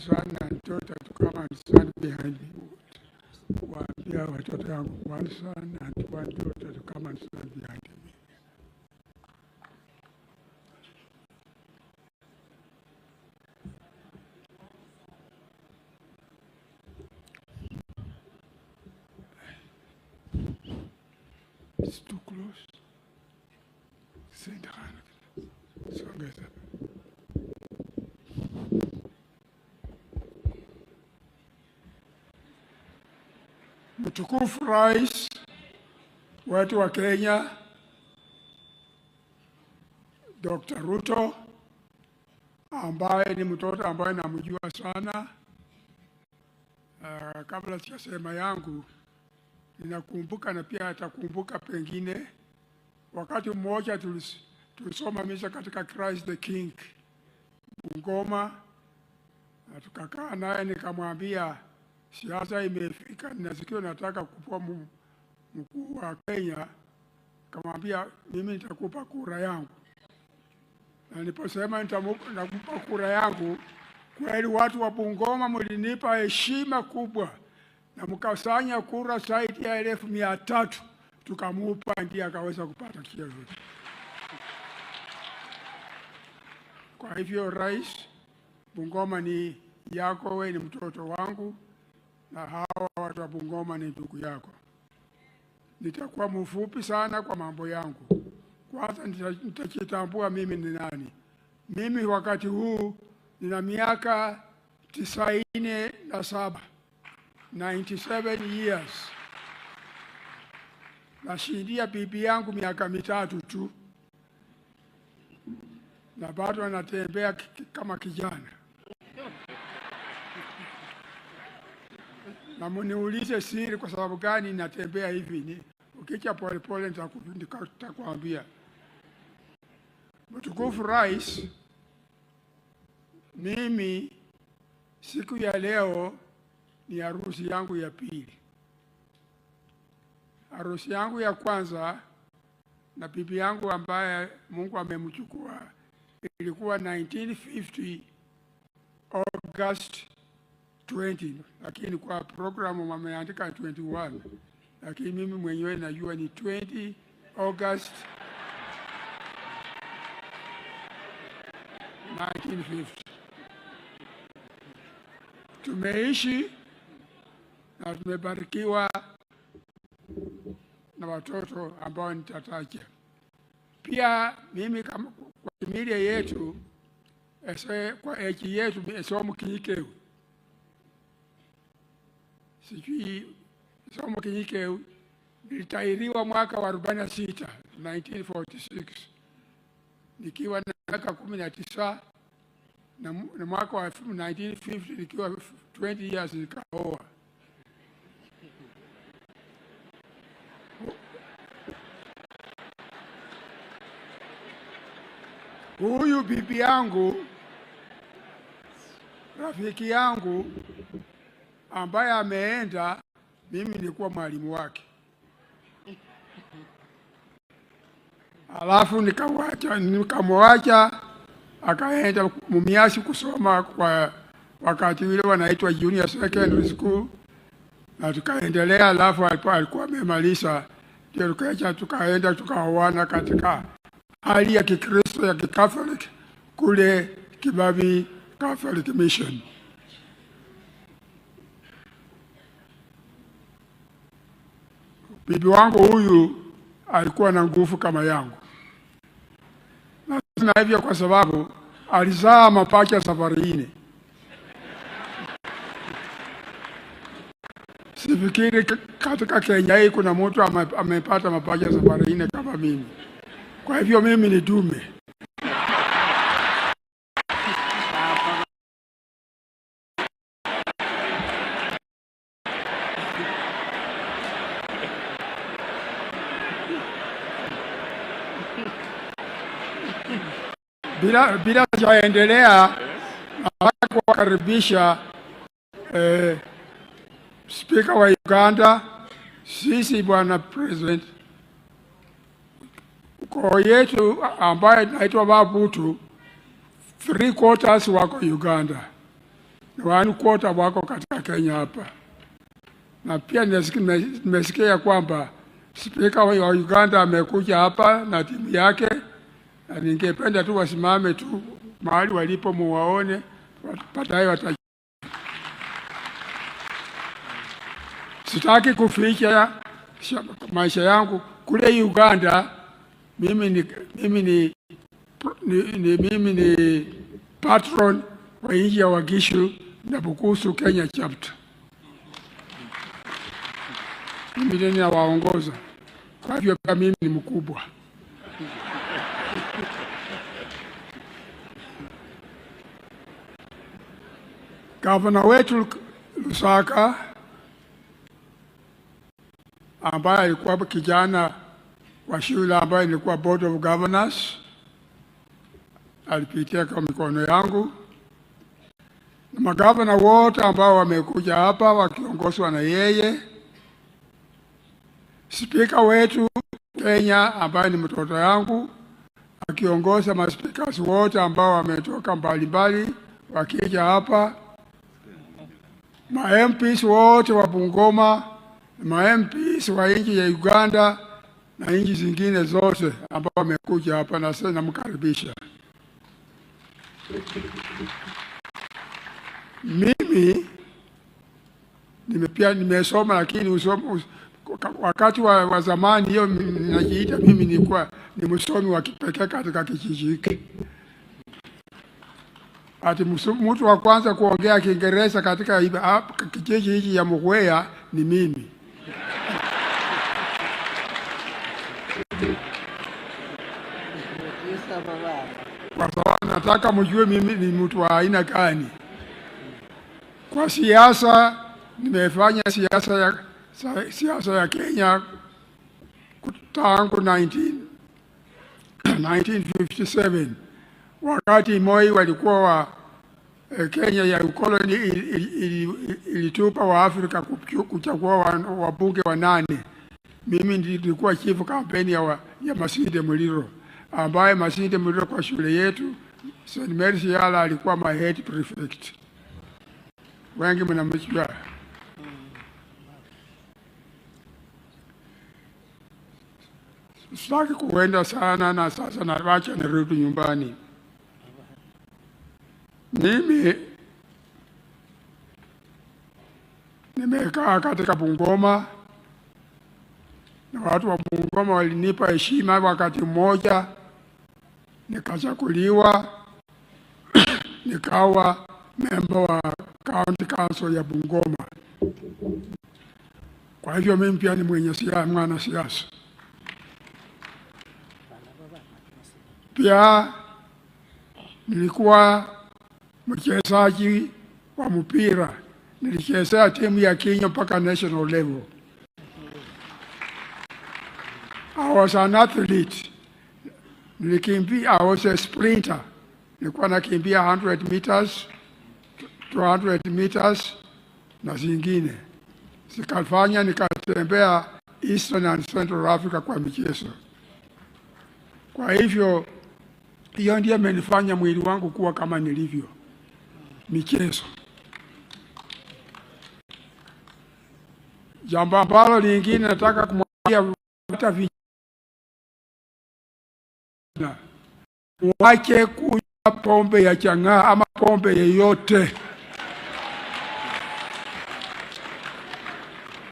Son and daughter to come and stand behind me. Waambia watoto yangu, one son and one daughter to come and stand behind me. It's too close. Sendakana. Songeza. Mtukufu Rais wetu wa Kenya, Dr. Ruto, ambaye ni mtoto ambaye namjua sana. Kabla sijasema yangu, ninakumbuka na pia atakumbuka pengine wakati mmoja tulisoma misa katika Christ the King Bungoma, na tukakaa naye nikamwambia siasa imefika, ninasikia nataka kuwa mkuu wa Kenya. Nikamwambia mimi nitakupa kura yangu, na niliposema nitakupa kura yangu, kweli watu wa Bungoma mlinipa heshima kubwa na mkasanya kura zaidi ya 300,000, tukamupa, ndiye akaweza kupata cheo. Kwa hivyo Rais, Bungoma ni yako, wewe ni mtoto wangu, na hawa watu wa Bungoma ni ndugu yako. Nitakuwa mfupi sana kwa mambo yangu. Kwanza nitajitambua mimi ni nani. Mimi wakati huu nina miaka 97, 97 years. Nashindia bibi yangu miaka 3 tu, na bado anatembea kama kijana. Na mniulize siri kwa sababu gani natembea hivi, ni ukicha pole pole nitakwambia. Mtukufu Rais, mimi siku ya leo ni harusi yangu ya pili. Harusi yangu ya kwanza na bibi yangu ambaye Mungu amemchukua ilikuwa 1950 August 20, lakini kwa programu wameandika 21, lakini mimi mwenyewe najua ni 20 August 1950. Tumeishi na tumebarikiwa na watoto ambao nitataja. Pia mimi kama kwa familia yetu, ese, kwa age yetu, esomo kinyikeu. Sijui somo kinyikeu, nilitahiriwa mwaka wa 46, 1946. Nikiwa na miaka 19, na mwaka wa 1950 nikiwa 20 years nikaoa. Huyu bibi yangu, rafiki yangu ambaye ameenda, mimi nilikuwa mwalimu wake. Alafu nikamwacha akaenda Mumias kusoma kwa wakati ule wanaitwa junior secondary school, na tukaendelea. Alafu alikuwa amemaliza, ndio tukaenda tukaoana katika hali ya Kikristo ya Kikatholiki kule Kibabii Catholic Mission. Bibi wangu huyu alikuwa na nguvu kama yangu. Nasema hivyo kwa sababu alizaa mapacha safari 4. Sifikiri katika Kenya hii kuna mtu amepata mapacha safari 4 kama mimi. Kwa hivyo mimi ni dume. Bila sijaendelea, nataka kuwakaribisha Speaker wa Uganda. Sisi Bwana President, ukoo yetu ambaye inaitwa Babutu, 3/4 wako Uganda. na one quarter wako katika Kenya hapa. Na pia nimesikia kwamba spika wa Uganda amekuja hapa na timu yake, na ningependa tu wasimame tu mahali walipo muwaone, baadaye wata. Sitaki kuficha maisha yangu kule Uganda. Mimi ni patron wa nchi ya Wagishu na Bukusu Kenya chapter. Mimi ndiye ninawaongoza. Kwa hivyo pia mimi ni mkubwa. Gavana wetu Lusaka, ambaye alikuwa kijana wa shule ambaye nilikuwa Board of Governors, alipitia kwa mikono yangu, na magavana wote ambao wamekuja hapa wakiongozwa na yeye, spika wetu Kenya ambaye ni mtoto yangu akiongoza maspika wote ambao wametoka mbalimbali wakija hapa, ma MPs wote wa Bungoma, ma MPs wa nchi ya Uganda na nchi zingine zote ambao wamekuja hapa, na sasa namkaribisha. Mimi pia nimesoma, lakini wakati wa zamani hiyo ninajiita mimi nilikuwa ni msomi wa kipekee katika kijiji hiki. Ati mtu wa kwanza kuongea Kiingereza katika kijiji hiki ya Mukhweya ni mimi. Kwa sababu nataka mjue mimi ni mtu wa aina gani. Kwa siasa, nimefanya siasa ya Kenya tangu 1957 wakati Moi walikuwa wa Kenya ya ukoloni ilitupa wa Afrika kuchagua wabunge wanane. Mimi nilikuwa chief campaign ya Masinde Muliro, ambaye Masinde Muliro kwa shule yetu St. Mary's Yala alikuwa my head prefect. Wengi mnamjua. Sitaki kuenda sana na sasa nawacha nirudi nyumbani. Mimi nimekaa katika Bungoma na watu wa Bungoma walinipa heshima wakati mmoja, nikachaguliwa nikawa member wa County Council ya Bungoma. Kwa hivyo mimi pia ni mwenye siasa, mwana siasa. Pia nilikuwa mchezaji wa mpira, nilichezea timu ya Kenya mpaka national level. I was an athlete. Nilikimbia, I was a sprinter. Nilikuwa nakimbia 100 meters, 200 meters na zingine. Zikafanya nikatembea Eastern and Central Africa kwa michezo. Kwa hivyo hiyo ndiyo imenifanya mwili wangu kuwa kama nilivyo. Michezo. Jambo ambalo lingine nataka kumwambia hata vijana, wache kunywa pombe ya chang'aa ama pombe yeyote.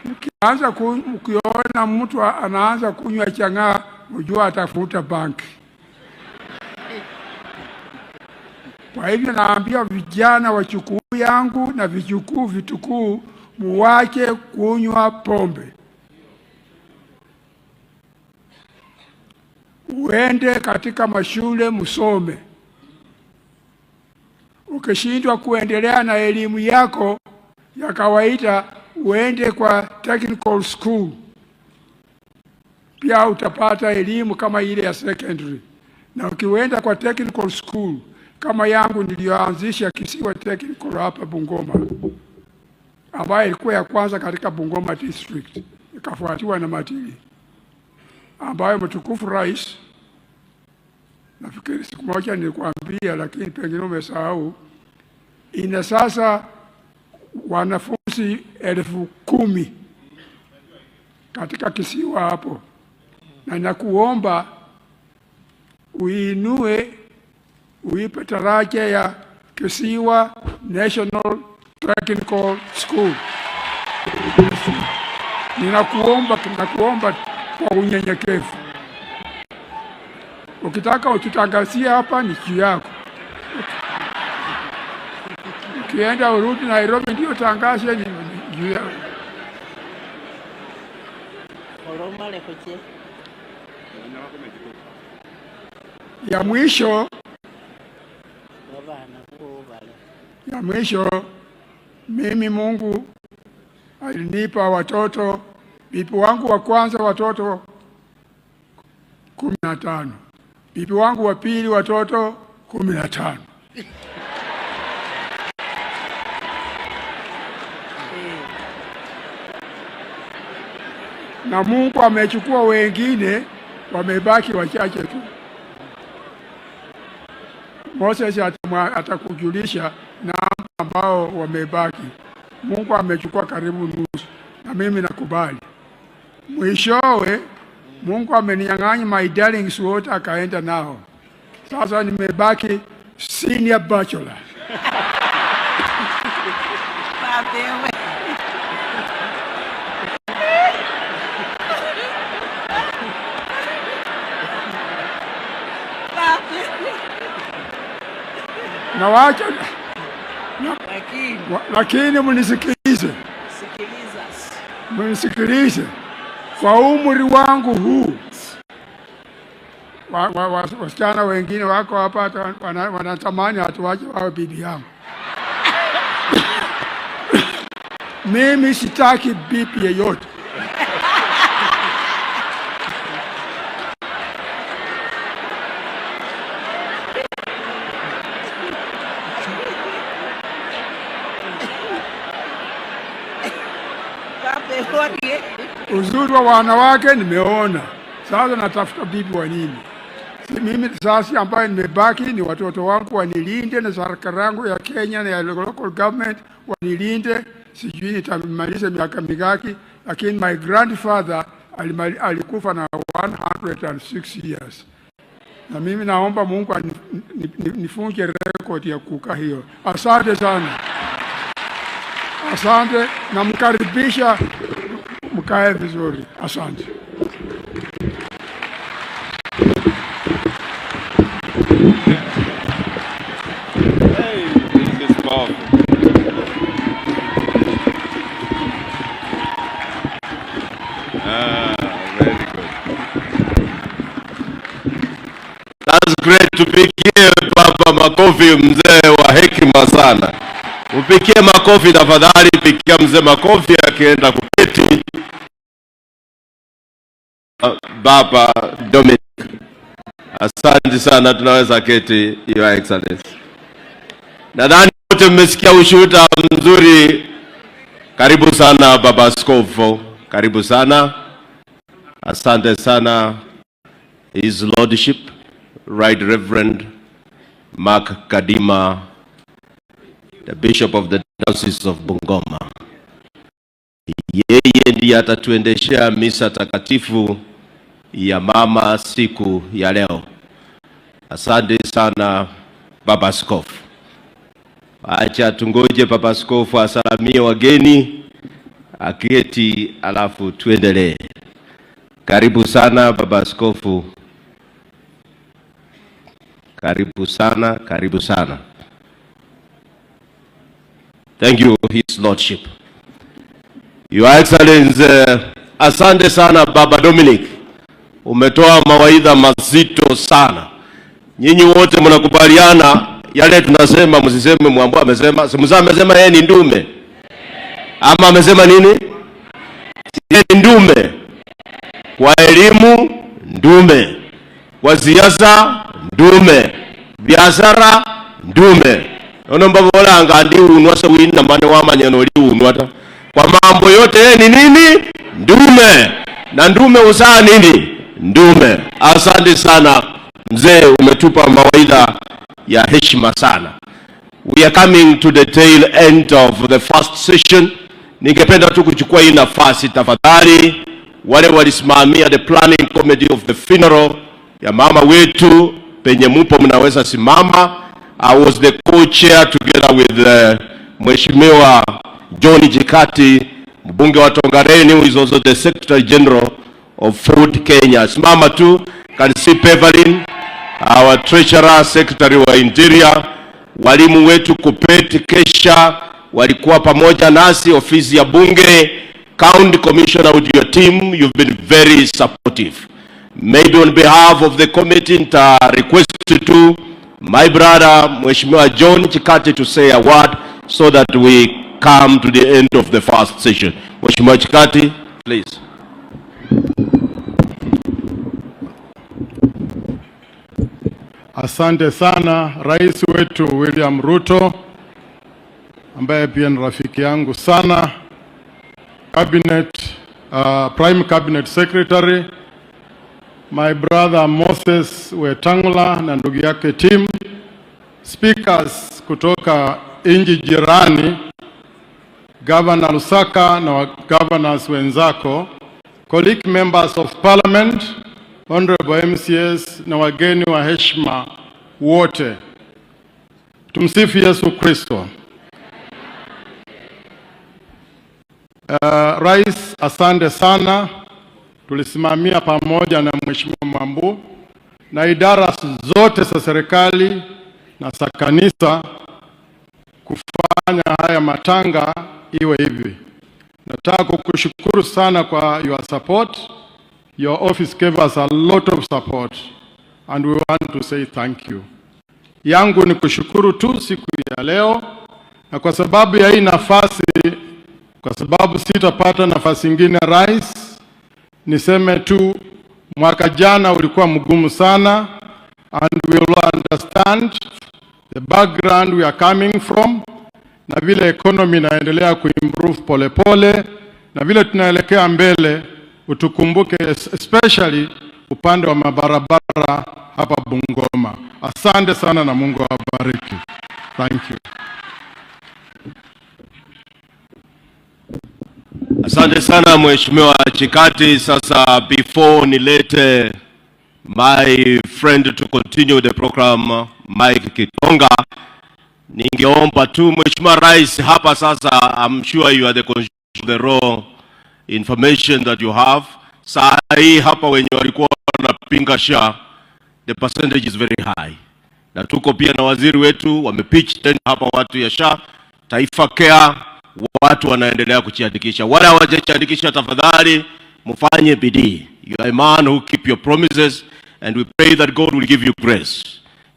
Mkiona mtu anaanza kunywa chang'aa, mjua atafuta bangi. Kwa hivyo naambia vijana wachukuu yangu na vijukuu vitukuu, muwache kunywa pombe. Uende katika mashule musome. Ukishindwa kuendelea na elimu yako ya kawaida, uende kwa technical school. Pia utapata elimu kama ile ya secondary. Na ukienda kwa technical school kama yangu niliyoanzisha Kisiwa Technical hapa Bungoma, ambayo ilikuwa ya kwanza katika Bungoma district, ikafuatiwa na Matili, ambayo mtukufu rais, nafikiri siku moja nilikuambia, lakini pengine umesahau, ina sasa Wanafunzi 10,000 katika kisiwa hapo, na nakuomba uinue, uipe daraja ya Kisiwa National Technical School. Ninakuomba, ninakuomba kwa unyenyekevu. Ukitaka ututangazie hapa ni juu yako. Ukienda urudi Nairobi ndio tangaze, ni juu yako. Olomale kuche. Ya mwisho, Babana kubale. Ya mwisho, mimi Mungu alinipa watoto, bibi wangu wa kwanza watoto 15. Bibi wangu wa pili watoto 15. Na Mungu amechukua wengine, wamebaki wachache tu. Moses atakujulisha na ambao wamebaki. Mungu amechukua karibu nusu, na mimi nakubali. Mwishowe Mungu ameninyang'anya my darlings wote akaenda nao. Sasa nimebaki senior bachelor. Babewe. Na wacha, Lakini. Lakini mnisikilize. Sikiliza. Mnisikilize. Kwa umri wangu huu, wasichana wengine wako hapa hata wanatamani hatuwache wawe bibi yangu. Mimi sitaki bibi yeyote. Uzuri wa wanawake nimeona. Sasa natafuta bibi wa nini? Si mimi sasa ambaye nimebaki ni watoto wangu wanilinde, na serikali yangu ya Kenya na ya local government wanilinde. Sijui nitamaliza miaka mingapi, lakini my grandfather alikufa na 106 years. Na mimi naomba Mungu nifunge record ya kukaa hiyo. Asante sana. Asante, namkaribisha mkae vizuri. Asante. Hey, this is powerful. Very good. That's great. Tupigie Baba makofi, mzee wa hekima sana. Upigie makofi tafadhali, pigia mzee makofi akienda kuketi. Baba Dominic, asante sana, tunaweza keti, Your Excellency. Nadhani wote mmesikia ushuhuda mzuri. Karibu sana Baba Askofu, karibu sana. Asante sana His Lordship Right Reverend Mark Kadima, the Bishop of the Diocese of Bungoma. Yeye ndiye atatuendeshea misa takatifu ya mama siku ya leo. Asante sana Baba Askofu. Acha tungoje Baba Askofu asalamie wageni, aketi, alafu tuendelee. Karibu sana Baba Askofu. Karibu sana, karibu sana. Thank you, His Lordship. Your Excellency, asante sana Baba Dominic. Umetoa mawaidha mazito sana. Nyinyi wote mnakubaliana yale tunasema, msiseme Mwambwa amesema. Si mzee amesema yeye ni ndume? Ama amesema nini? Yeye ni ndume. Kwa elimu ndume, kwa siasa ndume, biashara ndume. Ono mbabolanga ndi unwa se wina mane wamanya noli unwa ta. Kwa mambo yote yeye ni nini? Ndume. Na ndume uzaa nini? Ndume. Asante sana mzee, umetupa mawaidha ya heshima sana. We are coming to the tail end of the first session. Ningependa tu kuchukua hii nafasi tafadhali, wale walisimamia the planning committee of the funeral ya mama wetu, penye mupo mnaweza simama. I was the co-chair together with Mheshimiwa John Chikati, mbunge wa Tongareni, who is also the Secretary General of Ford Kenya. Simama tu, can see Pevalin, our treasurer, secretary wa Interior, walimu wetu Kupet Kesha walikuwa pamoja nasi, ofisi ya bunge, county commissioner with your team, you've been very supportive. Maybe on behalf of the committee, nita request to my brother Mheshimiwa John Chikati to say a word so that we come to the end of the first session. Mheshimiwa Chikati, please. Asante sana Rais wetu William Ruto ambaye pia ni rafiki yangu sana, Cabinet, Prime Cabinet Secretary, my brother Moses Wetangula na ndugu yake team, speakers kutoka nchi jirani, Governor Lusaka na governors wenzako, colleague members of parliament, honorable MCAs na wageni wa heshima wote. Tumsifu Yesu Kristo. Rais, asante sana. Tulisimamia pamoja na Mheshimiwa Mwambu na idara zote za serikali na za kanisa kufanya haya matanga iwe hivi. Nataka kukushukuru sana kwa your support. Your office gave us a lot of support and we want to say thank you. Yangu ni kushukuru tu siku ya leo, na kwa sababu ya hii nafasi, kwa sababu sitapata nafasi ingine, Rais, niseme tu mwaka jana ulikuwa mgumu sana, and we will understand the background we are coming from, na vile economy inaendelea kuimprove polepole, na vile tunaelekea mbele, utukumbuke especially upande wa mabarabara hapa Bungoma. Asante sana na Mungu awabariki. Thank you. Asante sana, Mheshimiwa Chikati. Sasa before nilete my friend to continue the program, Mike Kitonga, ningeomba tu Mheshimiwa Rais hapa sasa, I'm sure you are the consumer of the raw information that you have. Saa hii hapa wenye walikuwa wanapinga SHA, the percentage is very high, na tuko pia na waziri wetu wamepitch tena hapa watu ya SHA, Taifa Care, watu wanaendelea kujiandikisha. Wale hawajajiandikisha, tafadhali mfanye bidii. You are a man who keep your promises and we pray that God will give you grace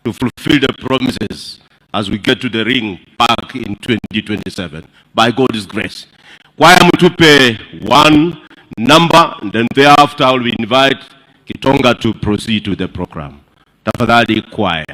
to fulfill the promises as we get to the ring back in 2027 by God's grace. Kwaya, mtupe one number and then thereafter I will invite Kitonga to proceed with the program. Tafadhali, kwaya.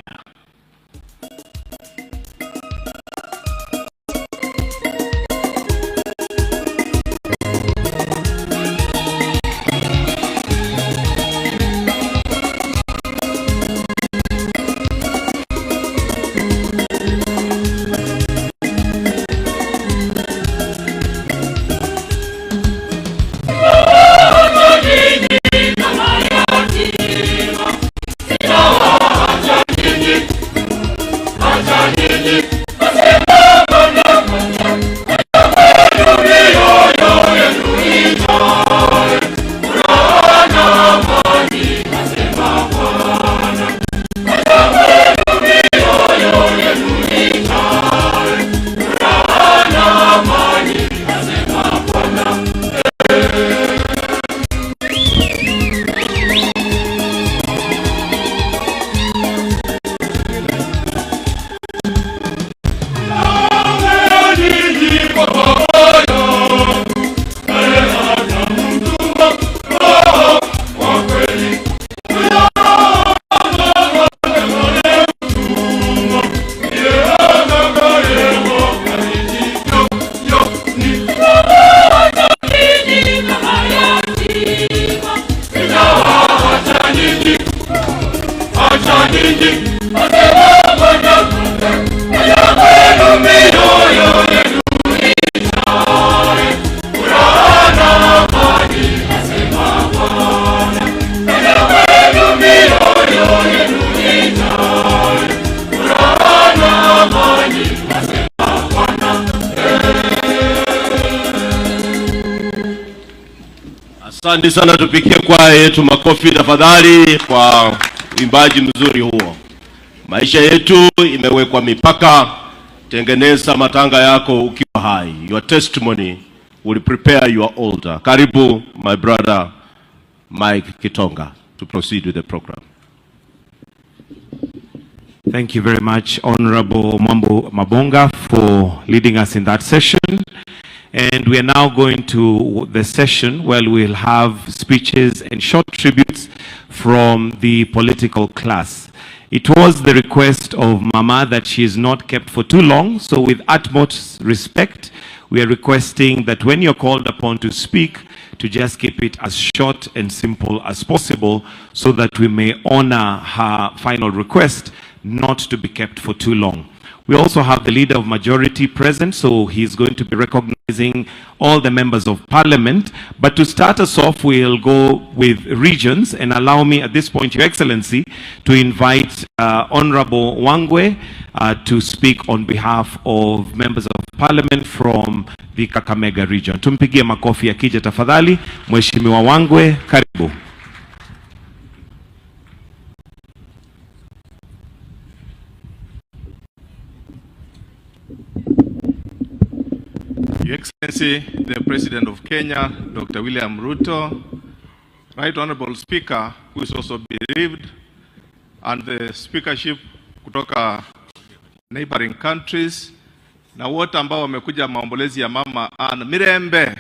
Asante sana, tupigie kwaya yetu makofi tafadhali kwa uimbaji mzuri huo. Maisha yetu imewekwa mipaka. Tengeneza matanga yako ukiwa hai. Your testimony will prepare your altar. Karibu my brother Mike Kitonga to proceed with the program. Thank you very much, Honorable Mwambu Mabonga, for leading us in that session. And we are now going to the session where we'll have speeches and short tributes from the political class. It was the request of Mama that she is not kept for too long, so with utmost respect, we are requesting that when you're called upon to speak, to just keep it as short and simple as possible so that we may honor her final request not to be kept for too long. We also have the leader of majority present, so he's going to be recognizing all the members of parliament. But to start us off, we'll go with regions, and allow me at this point, Your Excellency, to invite Honorable Wangwe to speak on behalf of members of parliament from the Kakamega region. Tumpigie makofi akija tafadhali. Mheshimiwa Wangwe, karibu. Your Excellency, the President of Kenya, Dr. William Ruto, Right Honorable Speaker, who is also bereaved, and the speakership kutoka neighboring countries, na wote ambao wamekuja maombolezi ya Mama Ann. Mirembe.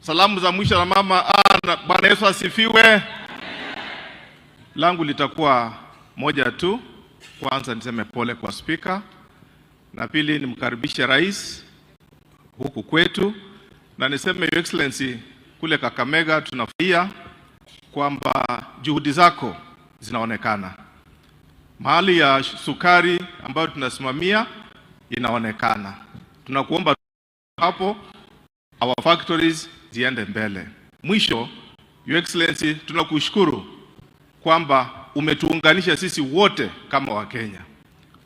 Salamu za mwisho na Mama Ann. Bwana Yesu asifiwe. Langu litakuwa moja tu. Kwanza niseme pole kwa spika, na pili nimkaribishe rais huku kwetu, na niseme Your Excellency, kule Kakamega tunafurahia kwamba juhudi zako zinaonekana. Mahali ya sukari ambayo tunasimamia inaonekana. Tunakuomba hapo our factories ziende mbele. Mwisho, Your Excellency, tunakushukuru kwamba umetuunganisha sisi wote kama Wakenya.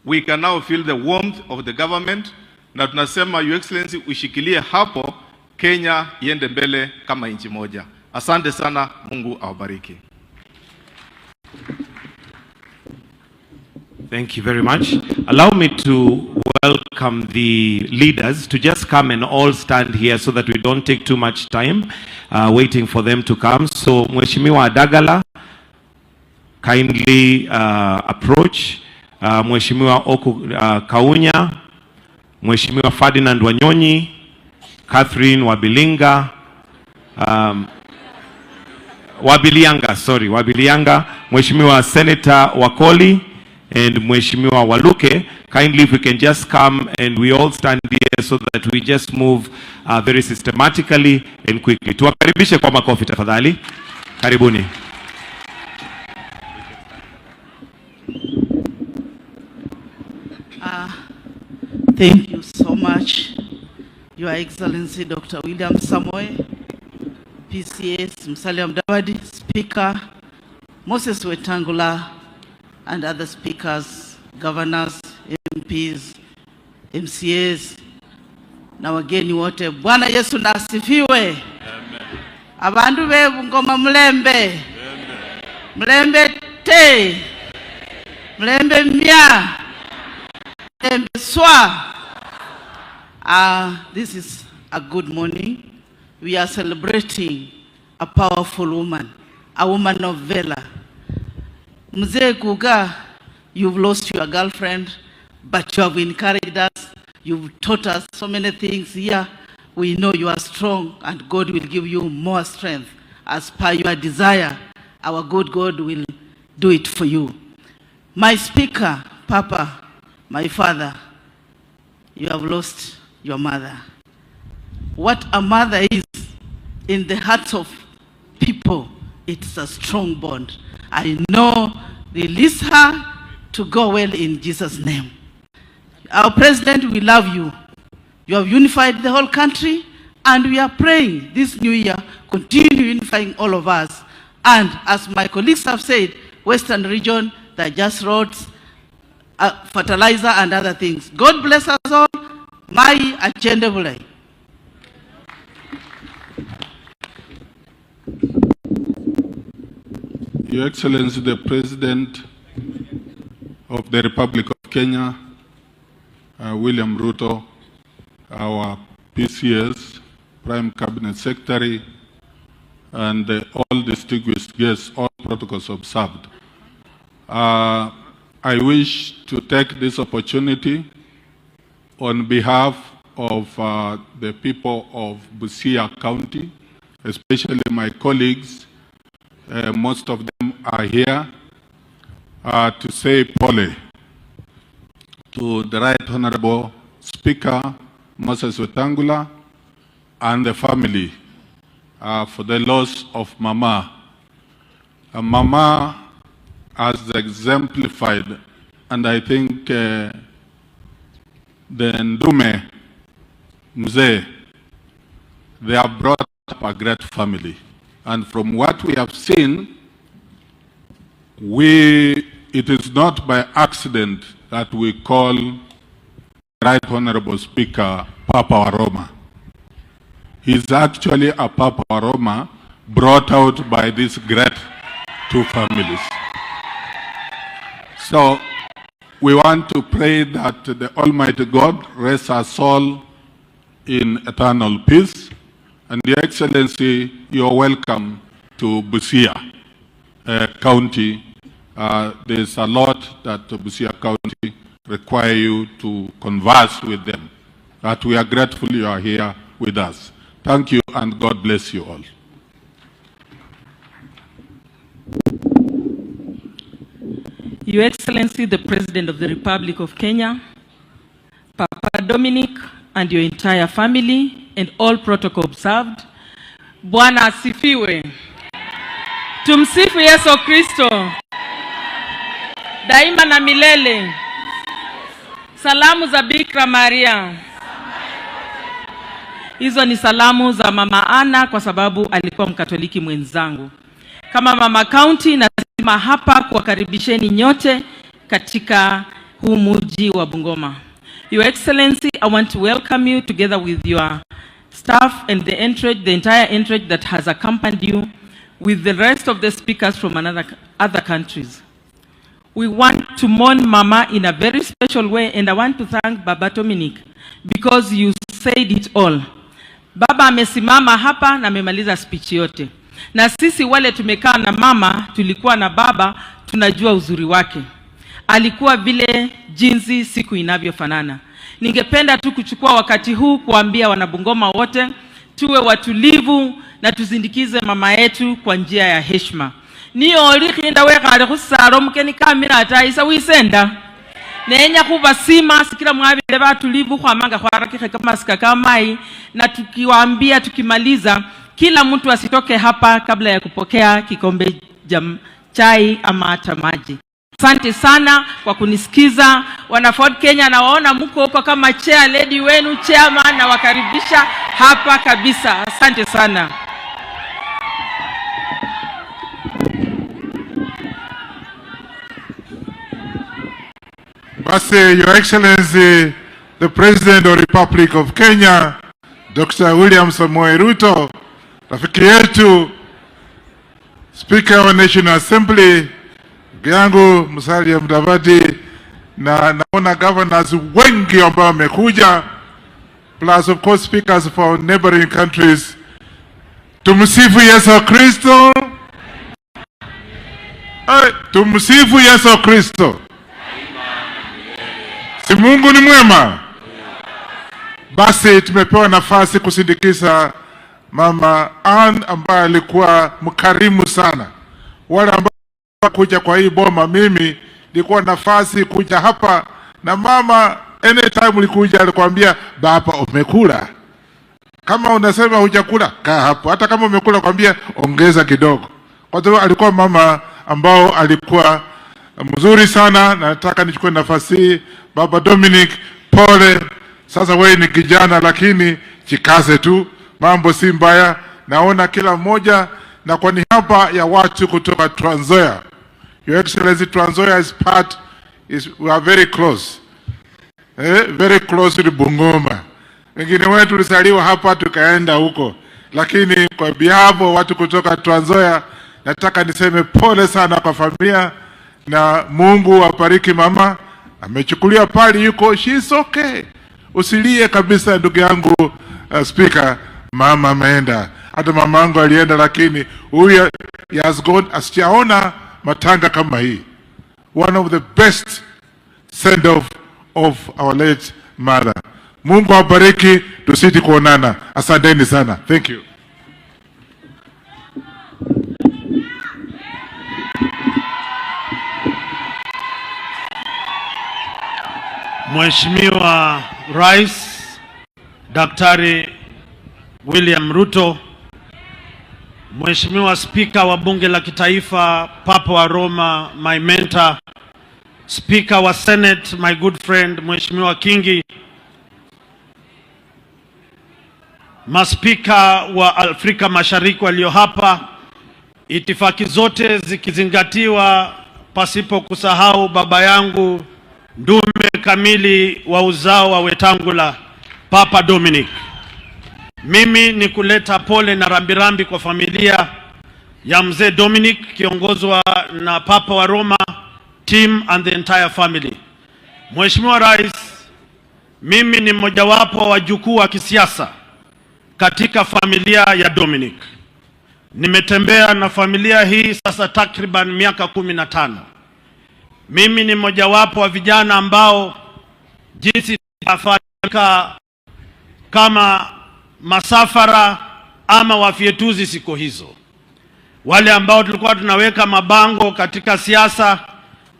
We can now feel the warmth of the government, na tunasema Your Excellency ushikilie hapo, Kenya iende mbele kama nchi moja. Asante sana, Mungu awabariki. Thank you very much. Allow me to welcome the leaders to just come and all stand here so that we don't take too much time waiting for them to come. So Mheshimiwa Adagala, kindly approach. Mheshimiwa Oku Kaunya, Mheshimiwa Ferdinand Wanyonyi, Catherine Wabilinga, Wabilianga, sorry, Wabilianga, Mheshimiwa Senator Wakoli, and Mheshimiwa Waluke. Kindly, if we can just come and we all stand here so that we just move very systematically and quickly. Tuwakaribishe kwa makofi tafadhali. Karibuni. Thank you so much, Your Excellency Dr. William Samoei, PCS Musalia Mudavadi, Speaker Moses Wetangula, and other speakers, governors, MPs, MCAs, na wageni wote. Bwana Yesu na asifiwe. Abandu be Bungoma mulembe. Mulembe te. Mulembe mia. Mulembe swa. This is a good morning. We are celebrating a powerful woman, a woman of valor. Mzee Guga, you've lost your girlfriend, but you have encouraged us. You've taught us so many things here. We know you are strong, and God will give you more strength. As per your desire, our good God will do it for you. My speaker, Papa, my father, you have lost your mother. What a mother is in the hearts of people, it's a strong bond. I know, release her to go well in Jesus' name. Our president, we love you. You have unified the whole country, and we are praying this new year, continue unifying all of us. And as my colleagues have said, Western region, the just roads, fertilizer, and other things. God bless us all. Mai achende bulai. Your Excellency, the President of the Republic of Kenya, William Ruto, our PCS, Prime Cabinet Secretary, and all distinguished guests, all protocols observed. I wish to take this opportunity on behalf of the people of Busia County, especially my colleagues, most of them are here, to say pole to the Right Honorable Speaker Moses Wetangula and the family for the loss of Mama. Mama has exemplified, and I think the Ndume Mzee, they have brought up a great family. And from what we have seen, it is not by accident that we call Right Honorable Speaker Papa wa Roma. He's actually a Papa wa Roma brought out by these great two families. So we want to pray that the Almighty God rest our soul in eternal peace. And Your Excellency, you are welcome to Busia County. There's a lot that Busia County require you to converse with them. But we are grateful you are here with us. Thank you and God bless you all. Your Excellency, the President of the Republic of Kenya, Papa Dominic, and your entire family, and all protocol observed. Bwana asifiwe. Tumsifu Yesu Kristo. Daima na milele. Salamu za Bikira Maria. Hizo ni salamu za Mama Ana kwa sababu alikuwa Mkatoliki mwenzangu. Kama Mama County nasema hapa kuwakaribisheni nyote katika huu mji wa Bungoma. Your Excellency, I want to welcome you together with your staff and the entourage, the entire entourage that has accompanied you, with the rest of the speakers from other countries. We want to mourn Mama in a very special way, and I want to thank Baba Dominic because you said it all. Baba amesimama hapa na amemaliza speech yote, na sisi wale tumekaa na mama, tulikuwa na baba, tunajua uzuri wake. Alikuwa vile jinsi siku inavyofanana. Ningependa tu kuchukua wakati huu kuambia wanabungoma wote tuwe watulivu na tusindikize mama yetu kwa njia ya heshima. Niyo olikhinda wekhale khusala omukeni kamila ata isa wisenda nenya khubasima sikila mwabele batulivu khwamanga khwarakikhe kamasika kamai, na tukiwaambia tukimaliza, kila mtu asitoke hapa kabla ya kupokea kikombe chai ama hata maji. Asante sana kwa kunisikiza. Wana Ford Kenya, nawaona mko huko kama chair lady wenu chairman, nawakaribisha hapa kabisa. Asante sana. Basi, Your Excellency, the President of the Republic of Kenya, Dr. William Samoei Ruto, rafiki yetu, Speaker wa National Assembly, ndugu yangu Musalia Mudavadi, na naona governors wengi ambao wamekuja, plus of course speakers for neighboring countries. Tumsifu Yesu Kristo. Hey, tumsifu Yesu Kristo. Si Mungu ni mwema? Basi tumepewa nafasi kusindikiza Mama Ann ambaye alikuwa mkarimu sana. Wale ambao kuja kwa hii boma, mimi nilikuwa nafasi kuja hapa na mama, anytime ulikuja alikwambia, "Baba, umekula?" Kama unasema hujakula, kaa hapo. Hata kama umekula, kwambia ongeza kidogo. Kwa sababu alikuwa mama ambao alikuwa mzuri sana, na nataka nichukue nafasi hii, Baba Dominic, pole. Sasa wewe ni kijana, lakini jikaze tu, mambo si mbaya. Naona kila mmoja, na kwa niaba ya watu kutoka Trans Nzoia, Your Excellency, Trans Nzoia is part, is, we are very close, very close to Bungoma. Wengine wetu tulizaliwa hapa tukaenda huko, lakini kwa behalf wa watu kutoka Trans Nzoia Nataka niseme pole sana kwa familia na Mungu abariki mama. Amechukulia pale yuko, she's okay. Usilie kabisa ndugu yangu, Speaker, mama ameenda. Hata mama yangu alienda, lakini huyu has gone, asijaona matanga kama hii. One of the best send off of our late mother. Mungu awabariki, tuzidi kuonana. Asanteni sana. Thank you. Mheshimiwa Rais Daktari William Ruto, Mheshimiwa Spika wa Bunge la Kitaifa Papa wa Roma, my mentor, Spika wa Senate, my good friend Mheshimiwa Kingi, maspika wa Afrika Mashariki walio hapa, itifaki zote zikizingatiwa, pasipo kusahau baba yangu ndume kamili wa uzao wa Wetangula, Papa Dominic. Mimi ni kuleta pole na rambirambi kwa familia ya mzee Dominic kiongozwa na Papa wa Roma, team and the entire family. Mheshimiwa Rais, mimi ni mmojawapo wa wajukuu wa kisiasa katika familia ya Dominic. Nimetembea na familia hii sasa takriban miaka 15. Mimi ni mmojawapo wa vijana ambao jinsi afanyika kama masafara ama wafyetuzi siku hizo, wale ambao tulikuwa tunaweka mabango katika siasa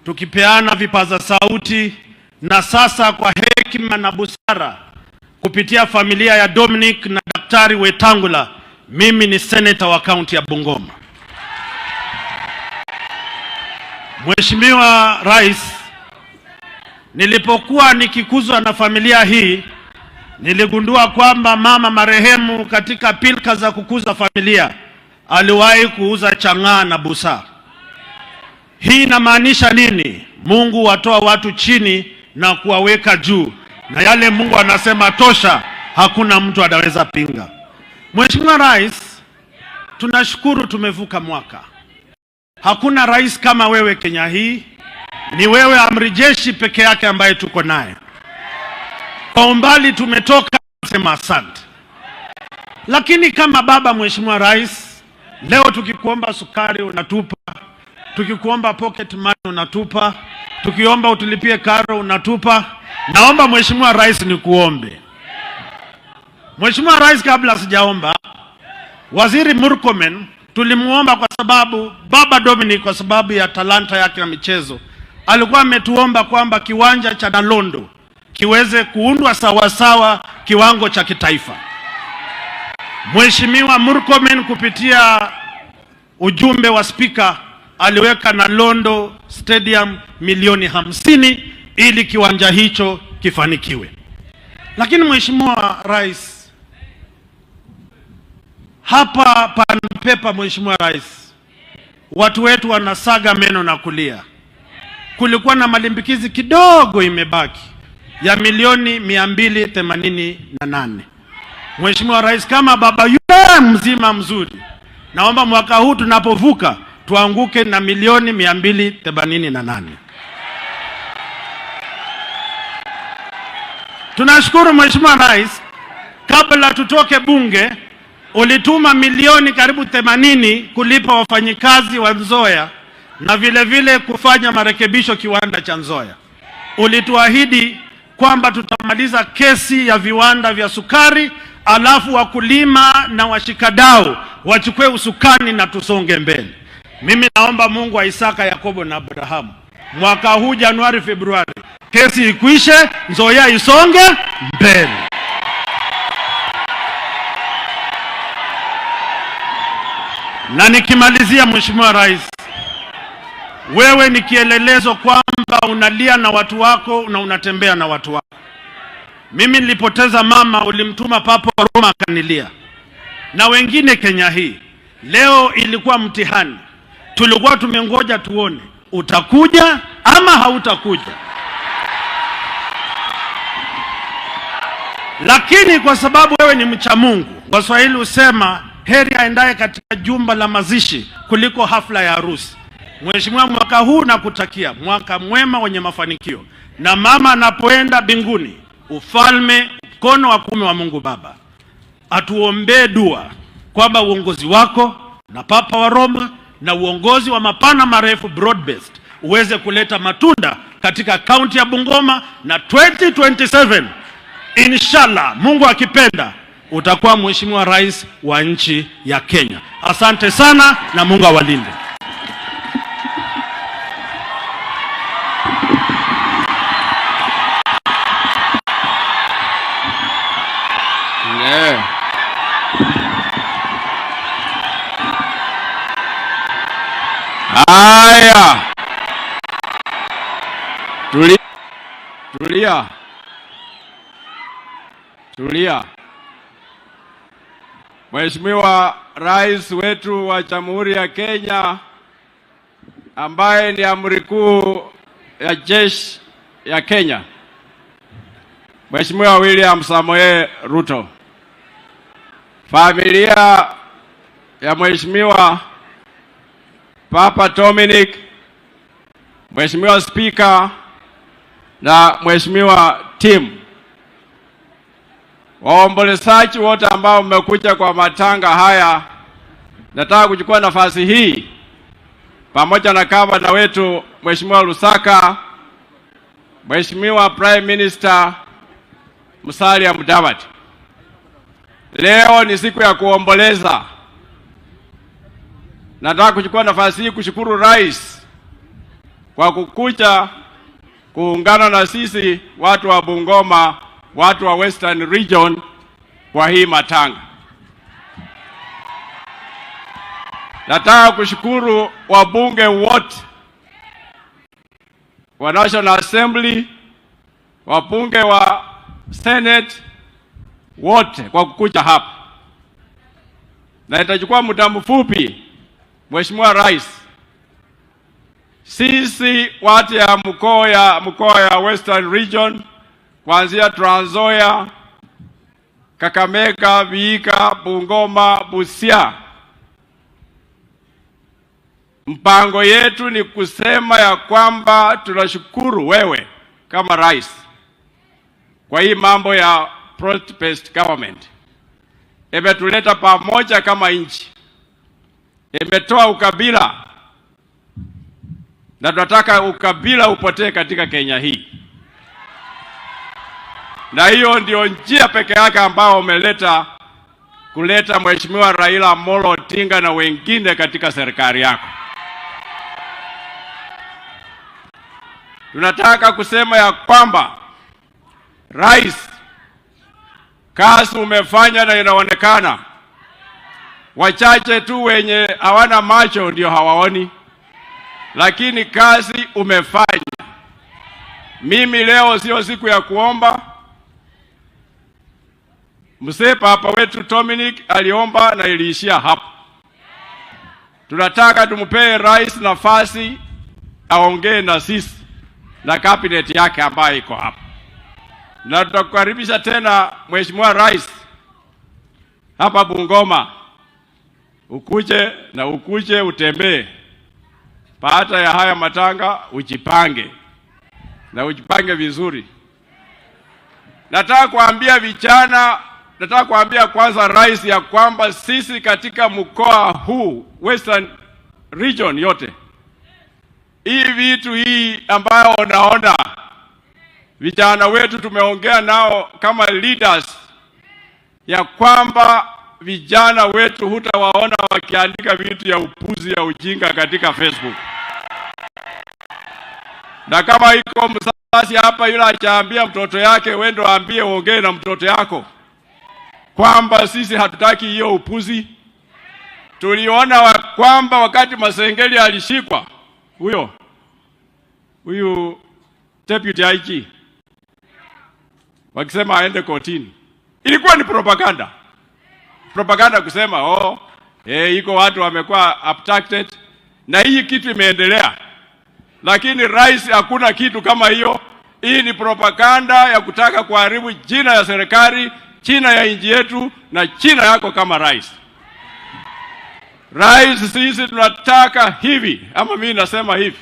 tukipeana vipaza sauti, na sasa kwa hekima na busara kupitia familia ya Dominic na Daktari Wetangula, mimi ni senator wa kaunti ya Bungoma. Mheshimiwa Rais, nilipokuwa nikikuzwa na familia hii niligundua kwamba mama marehemu katika pilka za kukuza familia aliwahi kuuza chang'aa na busaa. Hii inamaanisha nini? Mungu watoa watu chini na kuwaweka juu, na yale Mungu anasema tosha, hakuna mtu anaweza pinga. Mheshimiwa Rais, tunashukuru tumevuka mwaka. Hakuna rais kama wewe Kenya hii. Ni wewe amri jeshi peke yake ambaye tuko naye. Kwa umbali tumetoka, sema asante. Lakini kama baba, Mheshimiwa Rais, leo tukikuomba sukari unatupa, tukikuomba pocket money unatupa, tukiomba utulipie karo unatupa. Naomba Mheshimiwa Rais nikuombe. Mheshimiwa Rais, kabla sijaomba, Waziri Murkomen tulimuomba kwa sababu Baba Dominic, kwa sababu ya talanta yake ya michezo, alikuwa ametuomba kwamba kiwanja cha Nalondo kiweze kuundwa sawasawa kiwango cha kitaifa. Mheshimiwa Murkomen kupitia ujumbe wa spika aliweka Nalondo Stadium milioni 50 ili kiwanja hicho kifanikiwe. Lakini Mheshimiwa Rais, hapa Pan-Pepa, Mheshimiwa Rais, watu wetu wanasaga meno na kulia. Kulikuwa na malimbikizi kidogo imebaki ya milioni 288. Mheshimiwa Rais, kama baba yule mzima mzuri, naomba mwaka huu tunapovuka tuanguke na milioni 288. Tunashukuru Mheshimiwa Rais, kabla tutoke bunge ulituma milioni karibu 80 kulipa wafanyikazi wa Nzoia na vile vile kufanya marekebisho kiwanda cha Nzoia. Ulituahidi kwamba tutamaliza kesi ya viwanda vya sukari, alafu wakulima na washikadau wachukue usukani na tusonge mbele. Mimi naomba Mungu wa Isaka, Yakobo na Abrahamu, mwaka huu Januari, Februari, kesi ikwishe, Nzoia isonge mbele. Na nikimalizia, Mheshimiwa Rais, wewe ni kielelezo kwamba unalia na watu wako na unatembea na watu wako. Mimi nilipoteza mama, ulimtuma Papa wa Roma akanilia, na wengine Kenya hii. Leo ilikuwa mtihani, tulikuwa tumengoja tuone utakuja ama hautakuja, lakini kwa sababu wewe ni mcha Mungu, Waswahili husema Heri aendaye katika jumba la mazishi kuliko hafla ya harusi. Mheshimiwa, mwaka huu nakutakia mwaka mwema wenye mafanikio, na mama anapoenda mbinguni, ufalme mkono wa kuume wa Mungu Baba, atuombee dua kwamba uongozi wako na Papa wa Roma na uongozi wa mapana marefu broad based uweze kuleta matunda katika kaunti ya Bungoma, na 2027 inshallah, Mungu akipenda, utakuwa mheshimiwa rais wa nchi ya Kenya. Asante sana na Mungu awalinde. Yeah. Haya, tulia, tulia, tulia. Mheshimiwa Rais wetu wa Jamhuri ya Kenya ambaye ni amri kuu ya jeshi ya Kenya, Mheshimiwa William Samoei Ruto, familia ya Mheshimiwa Papa Dominic, Mheshimiwa Spika na Mheshimiwa Tim, waombolezaji wote ambao mmekuja kwa matanga haya, nataka kuchukua nafasi hii pamoja na gavana wetu Mheshimiwa Lusaka, Mheshimiwa Prime Minister Musalia Mudavadi. Leo ni siku ya kuomboleza. Nataka kuchukua nafasi hii kushukuru Rais kwa kukuja kuungana na sisi watu wa Bungoma, watu wa Western Region kwa hii matanga. Nataka kushukuru wabunge wote wa National Assembly, wabunge wa Senate wote kwa kukuja hapa, na itachukua muda mfupi. Mheshimiwa Rais, sisi watu ya mkoa ya Western Region kuanzia Trans Nzoia, Kakamega, Vihiga, Bungoma, Busia, mpango yetu ni kusema ya kwamba tunashukuru wewe kama rais kwa hii mambo ya broad based government. Imetuleta pamoja kama nchi, imetoa ukabila, na tunataka ukabila upotee katika Kenya hii, na hiyo ndio njia peke yake ambao umeleta kuleta Mheshimiwa Raila Amolo Odinga na wengine katika serikali yako. Tunataka kusema ya kwamba rais, kazi umefanya na inaonekana. Wachache tu wenye hawana macho ndio hawaoni, lakini kazi umefanya. Mimi leo sio siku ya kuomba. Mzee Papa wetu Dominic aliomba na iliishia hapo. Tunataka tumpee rais nafasi aongee na sisi na cabinet yake ambayo iko hapa. Na tutakukaribisha tena Mheshimiwa Rais hapa Bungoma, ukuje na ukuje utembee. Baada ya haya matanga ujipange na ujipange vizuri. Nataka kuambia vijana, nataka kuambia kwanza rais ya kwamba sisi katika mkoa huu Western Region yote, hii vitu hii ambayo unaona vijana wetu tumeongea nao kama leaders ya kwamba vijana wetu hutawaona wakiandika vitu ya upuzi ya ujinga katika Facebook. Na kama iko mzazi hapa yule achaambia mtoto yake, wewe ndio ambie, uongee na mtoto yako kwamba sisi hatutaki hiyo upuzi. Tuliona kwamba wakati Masengeli alishikwa, huyu deputy IG wakisema aende kotini, ilikuwa ni propaganda. Propaganda kusema oh, iko watu wamekuwa abducted na hii kitu imeendelea. Lakini rais, hakuna kitu kama hiyo. Hii ni propaganda ya kutaka kuharibu jina ya serikali, jina ya nchi yetu na jina yako kama rais. Rais, sisi tunataka hivi, ama mimi nasema hivi.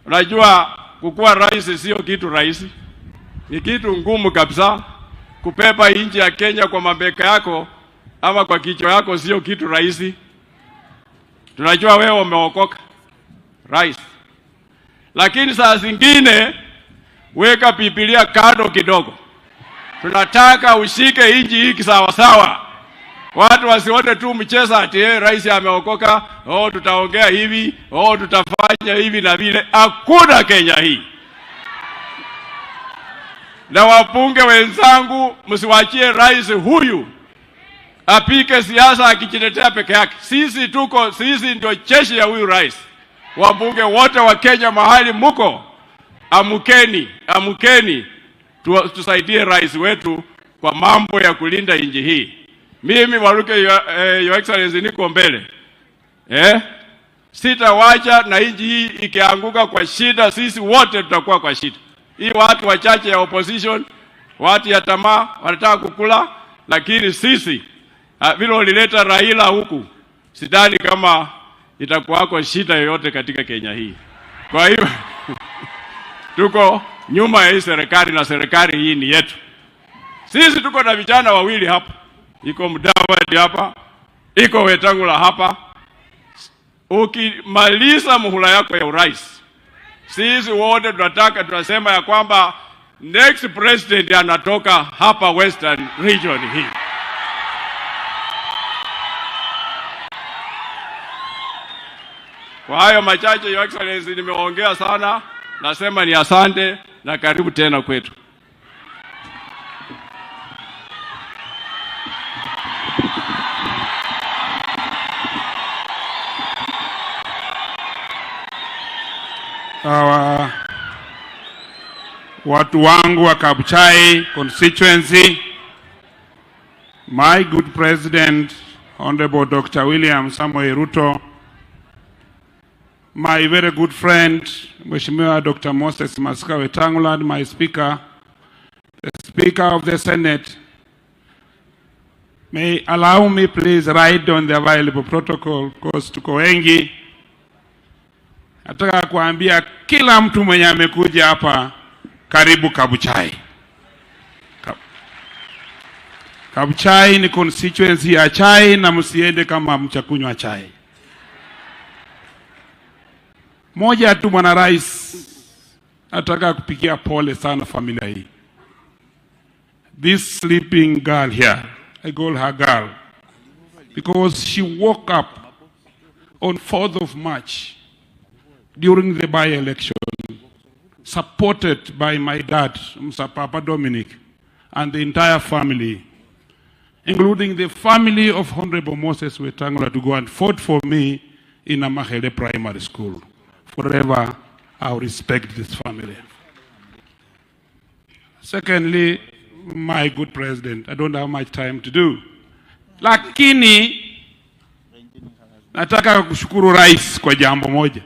Unajua kukuwa rais sio kitu rahisi, ni kitu ngumu kabisa. Kubeba nchi ya Kenya kwa mabega yako ama kwa kichwa yako sio kitu rahisi. Tunajua wewe umeokoka, rais, lakini saa zingine weka Biblia kando kidogo. Tunataka ushike nchi hii sawa sawa. Watu wasione tu mchezo ati yeye rais ameokoka, oh, tutaongea hivi, oh, tutafanya hivi na vile. Hakuna Kenya hii. Na wabunge wenzangu, msiwachie rais huyu apike siasa akijitetea peke yake. Sisi ndio jeshi ya huyu rais. Wabunge wote wa Kenya mahali muko, amukeni, amukeni, tusaidie rais wetu kwa mambo ya kulinda nchi hii. Mimi Waluke, Your Excellency, niko mbele, eh? Sitawacha na nchi hii ikianguka kwa shida, sisi wote tutakuwa kwa shida. Hii watu wachache ya opposition, watu ya tamaa wanataka kukula, lakini sisi, vile walileta Raila huku, sidhani kama itakuwako shida yoyote katika Kenya hii. Kwa hiyo tuko nyuma ya hii serikali na serikali hii ni yetu. Sisi tuko na vijana wawili hapa, iko Mudavadi hapa, iko Wetangula hapa. Ukimaliza muhula yako ya urais, sisi wote tunataka, tunasema ya kwamba next president anatoka hapa Western Region hii. Kwa hayo machache, Your Excellency, nimeongea sana, nasema ni asante na karibu tena kwetu. Hawa watu wangu wa Kabuchai constituency, my good president, Honorable Dr. William Samoei Ruto, my very good friend, Mheshimiwa Dr. Moses Masika Wetangula, my speaker, the Speaker of the Senate, may allow me please ride on the available protocol because tuko wengi. Nataka kuambia kila mtu mwenye amekuja hapa, karibu Kabuchai. Kabuchai ni constituency ya chai na msiende kama mchakunywa chai. Moja tu, Bwana Rais, nataka kupigia pole sana familia hii. This sleeping girl here, I call her girl, because she woke up on 4th of March during the by-election, supported by my dad, Mr. Papa Dominic, and the entire family, including the family of Honorable Moses Wetangula, to go and fought for me in Amahele Primary School. Forever, I will respect this family. Secondly, my good president, I don't have much time to do. Lakini nataka kushukuru rais kwa jambo moja.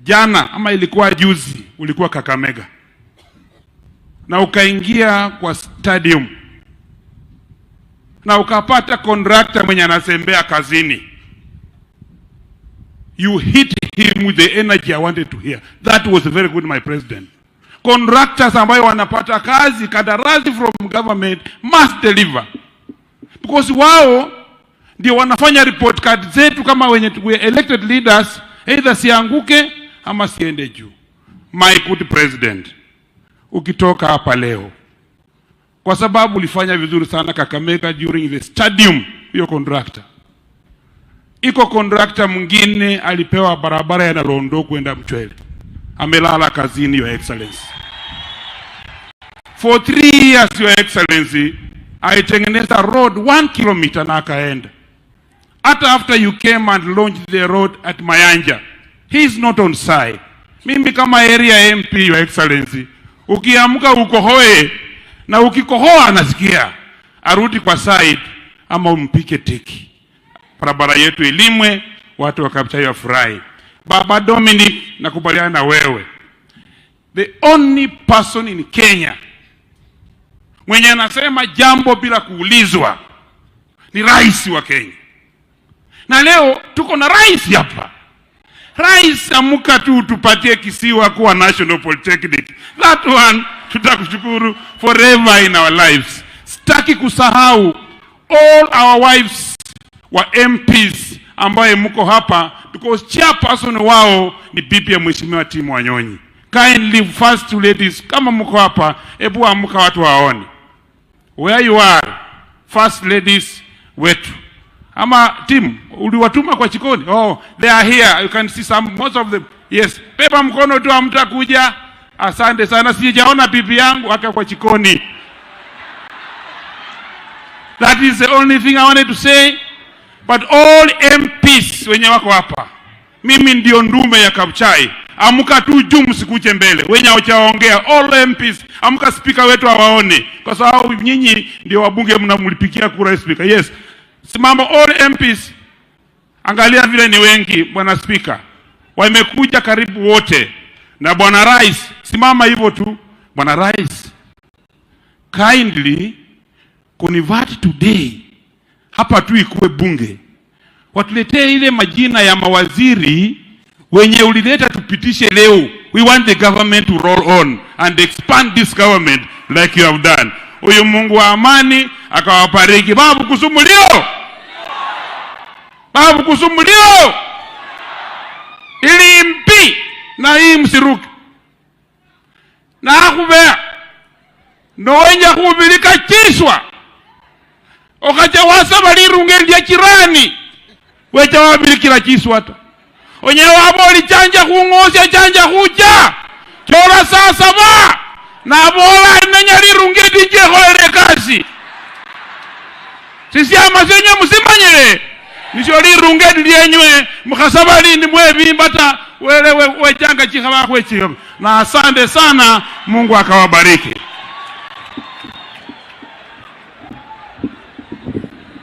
Jana ama ilikuwa juzi, ulikuwa Kakamega na ukaingia kwa stadium na ukapata contractor mwenye anazembea kazini. You hit him with the energy I wanted to hear. That was very good, my president. Contractors ambayo wanapata kazi kandarasi from government must deliver because wao ndio wanafanya report card zetu kama wenye we elected leaders, either sianguke ama siende juu. My good president, ukitoka hapa leo, kwa sababu ulifanya vizuri sana Kakamega during the stadium, hiyo contractor, iko contractor mwingine alipewa barabara ya Nalondo kwenda Mchwele, amelala kazini, Your Excellency. For 3 years, Your Excellency, alitengeneza road 1 kilometer na akaenda. Hata after you came and launched the road at Mayanja, he is not on site. Mimi kama area MP, Your Excellency, ukiamka ukohoe na ukikohoa anasikia, arudi kwa site ama umpike tiki. Barabara yetu ilimwe, watu wa Kabuchai wafurahi. Baba Dominic, nakubaliana na wewe. The only person in Kenya mwenye anasema jambo bila kuulizwa ni rais wa Kenya. Na leo tuko na rais hapa. Rais, amuka tu tupatie Kisiwa kuwa National Polytechnic. That one tutakushukuru forever in our lives. Sitaki kusahau all our wives wa MPs ambaye mko hapa, because chairperson wao ni bibi ya Mheshimiwa Tim Wanyonyi. Kindly, first two ladies, kama mko hapa, hebu amka watu waone where you are, first ladies wetu. Ama team uliwatuma kwa jikoni? Oh, they are here. You can see some, most of them. Yes, pepa mkono tu, hamtakuja. Asante sana, sijaona bibi yangu aka kwa jikoni. That is the only thing I wanted to say. But all MPs wenye wako hapa, mimi ndio ndume ya Kabuchai. Amka tu juu, msikuje mbele. Wenye hawajaongea, all MPs, amka, speaker wetu hawaone, kwa sababu nyinyi ndio wabunge mnamlipigia kura speaker. Yes, simama all MPs. Angalia vile ni wengi, bwana speaker, wamekuja karibu wote. Na bwana rais, simama hivyo tu. Bwana rais, kindly convert today hapa tu ikuwe bunge, watuletee ile majina ya mawaziri wenye ulileta tupitishe leo. We want the government to roll on and expand this government like you have done. Huyu Mungu wa amani akawabariki. Babu kusumulio, babu kusumulio, ili mpi na hii msiruki na akubea nowenya kubilika chiswa okacha wasaba lirunge lya chirani wecha wabilikira chiswa ta onye wabo chanja kungosya chanja kucha chola saa saba na bola nenya lirunge dije kolere kasi sisi amasenye musimanyire nisho lirunge lyenywe mukasaba lindi mwebimbata wele wechanga chikaba kwechi. Na asante sana, Mungu akawabariki.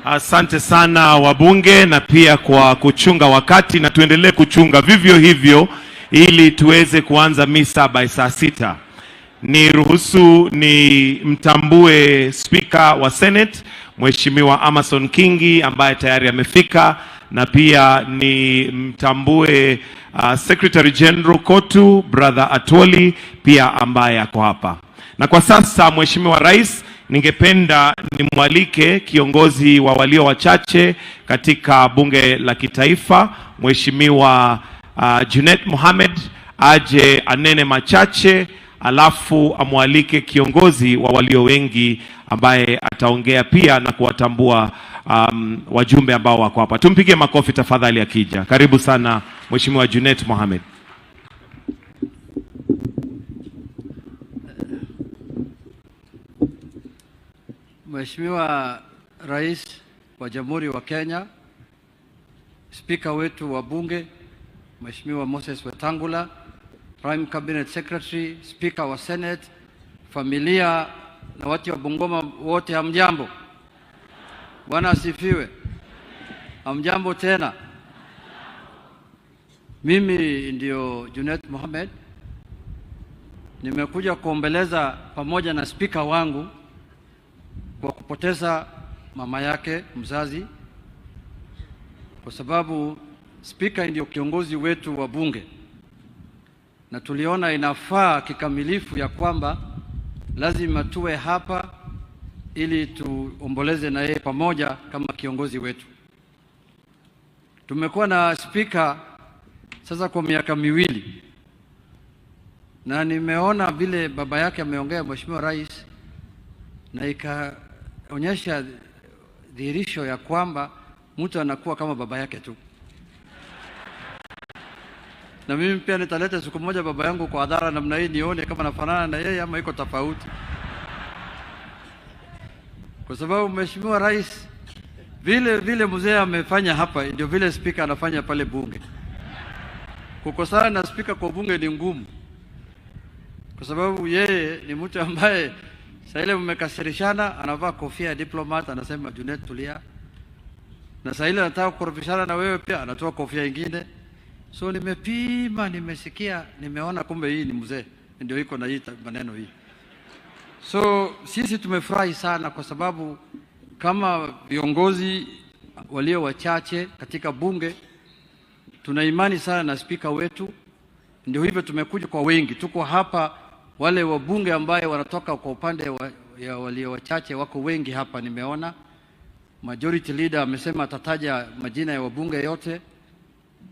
Asante sana wabunge, na pia kwa kuchunga wakati, na tuendelee kuchunga vivyo hivyo ili tuweze kuanza misa by saa 6. Ni ruhusu ni mtambue Speaker wa Senate Mheshimiwa Amason Kingi ambaye tayari amefika, na pia ni mtambue Secretary General Kotu Brother Atwoli pia ambaye ako hapa. Na kwa sasa Mheshimiwa Rais, ningependa nimwalike kiongozi wa walio wachache katika bunge la kitaifa Mheshimiwa Junet Mohamed aje anene machache, alafu amwalike kiongozi wa walio wengi ambaye ataongea pia na kuwatambua wajumbe ambao wako hapa. Tumpige makofi tafadhali akija. Karibu sana Mheshimiwa Junet Mohamed. Mheshimiwa Rais wa Jamhuri wa Kenya, Spika wetu wa Bunge Mheshimiwa Moses Wetangula, Prime Cabinet Secretary, Speaker wa Senate, familia na watu wa Bungoma wote, hamjambo. Bwana asifiwe. Hamjambo tena. Mimi ndio Junet Mohamed. Nimekuja kuombeleza pamoja na spika wangu kwa kupoteza mama yake mzazi, kwa sababu spika ndio kiongozi wetu wa bunge, na tuliona inafaa kikamilifu ya kwamba lazima tuwe hapa ili tuomboleze na yeye pamoja kama kiongozi wetu. Tumekuwa na spika sasa kwa miaka miwili, na nimeona vile baba yake ameongea Mheshimiwa Rais, na ikaonyesha dhihirisho ya kwamba mtu anakuwa kama baba yake tu. Na mimi pia nitaleta siku moja baba yangu kwa hadhara namna hii, nione kama nafanana na yeye ama iko tofauti. Kwa sababu Mheshimiwa Rais, vile vile mzee amefanya hapa ndio vile spika anafanya pale bunge. Kukosana na spika kwa bunge ni ngumu, kwa sababu yeye ni mtu ambaye saa ile mmekasirishana anavaa kofia ya diplomat, anasema Junet tulia. Na saa ile anataka kukorofishana na wewe pia anatoa kofia nyingine. So nimepima, nimesikia, nimeona kumbe hii ni mzee ndio iko na hii maneno hii. So sisi tumefurahi sana kwa sababu kama viongozi walio wachache katika bunge tuna imani sana na spika wetu, ndio hivyo tumekuja kwa wengi. Tuko hapa wale wabunge ambaye wanatoka kwa upande ya walio wachache wako wengi hapa, nimeona majority leader amesema atataja majina ya wabunge yote.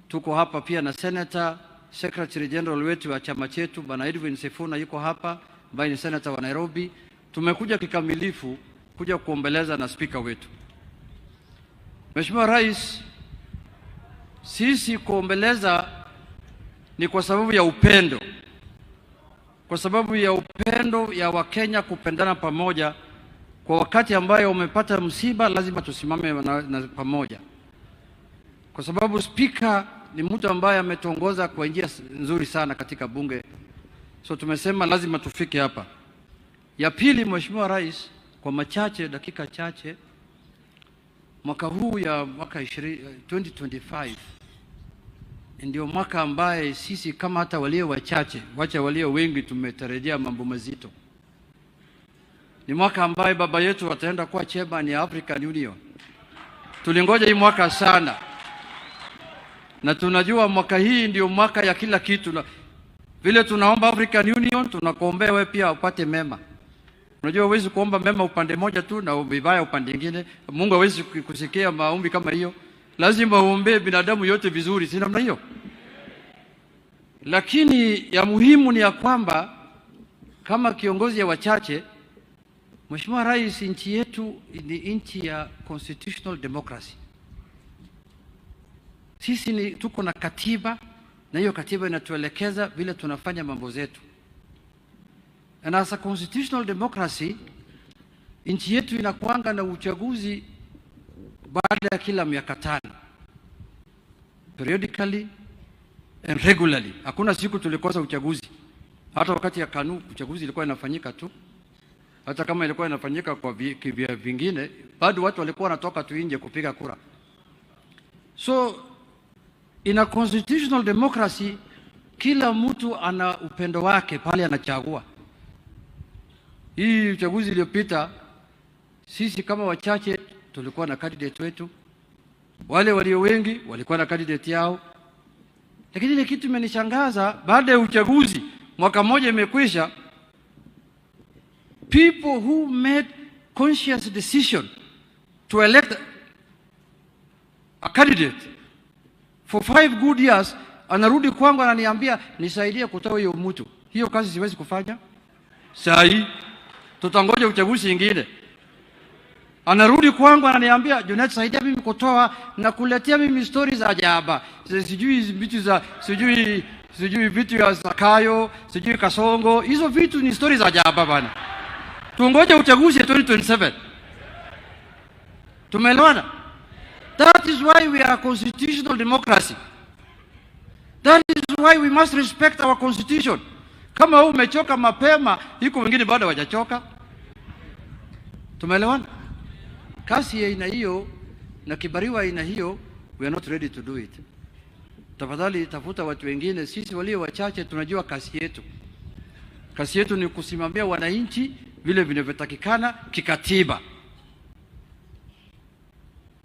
Tuko hapa pia na senator, secretary general wetu wa chama chetu Bwana Edwin Sifuna yuko hapa, ambaye ni senator wa Nairobi. Tumekuja kikamilifu kuja kuombeleza na spika wetu. Mheshimiwa Rais, sisi kuombeleza ni kwa sababu ya upendo, kwa sababu ya upendo ya Wakenya kupendana pamoja. Kwa wakati ambayo umepata msiba, lazima tusimame na pamoja, kwa sababu spika ni mtu ambaye ametuongoza kwa njia nzuri sana katika bunge, so tumesema lazima tufike hapa. Ya pili, Mheshimiwa Rais, kwa machache, dakika chache, mwaka huu ya mwaka 2025 ndio mwaka ambaye sisi kama hata walio wachache, wacha walio wengi, tumetarajia mambo mazito. Ni mwaka ambaye baba yetu ataenda kuwa chairman ya African Union. Tulingoja hii mwaka sana, na tunajua mwaka hii ndio mwaka ya kila kitu. Na vile tunaomba African Union, tunakuombea wewe pia upate mema. Unajua huwezi kuomba mema upande moja tu na vibaya upande mwingine. Mungu hawezi kusikia maombi kama hiyo. Lazima uombee binadamu yote vizuri, si namna hiyo? Lakini ya muhimu ni ya kwamba kama kiongozi ya wachache, Mheshimiwa Rais, nchi yetu ni nchi ya constitutional democracy. Sisi ni tuko na katiba na hiyo katiba inatuelekeza vile tunafanya mambo zetu. And as a constitutional democracy, nchi yetu inakuanga na uchaguzi baada ya kila miaka 5, periodically and regularly. Hakuna siku tulikosa uchaguzi. Hata wakati ya KANU uchaguzi ilikuwa inafanyika tu. Hata kama ilikuwa inafanyika kwa vya vingine, bado watu walikuwa wanatoka tu nje kupiga kura. So in a constitutional democracy, kila mtu ana upendo wake pale anachagua. Hii uchaguzi iliyopita, sisi kama wachache tulikuwa na candidate wetu, wale walio wengi walikuwa na candidate yao. Lakini ile kitu imenishangaza, baada ya uchaguzi mwaka mmoja imekwisha, people who made conscious decision to elect a candidate for 5 good years, anarudi kwangu ananiambia nisaidie kutoa hiyo mtu. Hiyo kazi siwezi kufanya saa hii, tutangoja uchaguzi ingine. Anarudi kwangu ananiambia, Junet, saidia mimi kutoa na kuletea mimi stories za ajaba, sijui vitu za sijui vitu ya Zakayo, sijui Kasongo. Hizo vitu ni stories za ajaba bana. Tungoje uchaguzi 2027. Tumeelewana? That is why we are a constitutional democracy. That is why we must respect our constitution. Kama wewe umechoka mapema, iko wengine bado hawajachoka. Tumeelewana? Kazi ya aina hiyo na kibarua aina hiyo, we are not ready to do it. Tafadhali tafuta watu wengine. Sisi walio wachache tunajua kazi yetu. Kazi yetu ni kusimamia wananchi vile vinavyotakikana kikatiba.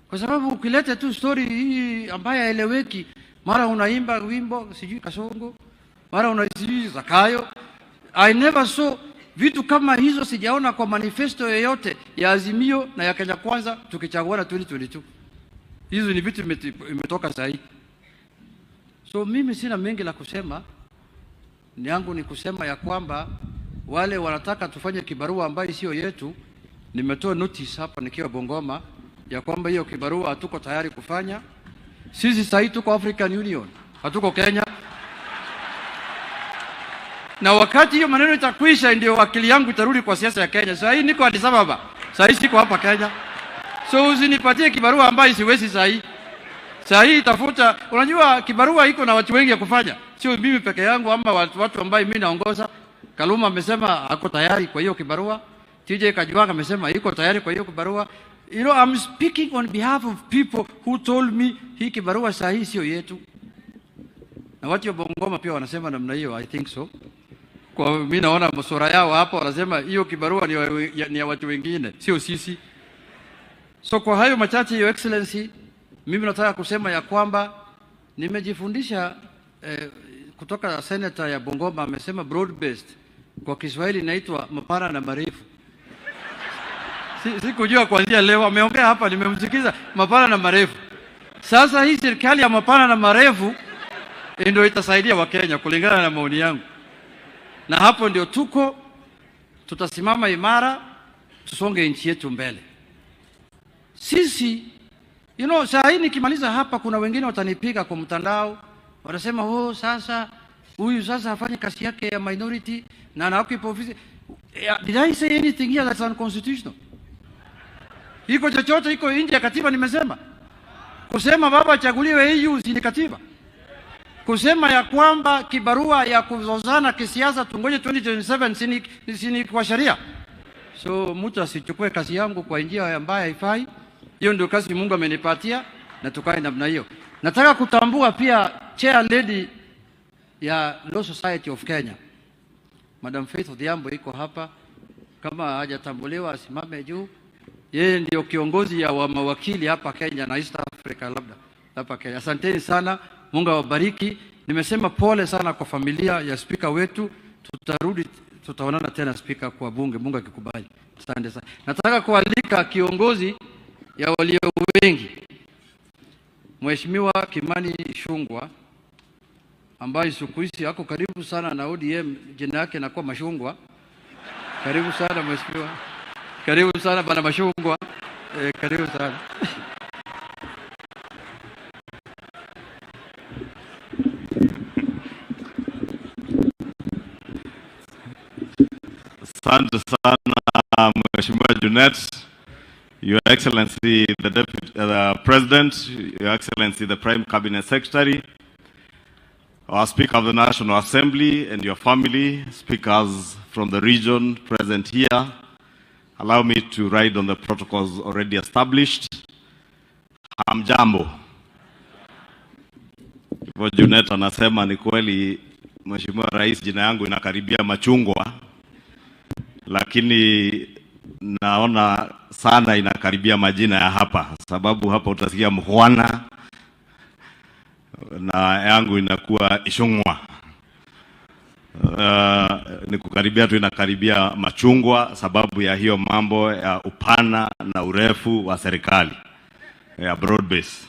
Kwa sababu ukileta tu story hii ambayo haeleweki, mara unaimba wimbo sijui Kasongo, mara una sijui Zakayo. I never saw vitu kama hizo, sijaona kwa manifesto yoyote ya Azimio na ya Kenya Kwanza tukichaguana 2022. Hizo ni vitu imetoka sahi. So mimi sina mengi la kusema, ni yangu ni kusema ya kwamba wale wanataka tufanye kibarua ambayo sio yetu, nimetoa notice hapa nikiwa Bungoma ya kwamba hiyo kibarua hatuko tayari kufanya. Sisi sasa tuko African Union, hatuko Kenya. Na wakati hiyo maneno itakwisha, ndio akili yangu itarudi kwa siasa ya Kenya. Sasa hii niko Addis Ababa, sasa hii siko hapa Kenya. So usinipatie kibarua ambayo siwezi sasa hii. Sasa hii tafuta, unajua kibarua iko na watu wengi ya kufanya, sio mimi peke yangu ama watu ambao mimi naongoza. Kaluma amesema ako tayari kwa hiyo kibarua. TJ Kajwang amesema iko tayari kwa hiyo kibarua. You know, I'm speaking on behalf of people who told me hii kibarua saa hii sio yetu. Na watu wa Bungoma pia wanasema namna hiyo, I think so. Kwa mimi naona sura yao hapo wanasema hiyo kibarua ni ya watu wengine, sio sisi. So kwa hayo machache, Your Excellency, Mimi nataka kusema ya kwamba nimejifundisha kutoka senator ya Bungoma amesema broad based, kwa Kiswahili inaitwa mapana na marefu. Sikujua kuanzia leo ameongea hapa, nimemsikiza mapana na marefu. Sasa hii serikali ya mapana na marefu ndio itasaidia Wakenya kulingana na maoni yangu, na hapo ndio tuko, tutasimama imara, tusonge nchi yetu mbele. Sisi saa hii nikimaliza hapa, kuna wengine watanipiga kwa mtandao, wanasema, "Oh, sasa huyu sasa afanye kazi yake ya minority na ana occupy ofisi." Yeah, did I say anything here that's unconstitutional? Iko chochote iko nje ya katiba nimesema? Kusema baba achaguliwe AU si ni katiba? Kusema ya kwamba kibarua ya kuzozana kisiasa tungoje 2027 si ni kwa sheria? So mtu asichukue kazi yangu kwa njia ambayo haifai. Hiyo ndio kazi Mungu amenipatia na tukae namna hiyo. Nataka kutambua pia chair lady ya Law Society of Kenya, Madam Faith Odhiambo iko hapa. Kama hajatambuliwa asimame juu. Yeye ndio kiongozi ya wa mawakili hapa Kenya na East Africa, labda hapa Kenya. Asanteni sana, Mungu awabariki. Nimesema pole sana kwa familia ya spika wetu. Tutarudi, tutaonana tena spika kwa bunge, Mungu akikubali. Asante sana. Nataka kualika kiongozi ya walio wengi, Mheshimiwa Kimani Ichung'wah, ambaye siku hizi ako karibu sana na ODM, jina yake inakuwa Mashungwa. Karibu sana mheshimiwa, karibu sana bana Mashungwa. Karibu sana. Asante sana, Mheshimiwa Junet, Your Excellency the Deputy the President, Your Excellency the Prime Cabinet Secretary, our Speaker of the National Assembly and your family, speakers from the region present here, allow me to ride on the protocols already established. Hamjambo. Hivyo Junet anasema ni kweli, Mheshimiwa Rais, jina yangu inakaribia machungwa, lakini naona sana inakaribia majina ya hapa, sababu hapa utasikia Mhwana na yangu inakuwa Ichung'wah. Ni kukaribia tu, inakaribia machungwa sababu ya hiyo mambo ya upana na urefu wa serikali ya broad base.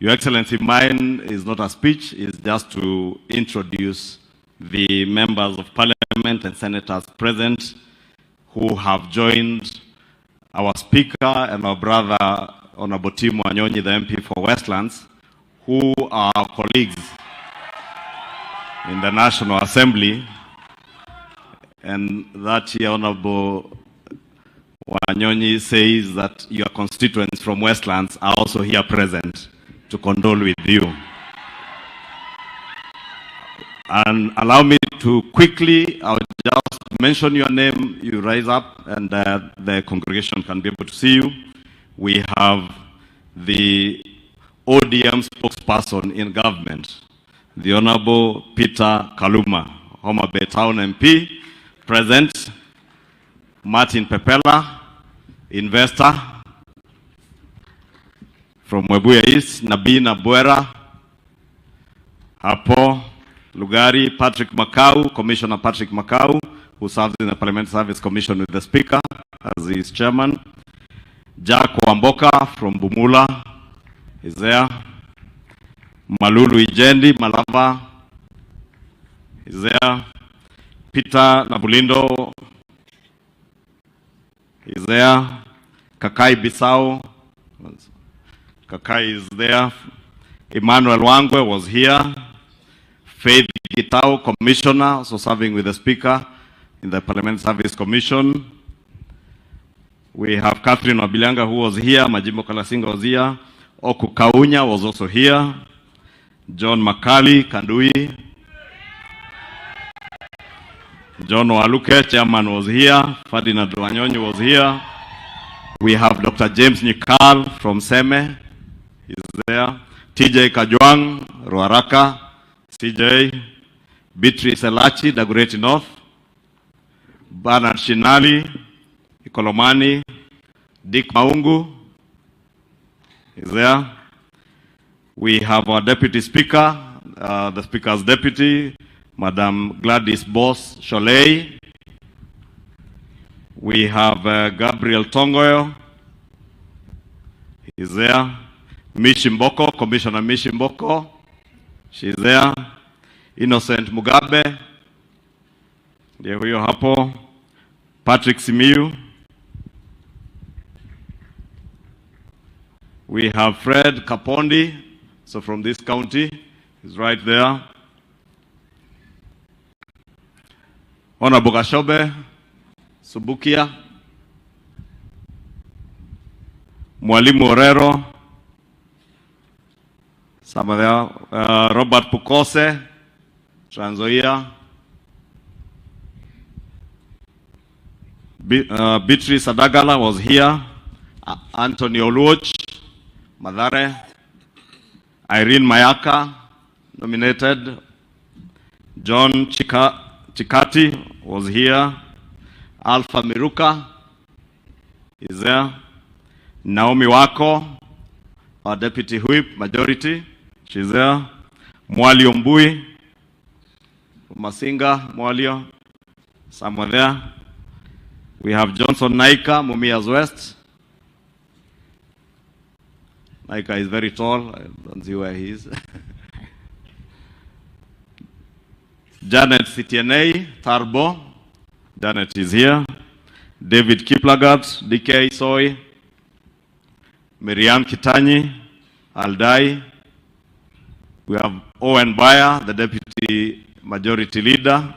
Your Excellency, mine is not a speech, it's just to introduce the members of parliament and senators present who have joined our speaker and our brother, Honorable Tim Wanyonyi, the MP for Westlands, who are our colleagues in the National Assembly. And that here, Honorable Wanyonyi says that your constituents from Westlands are also here present to condole with you. And allow me to quickly, I'll just mention your name, you rise up, and the congregation can be able to see you. We have the ODM spokesperson in government, the Honorable Peter Kaluma, Homa Bay Town MP, present. Martin Pepela, investor from Webuye East, Nabina Buera, hapo Lugari, Patrick Makau, Commissioner Patrick Makau, who serves in the Parliamentary Service Commission with the Speaker as his chairman. Jack Wamboka from Bumula is there. Malulu Ijendi Malava is there. Peter Nabulindo is there. Kakai Bisau, Kakai is there. Emmanuel Wangwe was here. Faith Gitau, Commissioner, also serving with the Speaker in the Parliament Service Commission. We have Catherine Wabilianga, who was here. Majimbo Kalasinga was here. Oku Kaunya was also here. John Makali Kandui. John Waluke, chairman, was here. Ferdinand Wanyonyi was here. We have Dr. James Nyikal from Seme. He's there. TJ Kajwang, Ruaraka. CJ. Beatrice Elachi, Dagoretti North. Bernard Shinali, Ikolomani. Dick Maungu is there. We have our Deputy Speaker, the Speaker's Deputy, Madam Gladys Boss Shollei. We have Gabriel Tongoyo. He's there. Mishi Mboko, Commissioner Mishi Mboko. She's there. Innocent Mugabe. Ndiye huyo hapo. Patrick Simiyu. We have Fred Kapondi, so from this county, he's right there. Honorable Gashobe, Subukia, Mwalimu Orero, some of there, Robert Pukose, Trans Nzoia, Beatrice Adagala was here, Anthony Oluoch, Mathare, Irene Mayaka, nominated, John Chikati was here, Alpha Miruka is there, Naomi Wako, our deputy whip, majority, she's there, Mwalio Mbui, Masinga, Mwalio, somewhere there. We have Johnson Naika, Mumias West. Naika is very tall. I don't see where he is. Janet Sitienei, Tarbo. Janet is here. David Kiplagat, DK Soy. Miriam Kitanyi, Aldai. We have Owen Baya, the Deputy Majority Leader.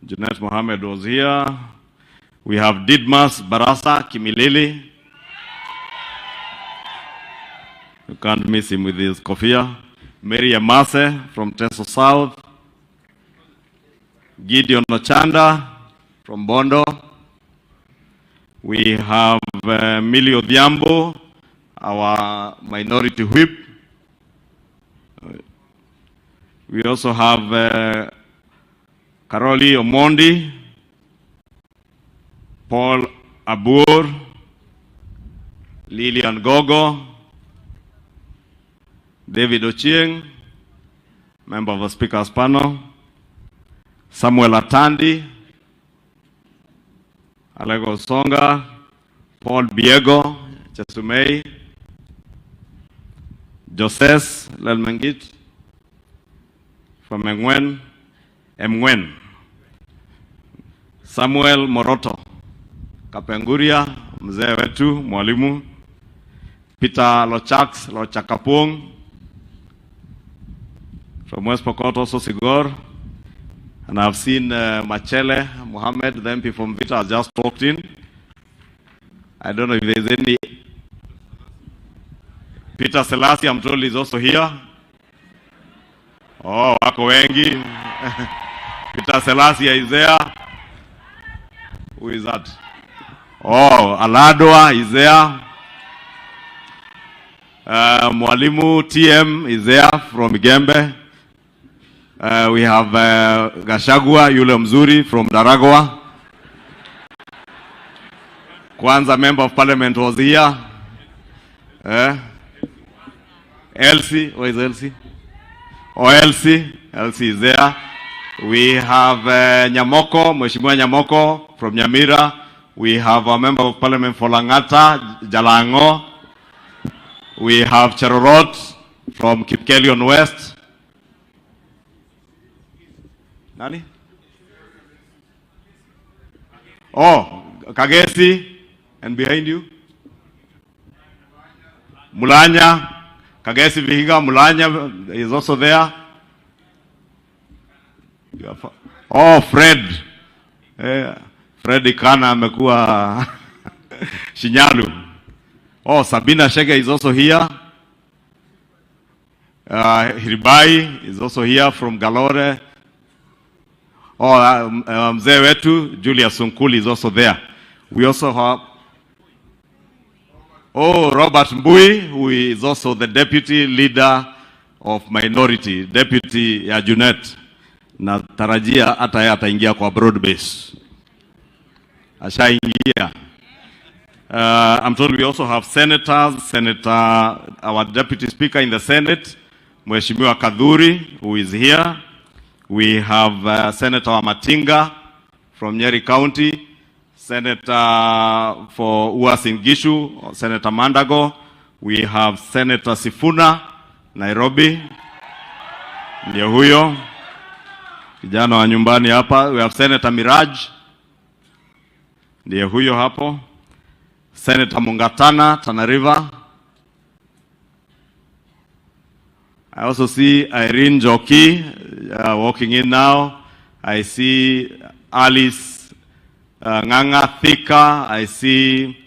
Junet Mohammed was here. We have Didmas Barasa Kimilili. You can't miss him with his kofia. Mary Amase from Teso South. Gideon Ochanda from Bondo. We have Millie Odhiambo, our minority whip. We also have Caroli Omondi, Paul Abur, Lilian Gogo, David Ochieng, member of the Speaker's panel, Samuel Atandi, Alego Songa, Paul Biego, Chesumei, Joses Lelmengit from Emgwen, Samuel Moroto, Kapenguria, mzee wetu, mwalimu, Peter Lochaks, Lochakapung, from West Pokot, also Sigor. And I've seen Machele Mohammed, the MP from Vita, has just walked in. I don't know if there's any. Peter Selassie, I'm told, is also here. Oh, wako wengi. Peter Selassie is there. Who is that? Oh, Aladwa is there. Mwalimu TM is there from Gembe. We have Gachagua yule mzuri from Ndaragwa. Kwanza member of parliament was here. Elsie, where is Elsie? Oh, Elsie. Elsie is there. We have Nyamoko, Mheshimiwa Nyamoko from Nyamira. We have a member of parliament for Langata, Jalango. We have Cherorot from Kipkelion West. Nani? Oh, Kagesi, and behind you? Mulanya. Kagesi Vihiga, Mulanya is also there. Oh, Fred. Fred Ikana amekuwa Shinyalu. Oh, Sabina Shege is also here. Hiribai is also here from Galore. Oh, mzee wetu Julius Sunkuli is also there. We also have Robert Mbui, who is also the deputy leader of minority, deputy ya Junet. Na tarajia hata yeye ataingia kwa broad base. Ashaingia. I'm told we also have senators, Senator, our Deputy Speaker in the Senate, Mheshimiwa Kathuri, who is here. We have Senator Wamatinga from Nyeri County, Senator for Uasin Gishu, Senator Mandago. We have Senator Sifuna, Nairobi. Ndio huyo kijana wa nyumbani hapa. We have Senator Miraj, ndiye huyo hapo. Senator Mungatana, Tana River. I also see Irene Njoki walking in now. I see Alice Nganga Thika. I see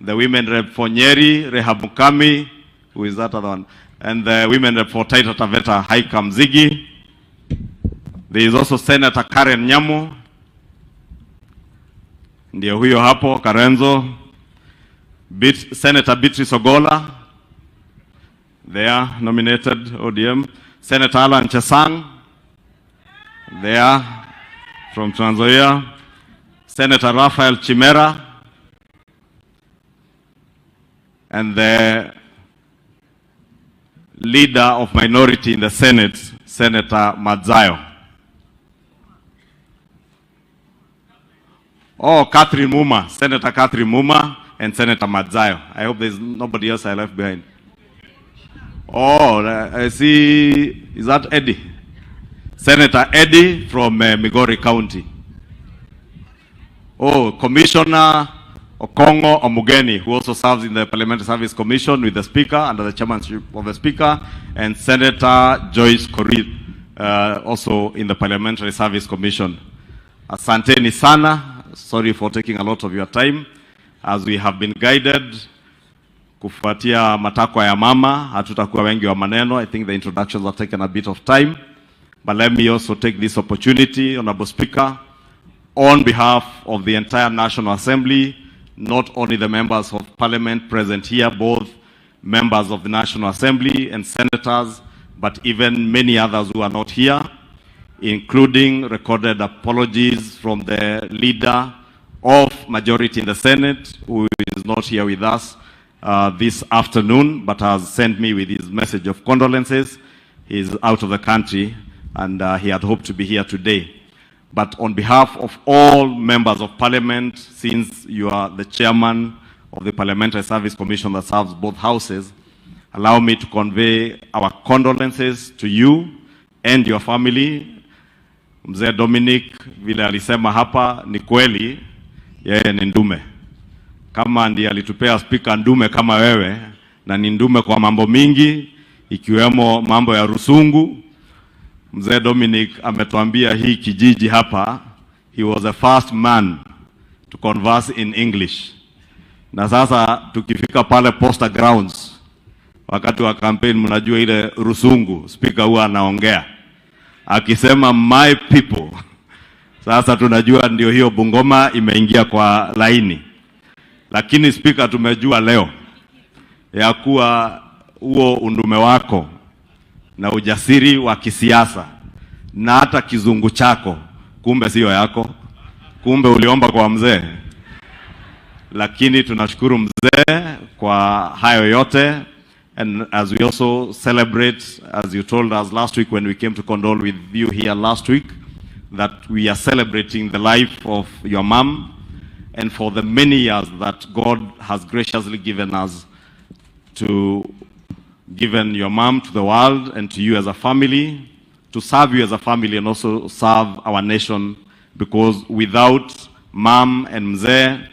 the women rep for Nyeri, Rehab Mukami, who is that other one? And the women rep for Taita Taveta, Haika Mzigi. There is also Senator Karen Nyamu. Ndiyo huyo hapo, Karenzo. Senator Beatrice Ogola, there, nominated ODM. Senator Alan Chesang, there, from Trans Nzoia. Senator Raphael Chimera, and the leader of minority in the Senate, Senator Madzayo. Oh, Catherine Muma, Senator Catherine Muma, and Senator Madzayo. I hope there's nobody else I left behind. Oh, I see, is that Eddie? Senator Eddie from Migori County. Oh, Commissioner Okongo Omogeni, who also serves in the Parliamentary Service Commission with the Speaker, under the chairmanship of the Speaker, and Senator Joyce Korir, also in the Parliamentary Service Commission. Asanteni sana. Sorry for taking a lot of your time. As we have been guided, kufuatia matakwa ya mama, hatutakuwa wengi wa maneno. I think the introductions have taken a bit of time. But let me also take this opportunity, Honorable Speaker, on behalf of the entire National Assembly, not only the members of Parliament present here, both members of the National Assembly and senators, but even many others who are not here, including recorded apologies from the leader of majority in the Senate, who is not here with us this afternoon, but has sent me with his message of condolences. He's out of the country, and he had hoped to be here today. But on behalf of all members of Parliament, since you are the chairman of the Parliamentary Service Commission that serves both houses, allow me to convey our condolences to you and your family. Mzee Dominic, vile alisema hapa, ni kweli, yeye ni ndume. Kama ndiye alitupea speaker ndume kama wewe, na ni ndume kwa mambo mingi, ikiwemo mambo ya rusungu. Mzee Dominic ametuambia hii kijiji hapa, he was the first man to converse in English. Na sasa tukifika pale Posta Grounds, wakati wa campaign, mnajua ile rusungu, speaker huwa anaongea akisema my people. Sasa tunajua ndio hiyo Bungoma imeingia kwa laini. Lakini speaker, tumejua leo ya kuwa huo undume wako na ujasiri wa kisiasa na hata kizungu chako, kumbe sio yako, kumbe uliomba kwa mzee. Lakini tunashukuru mzee kwa hayo yote. And as we also celebrate, as you told us last week when we came to condole with you here last week, that we are celebrating the life of your mom and for the many years that God has graciously given us to given your mom to the world and to you as a family, to serve you as a family and also serve our nation, because without mom and mzee,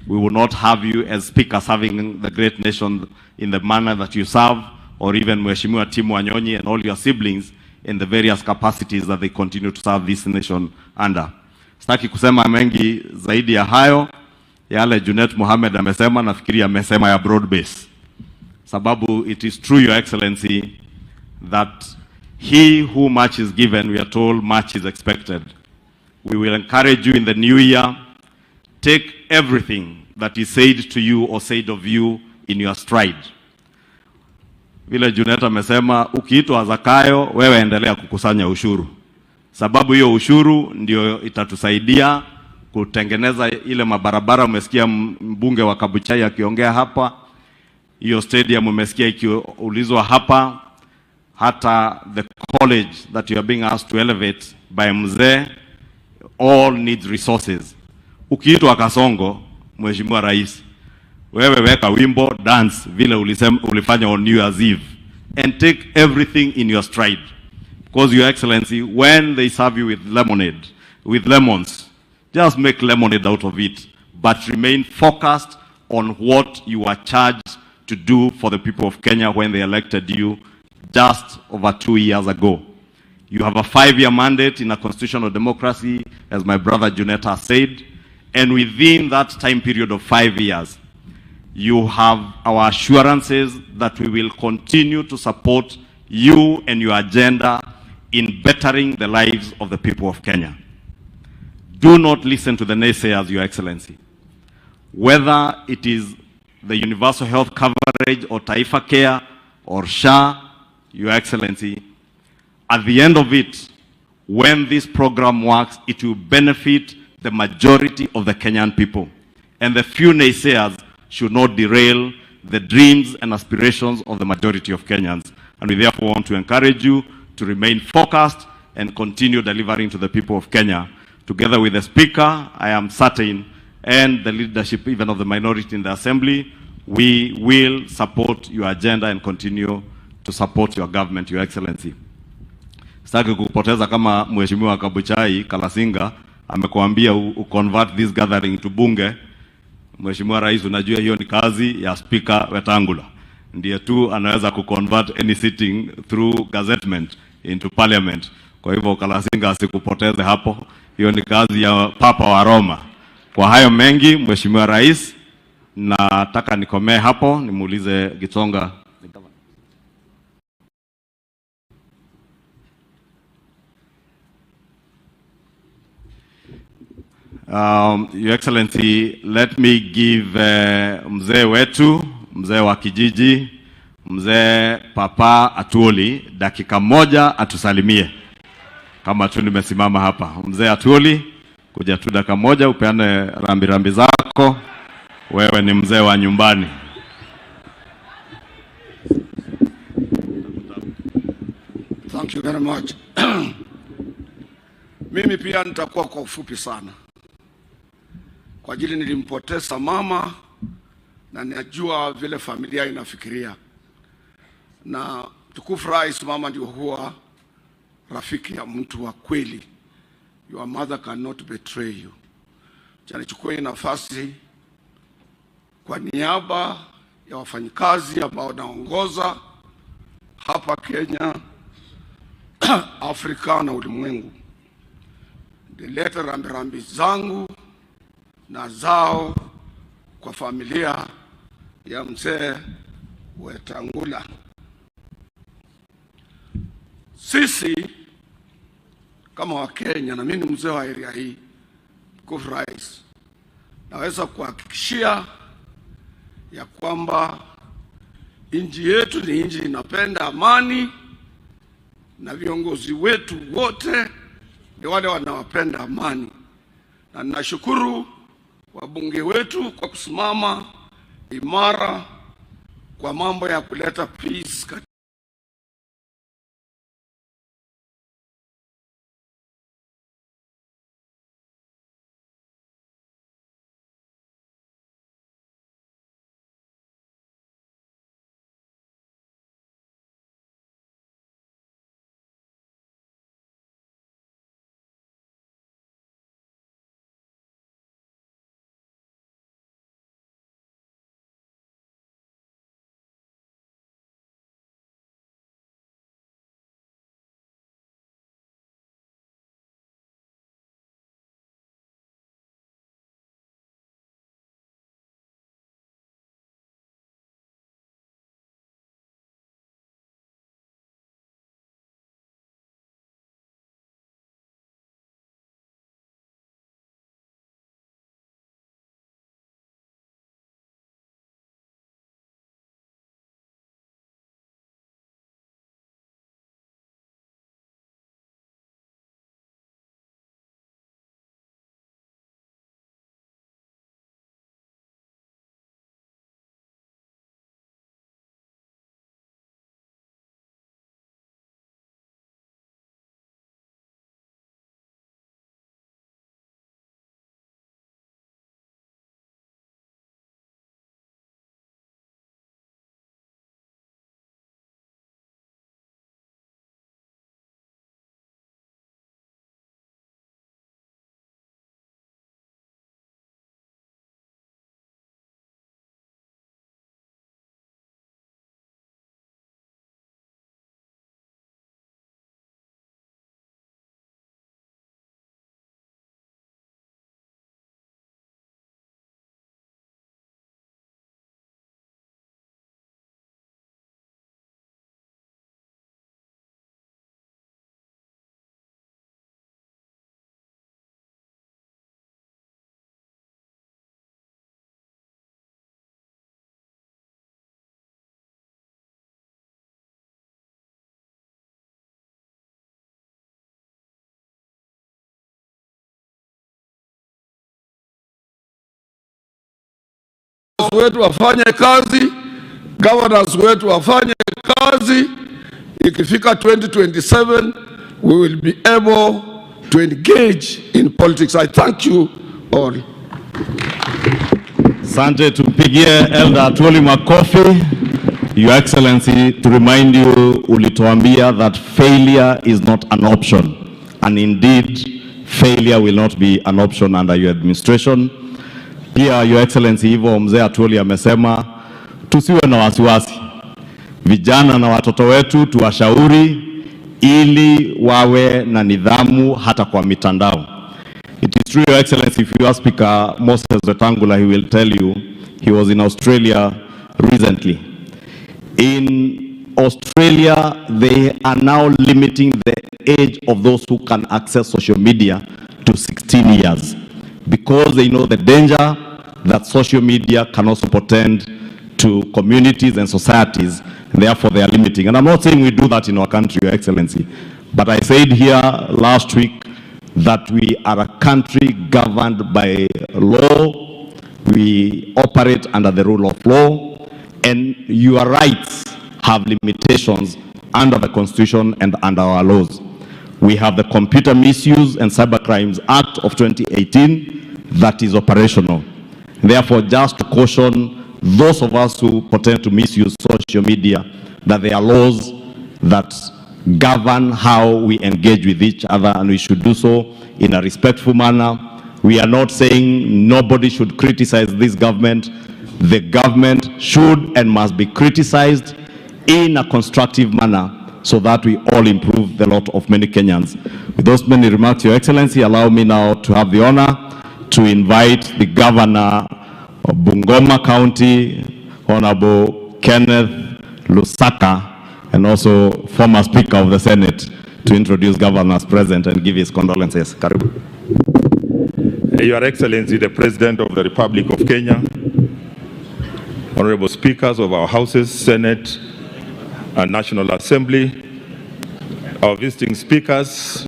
we will not have you as speaker serving the great nation in the manner that you serve, or even Mheshimiwa Tim Wanyonyi and all your siblings in the various capacities that they continue to serve this nation under. Sitaki kusema mengi zaidi ya hayo. Yale Junet Mohamed amesema, nafikiri amesema ya broad base. Sababu it is true, Your Excellency, that he who much is given, we are told much is expected. We will encourage you in the new year, take everything that is said to you or said of you in your stride. Vile Junet amesema, ukiitwa Zakayo, wewe endelea kukusanya ushuru. Sababu hiyo ushuru ndio itatusaidia kutengeneza ile mabarabara. Umesikia mbunge wa Kabuchai akiongea hapa, hiyo stadium umesikia ikiulizwa hapa, hata the college that you are being asked to elevate by mzee, all needs resources. Ukiitwa Kasongo, Mheshimiwa Rais, wewe weka wimbo dance vile ulisema, ulifanya on New Year's Eve and take everything in your stride. Because, Your Excellency, when they serve you with lemonade, with lemons, just make lemonade out of it, but remain focused on what you are charged to do for the people of Kenya when they elected you just over 2 years ago. You have a 5-year mandate in a constitutional democracy, as my brother Juneta said, and within that time period of 5 years, you have our assurances that we will continue to support you and your agenda in bettering the lives of the people of Kenya. Do not listen to the naysayers, Your Excellency. Whether it is the universal health coverage or Taifa Care or SHA, Your Excellency, at the end of it, when this program works, it will benefit the majority of the Kenyan people. And the few naysayers should not derail the dreams and aspirations of the majority of Kenyans. And we therefore want to encourage you to remain focused and continue delivering to the people of Kenya. Together with the Speaker, I am certain, and the leadership even of the minority in the Assembly, we will support your agenda and continue to support your government, Your Excellency. Sitaki kupoteza kama Mheshimiwa Kabuchai Kalasinga amekuambia u convert this gathering to bunge. Mheshimiwa Rais, unajua hiyo ni kazi ya Speaker Wetangula, ndiye tu anaweza kuconvert any sitting through gazettement into parliament. Kwa hivyo Kalasinga asikupoteze hapo, hiyo ni kazi ya Papa wa Roma. Kwa hayo mengi, Mheshimiwa Rais, nataka nikomee hapo, nimuulize Gitonga. Your Excellency, let me give mzee wetu, mzee wa kijiji, mzee Papa Atuoli dakika moja atusalimie. Kama tu nimesimama hapa. Mzee Atuoli, kuja tu dakika moja upeane rambi rambi zako. Wewe ni mzee wa nyumbani. Thank you very much. Mimi pia nitakuwa kwa ufupi sana, kwa ajili nilimpoteza mama na najua vile familia inafikiria, na mtukufu Rais, mama ndio huwa rafiki ya mtu wa kweli. Your mother cannot betray you. Acha nichukue nafasi kwa niaba ya wafanyikazi ambao naongoza hapa Kenya, Afrika na ulimwengu, nilete rambirambi zangu na zao kwa familia ya mzee Wetangula. Sisi kama Wakenya, na mimi ni mzee wa area hii, mtukufu Rais, naweza kuhakikishia ya kwamba nchi yetu ni nchi inapenda amani na viongozi wetu wote ni wale wanawapenda amani, na ninashukuru wabunge wetu kwa kusimama imara kwa mambo ya kuleta peace. Wetu wafanye kazi, governors wetu wafanye kazi. Ikifika 2027 we will be able to engage in politics. I thank you all. Asante, tumpigie Elder Atwoli makofi. Your Excellency, to remind you, ulituambia that failure is not an option. And indeed, failure will not be an option under your administration. Pia, Your Excellency, hivyo mzee Atwoli amesema, tusiwe na wasiwasi. Vijana na watoto wetu tuwashauri ili wawe na nidhamu hata kwa mitandao. It is true, Your Excellency, if you ask Speaker Moses Wetangula, he will tell you he was in Australia recently. In Australia, they are now limiting the age of those who can access social media to 16 years because they know the danger that social media can also portend to communities and societies, and therefore they are limiting. And I'm not saying we do that in our country, Your Excellency, but I said here last week that we are a country governed by law, we operate under the rule of law, and your rights have limitations under the Constitution and under our laws. We have the Computer Misuse and Cybercrimes Act of 2018 that is operational. Therefore, just to caution those of us who pretend to misuse social media, that there are laws that govern how we engage with each other, and we should do so in a respectful manner. We are not saying nobody should criticize this government. The government should and must be criticized in a constructive manner so that we all improve the lot of many Kenyans. With those many remarks, Your Excellency, allow me now to have the honor to invite the Governor of Bungoma County, Honorable Kenneth Lusaka, and also former Speaker of the Senate, to introduce governors present and give his condolences. Karibu. Your Excellency, the President of the Republic of Kenya, Honorable Speakers of our houses, Senate and National Assembly, our visiting speakers,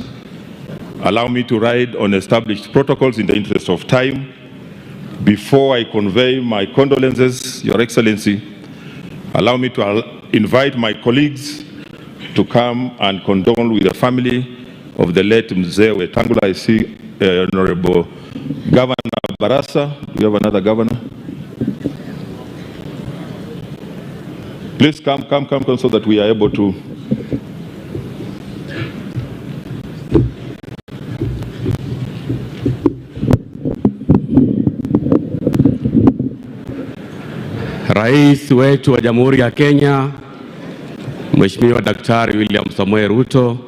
allow me to ride on established protocols in the interest of time. Before I convey my condolences, Your Excellency, allow me to invite my colleagues to come and condole with the family of the late Mzee Wetangula. I see Honorable Governor Barasa. Do we have another governor? Please come so that we are able to. Rais wetu wa Jamhuri ya Kenya, Mheshimiwa Daktari William Samoei Ruto,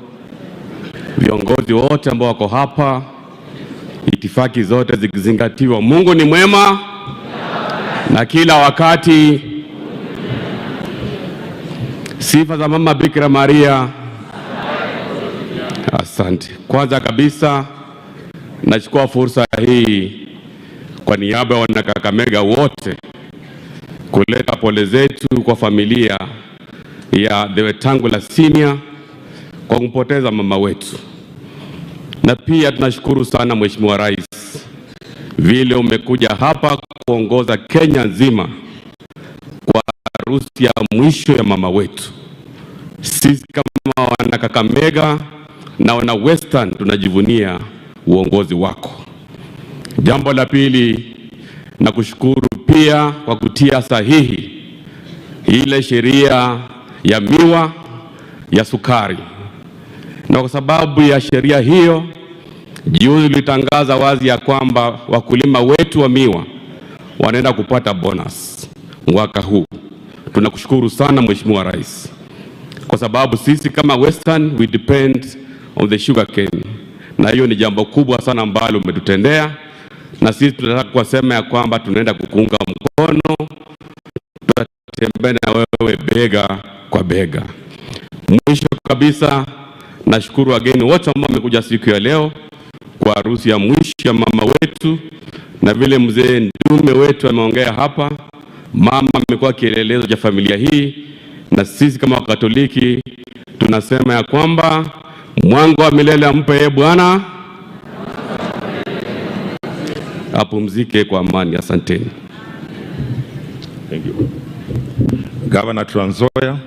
viongozi wote ambao wako hapa, itifaki zote zikizingatiwa. Mungu ni mwema na kila wakati. Sifa za Mama Bikira Maria. Asante. Kwanza kabisa nachukua fursa hii kwa niaba ya wanakakamega wote kuleta pole zetu kwa familia ya The Wetangula Senior kwa kumpoteza mama wetu. Na pia tunashukuru sana Mheshimiwa Rais vile umekuja hapa kuongoza Kenya nzima kwa harusi ya mwisho ya mama wetu. Sisi kama wana Kakamega na wana Western tunajivunia uongozi wako. Jambo la pili, na kushukuru pia kwa kutia sahihi ile sheria ya miwa ya sukari. Na kwa sababu ya sheria hiyo, juzi ulitangaza wazi ya kwamba wakulima wetu wa miwa wanaenda kupata bonus mwaka huu. Tunakushukuru sana Mheshimiwa Rais, kwa sababu sisi kama Western we depend on the sugar cane, na hiyo ni jambo kubwa sana ambalo umetutendea, na sisi tunataka kusema ya kwamba tunaenda kukuunga mkono, tutatembea na wewe bega kwa bega. Mwisho kabisa, nashukuru wageni wote ambao wamekuja siku ya leo kwa harusi ya mwisho ya mama wetu, na vile mzee Ndume wetu ameongea hapa, mama amekuwa kielelezo cha familia hii, na sisi kama Wakatoliki tunasema ya kwamba mwanga wa milele ampe yeye Bwana, apumzike kwa amani. Asanteni. Thank you. Governor Trans Nzoia.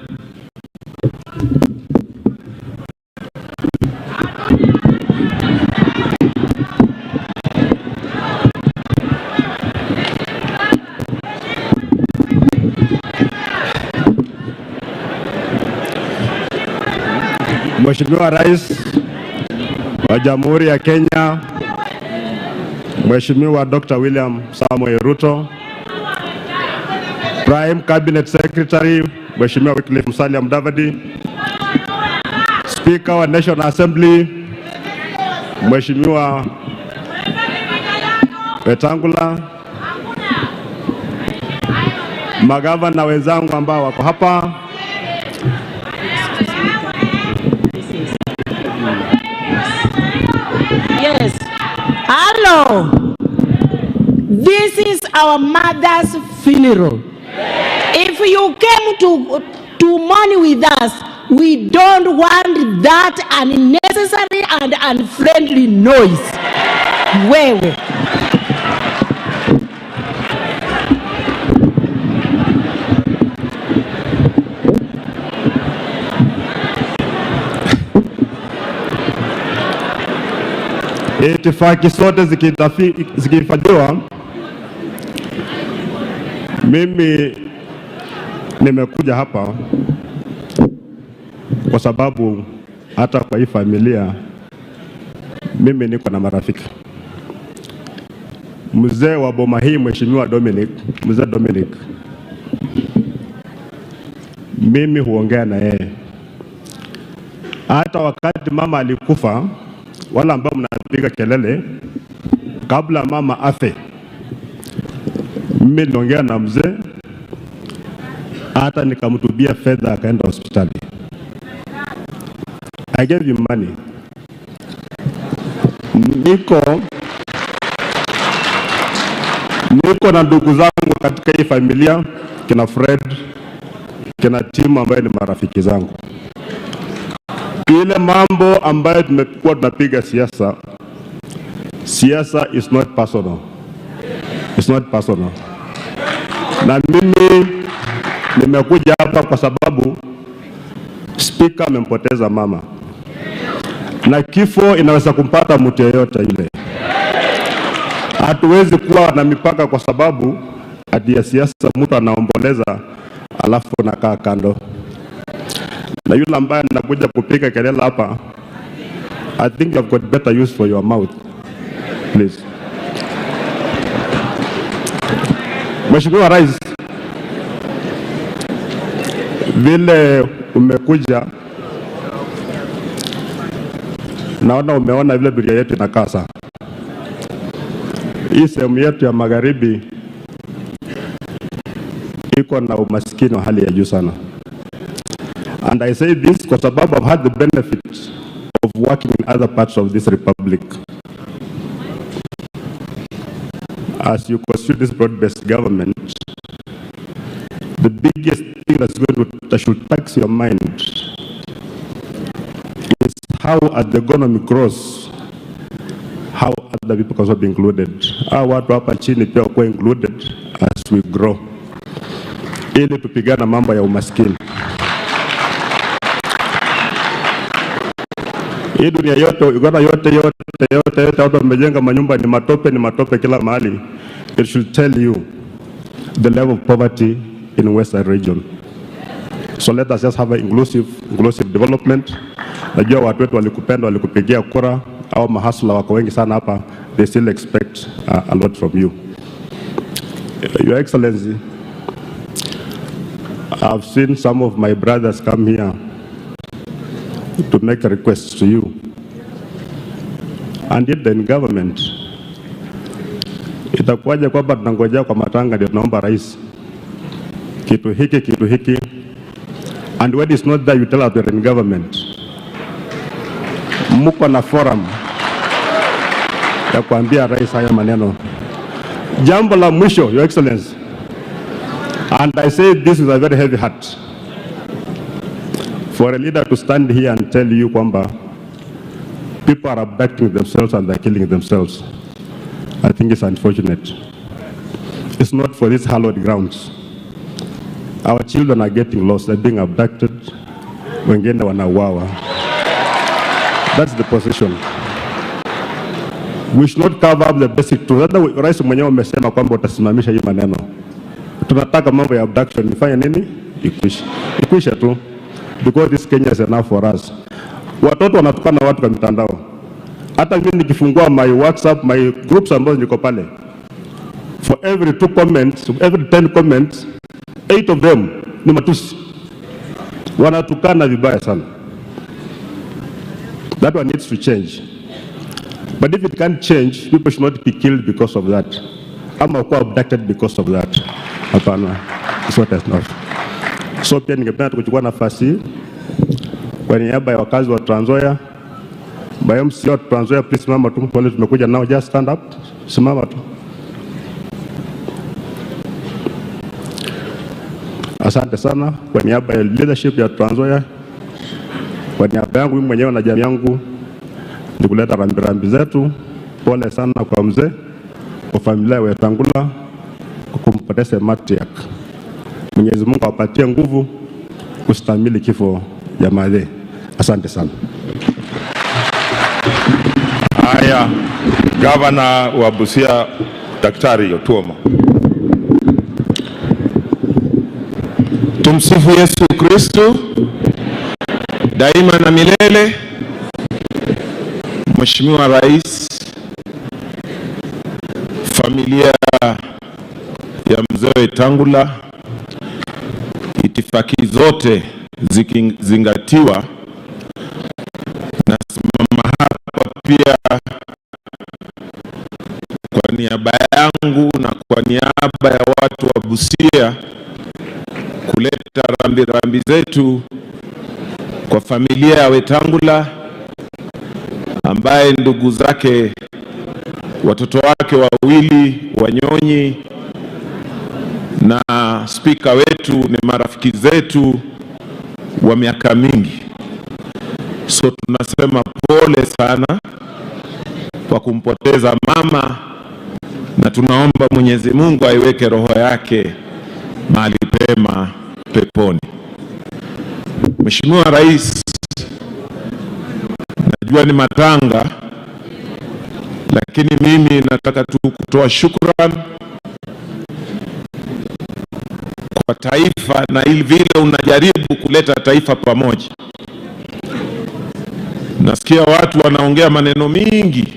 Mheshimiwa Rais wa Jamhuri ya Kenya, Mheshimiwa Dr. William Samoei Ruto, Prime Cabinet Secretary Mheshimiwa Wycliffe Musalia Mudavadi, Speaker wa National Assembly Mheshimiwa Wetangula, magavana wenzangu ambao wako hapa, Yes. Hello. This is our mother's funeral. If you came to mourn with us, we don't want that unnecessary and unfriendly noise. Wewe. Itifaki zote zikihifadhiwa, mimi nimekuja hapa kwa sababu hata kwa hii familia mimi niko na marafiki. Mzee wa boma hii Mheshimiwa Dominic, Mzee Dominic, mimi huongea na yeye. Hata wakati mama alikufa, wala ambao mnapiga kelele, kabla mama afe, mimi niliongea na mzee, hata nikamtubia fedha akaenda hospitali. I gave him money. Niko na ndugu zangu katika hii familia, kina Fred, kina Tim ambaye ni marafiki zangu. Ile mambo ambayo tumekuwa tunapiga siasa, siasa is not personal. It's not personal. Na mimi nimekuja hapa kwa sababu speaker amempoteza mama. Na kifo inaweza kumpata mtu yeyote yule. Hatuwezi kuwa na mipaka kwa sababu ati ya siasa mtu anaomboleza alafu nakaa kando. Na yule ambaye anakuja kupiga kelele hapa, I think you've got better use for your mouth. Please. Mheshimiwa Rais, vile umekuja, naona umeona vile dunia yetu inakaa sasa. Hii sehemu yetu ya magharibi iko na umaskini wa hali ya juu sana. And I say this kwa sababu I've had the benefit of working in other parts of this republic. As you pursue this broad-based government, the biggest thing that should tax your mind is how, as the economy grows, how other people can also be included. Hawa watu hapa chini pia wakuwe included as we grow, ili tupigana mambo ya umaskini. Hii dunia yote, Uganda yote, yote, yote, yote, watu wamejenga manyumba ni matope kila mahali. It should tell you the level of poverty in Western region. So let us just have an inclusive development. Najua watu wetu walikupenda, walikupigia kura, au mahasla wako wengi sana hapa, they still expect a lot from you. Your Excellency, I've seen some of my brothers come here to make a request to you. And yet in government, itakuwaje kwamba tunangojea kwa matanga ndio tunaomba rais kitu hiki, kitu hiki, and when it's not there you tell us we're in government. Mko na forum ya kuambia rais haya maneno. Jambo la mwisho, Your Excellency, and I say this with a very heavy heart, for a leader to stand here and tell you kwamba people are abducting themselves and they're killing themselves, I think it's unfortunate. It's not for these hallowed grounds. Our children are getting lost, they're being abducted, wengine wanauawa. That's the position. We should not cover up the basic truth. Hata rais mwenyewe amesema kwamba utasimamisha hii maneno. Tunataka mambo ya abduction ifanye nini? Ikwishe. Ikwishe tu. Because this Kenya is enough for us. Watoto wanatukana watu kwa mitandao. Hata mimi nikifungua my WhatsApp, my groups ambazo niko pale, for every 2 comments, every 10 comments, 8 of them ni matusi. Wanatukana vibaya sana. That one needs to change. But if it can't change, people should not be killed because of that. Ama kuwa abducted because of that. Hapana, it's not enough. So pia ningependa kuchukua nafasi kwa niaba ya wakazi wa Trans Nzoia. By MC wa Trans Nzoia, please simama tu, wale tumekuja nao, just stand up, simama tu. Asante sana kwa niaba ya leadership ya Trans Nzoia, kwa niaba yangu mimi mwenyewe na jamii yangu, nikuleta rambirambi zetu. Pole sana kwa mzee, kwa familia ya Wetangula, kwa kumpoteza matriarch. Mwenyezi Mungu awapatie nguvu kustahimili kifo ya madhe. Asante sana. Haya, Gavana wa Busia Daktari Otuoma. Tumsifu Yesu Kristo daima na milele. Mheshimiwa Rais, familia ya mzee Wetangula, itifaki zote zikizingatiwa, nasimama hapa pia kwa niaba yangu na kwa niaba ya watu wa Busia kuleta rambirambi zetu kwa familia ya Wetangula ambaye ndugu zake, watoto wake wawili Wanyonyi na spika wetu ni marafiki zetu wa miaka mingi. So tunasema pole sana kwa kumpoteza mama, na tunaomba Mwenyezi Mungu aiweke roho yake mahali pema peponi. Mheshimiwa Rais, najua ni matanga, lakini mimi nataka tu kutoa shukrani kwa taifa na vile unajaribu kuleta taifa pamoja. Nasikia watu wanaongea maneno mingi,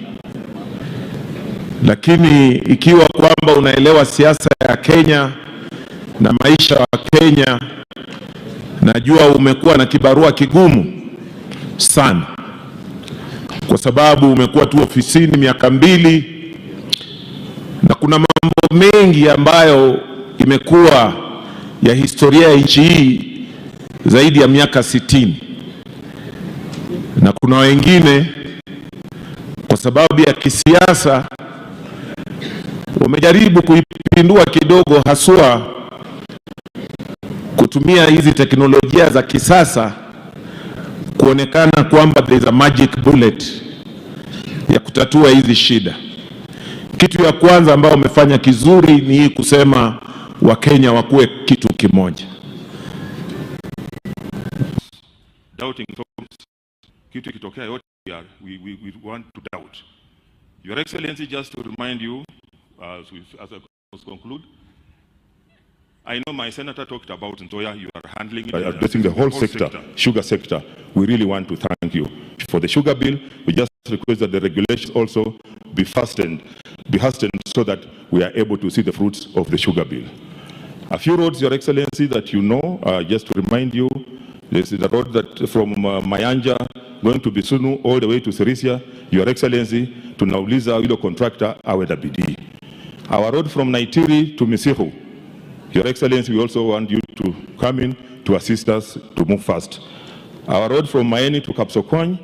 lakini ikiwa kwamba unaelewa siasa ya Kenya na maisha ya Kenya, najua umekuwa na kibarua kigumu sana, kwa sababu umekuwa tu ofisini miaka 2, na kuna mambo mengi ambayo imekuwa ya historia ya nchi hii zaidi ya miaka 60. Na kuna wengine kwa sababu ya kisiasa wamejaribu kuipindua kidogo, haswa kutumia hizi teknolojia za kisasa kuonekana kwamba there is a magic bullet ya kutatua hizi shida. Kitu ya kwanza ambayo wamefanya kizuri ni hii kusema Wakenya wakuwe kitu kimoja. Doubting Thomas. Kitu kitokea yote we want to doubt. Your Excellency, just to remind you, as I conclude, I know my senator talked about Nzoia, you are handling it. Addressing the whole sector, sugar sector. We really want to thank you. For the sugar bill, we just request that the regulations also be hastened so that we are able to see the fruits of the sugar bill. A few roads, Your Excellency, that you know, just to remind you, this is the road that from Mayanja going to Bisunu all the way to Sirisia. Your Excellency, tunauliza yule contractor awe na bidii. Our road from Naitiri to Misihu, Your Excellency, we also want you to come in to assist us to move fast. Our road from Maeni to Kapsokwany,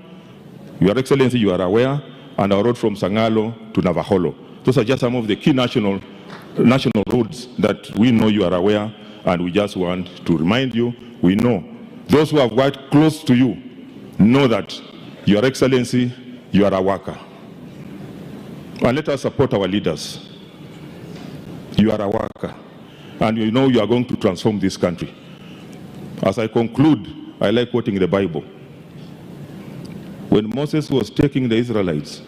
Your Excellency, you are aware, and our road from Sangalo to Navaholo. Those are just some of the key national roads that we know you are aware, and we just want to remind you, we know. Those who have worked close to you know that, Your Excellency, you are a worker. And let us support our leaders. You are a worker. And you know you are going to transform this country. As I conclude, I like quoting the Bible. When Moses was taking the Israelites,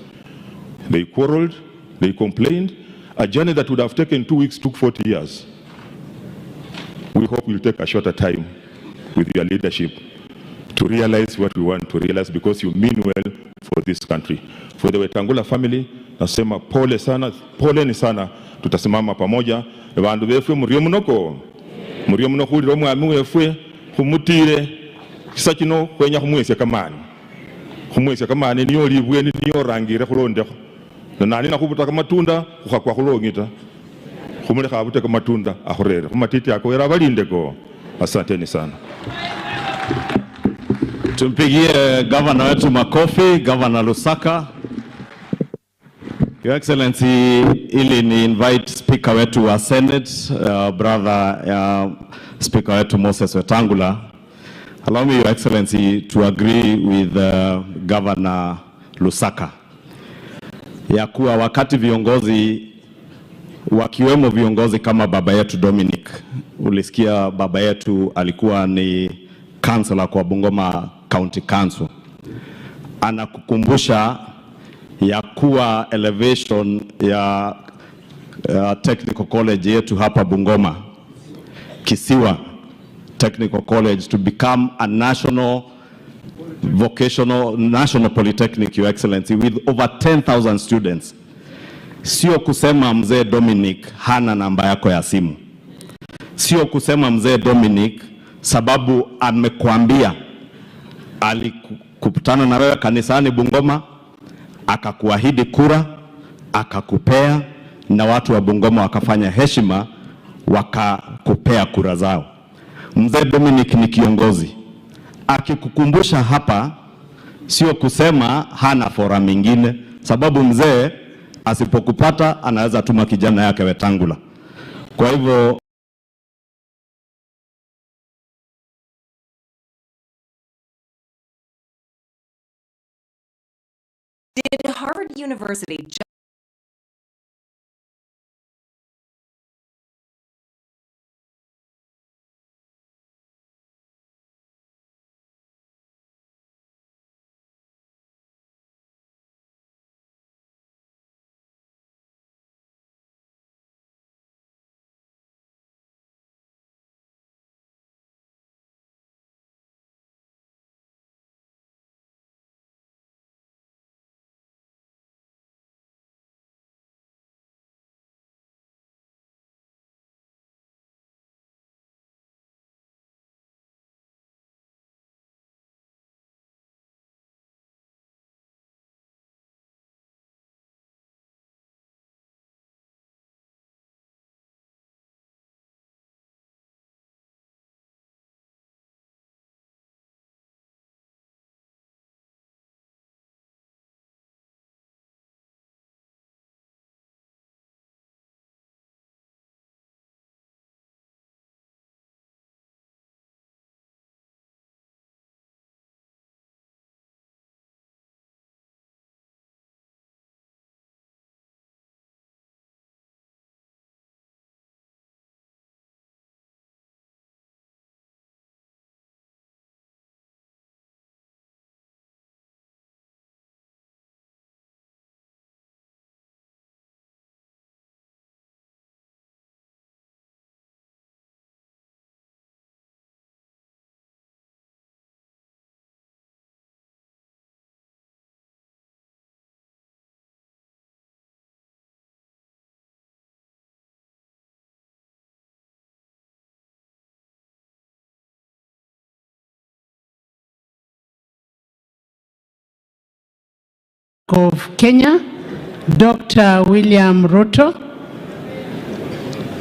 they quarreled, they complained. A journey that would have taken 2 weeks took 40 years. We hope we'll take a shorter time with your leadership to realize what we want to realize, because you mean well for this country. For the Wetangula family, nasema pole sana, poleni sana, tutasimama pamoja. Bandu befwe murio munoko, murio muno khulira omwami wefwe, khumutire, kisa kino khwenya khumwesya kamani. Khumwesya kamani niyo libweni niyo rangire khulondekho. Nani nakhubuta kamatunda khukhakwa khulongita. Khumulekha abute kamatunda akhurere. Khumatiti ako era balindeko. Asanteni sana. Tumpigie gavana wetu makofi, Gavana Lusaka. Your Excellency, ili ni invite speaker wetu wa Senate, brother speaker wetu Moses Wetangula. Allow me, Your Excellency, to agree with Governor Lusaka ya kuwa wakati viongozi wakiwemo viongozi kama baba yetu Dominic, ulisikia baba yetu alikuwa ni councillor kwa Bungoma County Council, anakukumbusha ya kuwa elevation ya Technical College yetu hapa Bungoma, Kisiwa Technical College, to become a national vocational, national polytechnic, Your Excellency, with over 10,000 students. Sio kusema mzee Dominic hana namba yako ya simu. Sio kusema mzee Dominic sababu amekuambia alikutana na wewe kanisani Bungoma, akakuahidi kura, akakupea, na watu wa Bungoma wakafanya heshima, wakakupea kura zao. Mzee Dominic ni kiongozi. Akikukumbusha hapa, sio kusema hana fora mingine, sababu mzee asipokupata anaweza tuma kijana yake Wetangula. Kwa hivyo Did Harvard University of Kenya, Dr. William Ruto,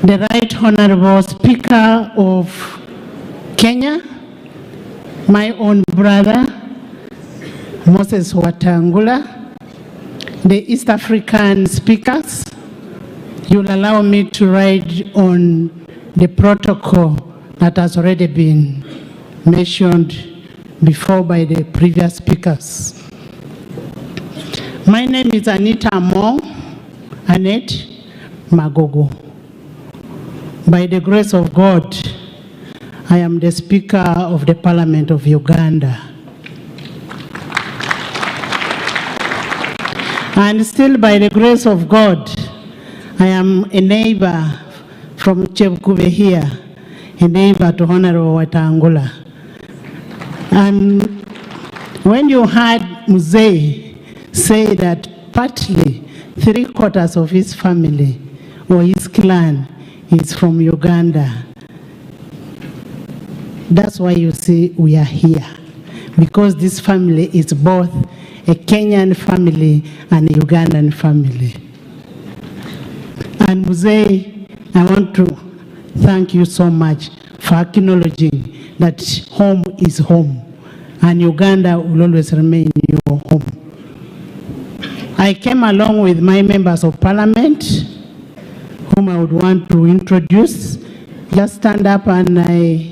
the Right Honorable Speaker of Kenya, my own brother, Moses Wetangula, the East African speakers, you'll allow me to ride on the protocol that has already been mentioned before by the previous speakers. My name is Anita Among, Annette Magogo. By the grace of God, I am the Speaker of the Parliament of Uganda. And still by the grace of God, I am a neighbor from Chepkube here, a neighbor to Honorable Wetangula. And when you heard Mzee say that partly 3/4 of his family or his clan is from Uganda, that's why you see we are here, because this family is both a Kenyan family and a Ugandan family. And Mzee, I want to thank you so much for acknowledging that home is home, and Uganda will always remain your home. I came along with my members of parliament, whom I would want to introduce. Just stand up and I...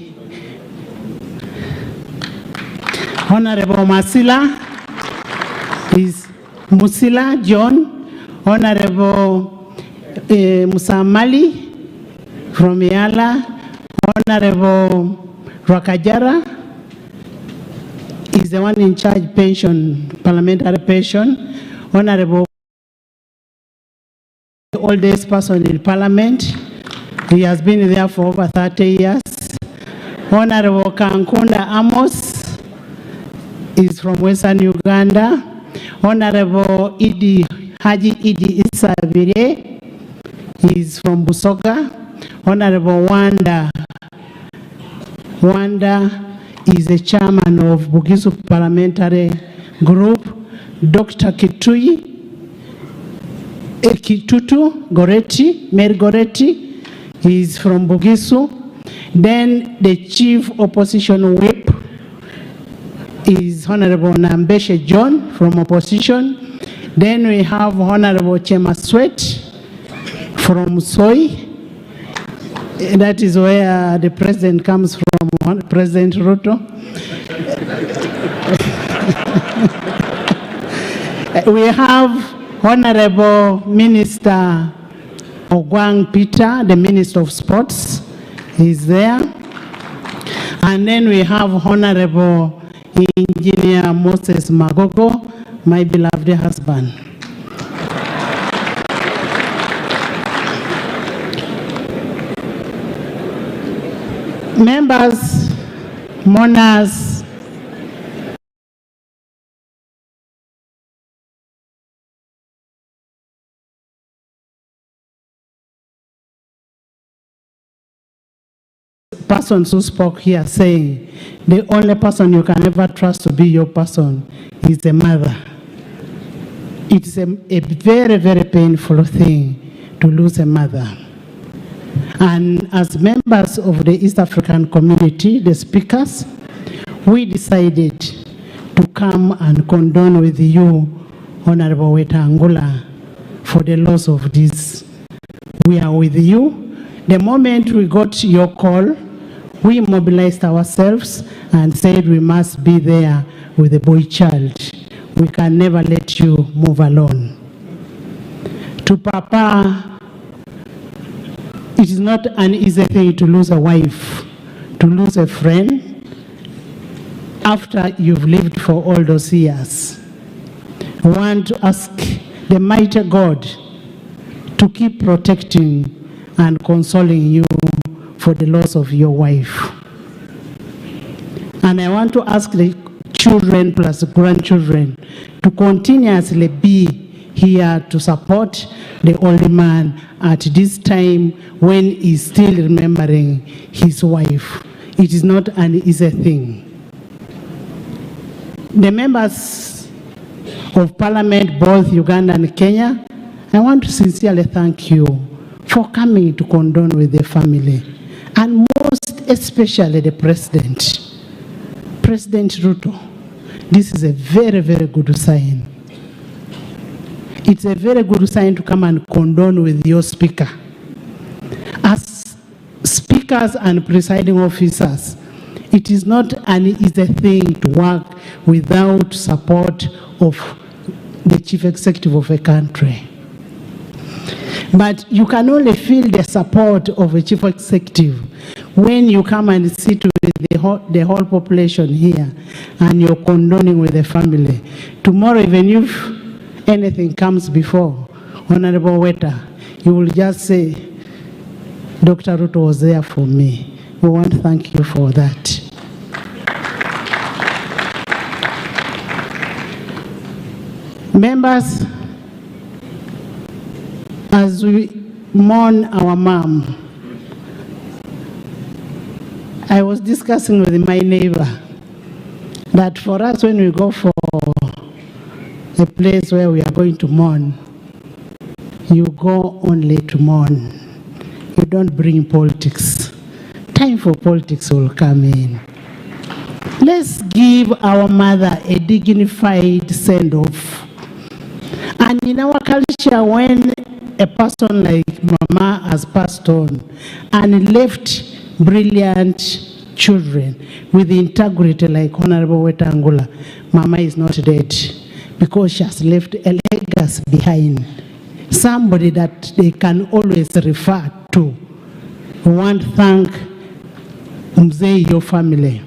Honorable Masila is Musila John, Honorable Musamali from Yala, Honorable Rakajara is the one in charge pension, parliamentary pension, Honorable the oldest person in parliament, he has been there for over 30 years. Honorable Kankunda Amos is from Western Uganda. Honorable Idi Haji Idi Isabire is from Busoga. Honorable Wanda is the chairman of Bugisu Parliamentary Group. Dr. Kitui Kitutu Goretti, Mary Goretti, is from Bugisu. Then the chief opposition whip is Honorable Nambeshe John from opposition. Then we have Honorable Chema Sweat from Soy. That is where the president comes from, President Ruto. We have Honorable Minister Ogwang Peter, the Minister of Sports, is there. And then we have Honorable Engineer Moses Magogo, my beloved husband. Members, mourners, persons who spoke here saying the only person you can ever trust to be your person is the mother. It's a very, very painful thing to lose a mother. And as members of the East African community, the speakers, we decided to come and condone with you, Honorable Wetangula, for the loss of this. We are with you. The moment we got your call, we mobilized ourselves and said we must be there with the boy child. We can never let you move alone. To Papa, it is not an easy thing to lose a wife, to lose a friend, after you've lived for all those years. I want to ask the mighty God to keep protecting and consoling you for the loss of your wife. And I want to ask the children plus grandchildren to continuously be here to support the old man at this time when he's still remembering his wife. It is not an easy thing. The members of parliament, both Uganda and Kenya, I want to sincerely thank you for coming to condone with the family, and most especially the president, President Ruto. This is a very, very good sign. It's a very good sign to come and condone with your speaker. As speakers and presiding officers, it is not an easy thing to work without support of the chief executive of a country. But you can only feel the support of a chief executive when you come and sit with the whole population here and you're condoning with the family. Tomorrow, even if anything comes before Honorable Weta, you will just say, Dr. Ruto was there for me. We want to thank you for that. Members, as we mourn our mom, I was discussing with my neighbor that for us, when we go for a place where we are going to mourn, you go only to mourn. You don't bring politics. Time for politics will come in. Let's give our mother a dignified send-off. And in our culture, when a person like Mama has passed on and left brilliant children with integrity like Honorable Wetangula, Mama is not dead because she has left a legacy behind. Somebody that they can always refer to. We want to thank Mzee, your family,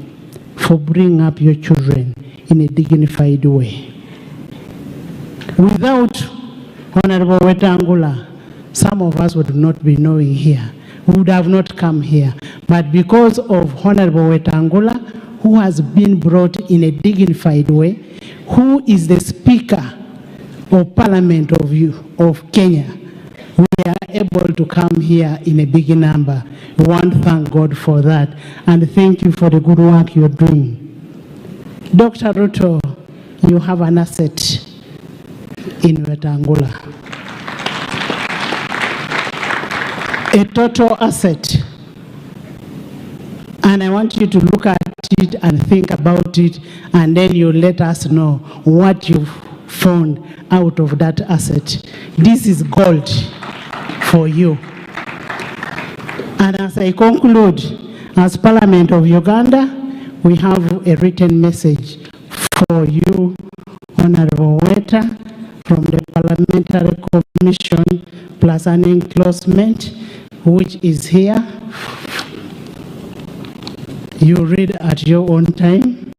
for bringing up your children in a dignified way. Without Honorable Wetangula, some of us would not be knowing here. We would have not come here. But because of Honorable Wetangula, who has been brought in a dignified way, who is the Speaker of Parliament of Kenya, we are able to come here in a big number. We want to thank God for that. And thank you for the good work you're doing. Dr. Ruto, you have an asset in Wetangula. A total asset. And I want you to look at it and think about it, and then you let us know what you've found out of that asset. This is gold for you. And as I conclude, as Parliament of Uganda, we have a written message for you, Honorable Weta, from the Parliamentary Commission, plus an enclosement, which is here. You read at your own time.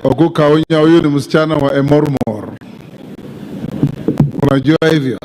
Okuka Onya huyu ni msichana wa Emormor. Unajua hivyo?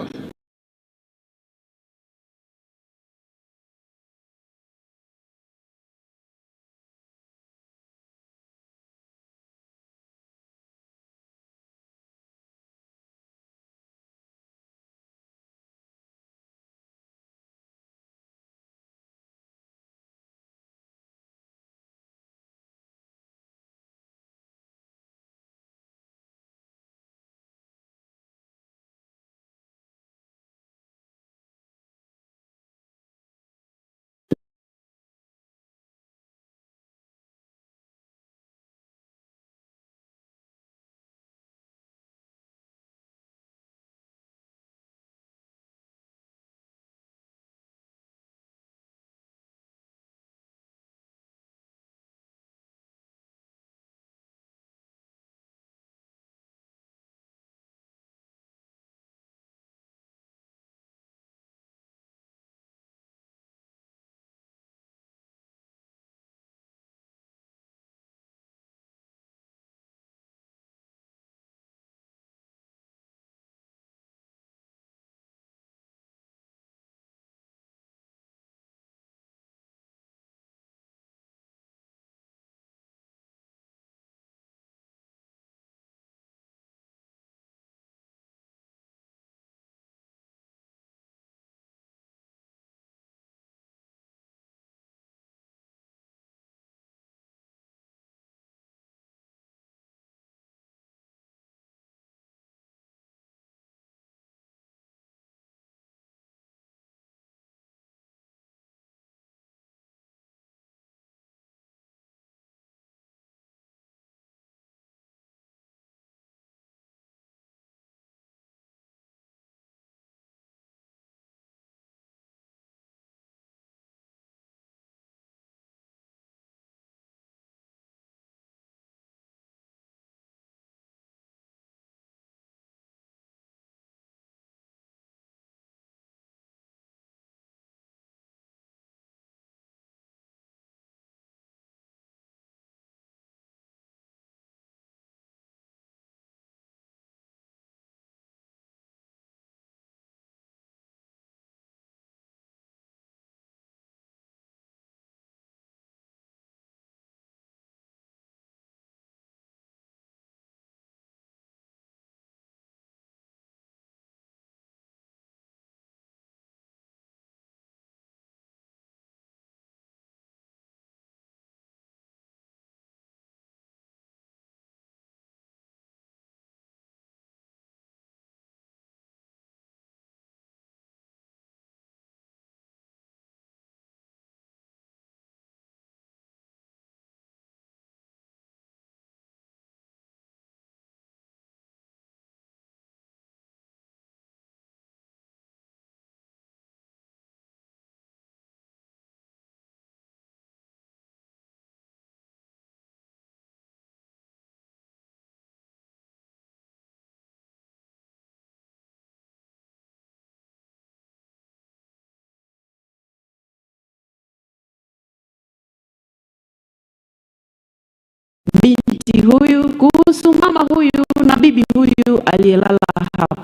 Binti huyu, kuhusu mama huyu na bibi huyu aliyelala hapa.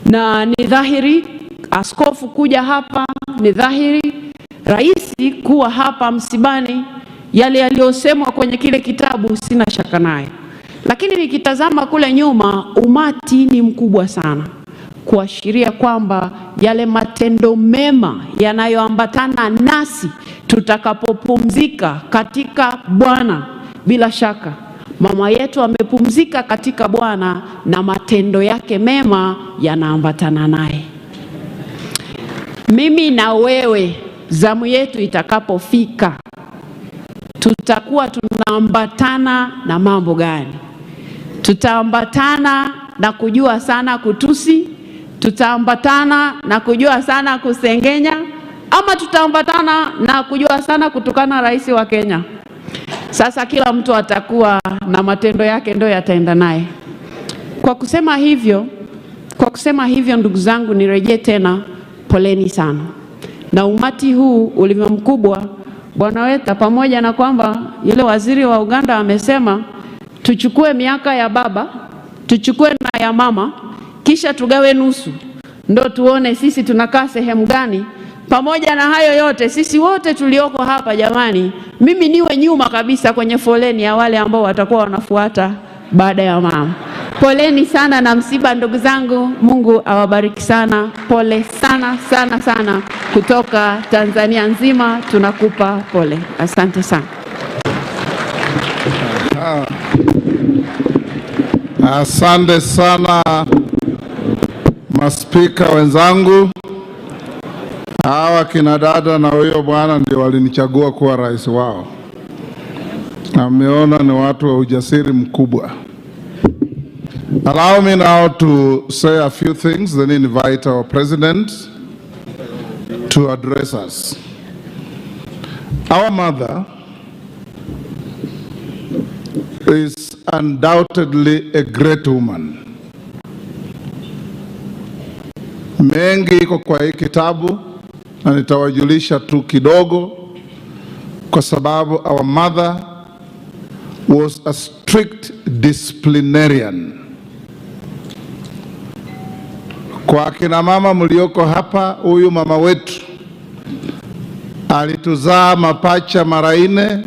Na ni dhahiri askofu kuja hapa, ni dhahiri rais kuwa hapa msibani, yale yaliyosemwa kwenye kile kitabu sina shaka naye. Lakini nikitazama kule nyuma, umati ni mkubwa sana, kuashiria kwamba yale matendo mema yanayoambatana nasi tutakapopumzika katika Bwana, bila shaka mama yetu amepumzika katika Bwana na matendo yake mema yanaambatana naye. Mimi na wewe, zamu yetu itakapofika, tutakuwa tunaambatana na mambo gani? Tutaambatana na kujua sana kutusi? Tutaambatana na kujua sana kusengenya? Ama tutaambatana na kujua sana kutukana rais wa Kenya? Sasa kila mtu atakuwa na matendo yake ndio yataenda naye. Kwa kusema hivyo ndugu zangu, nirejee tena, poleni sana. Na umati huu ulivyo mkubwa, Bwana Weta, pamoja na kwamba yule waziri wa Uganda amesema tuchukue miaka ya baba, tuchukue na ya mama, kisha tugawe nusu, ndo tuone sisi tunakaa sehemu gani. Pamoja na hayo yote, sisi wote tulioko hapa jamani, mimi niwe nyuma kabisa kwenye foleni ya wale ambao watakuwa wanafuata baada ya mama. Poleni sana na msiba ndugu zangu, Mungu awabariki sana. Pole sana sana sana, kutoka Tanzania nzima tunakupa pole. Asante sana. Asante sana maspika wenzangu. Hawa kina dada na huyo bwana ndio walinichagua kuwa rais wao. Ameona ni watu wa ujasiri mkubwa. Allow me now to say a few things, then invite our president to address us. Our mother is undoubtedly a great woman. Mengi iko kwa hii kitabu na nitawajulisha tu kidogo, kwa sababu our mother was a strict disciplinarian. Kwa akina mama mlioko hapa, huyu mama wetu alituzaa mapacha mara 4,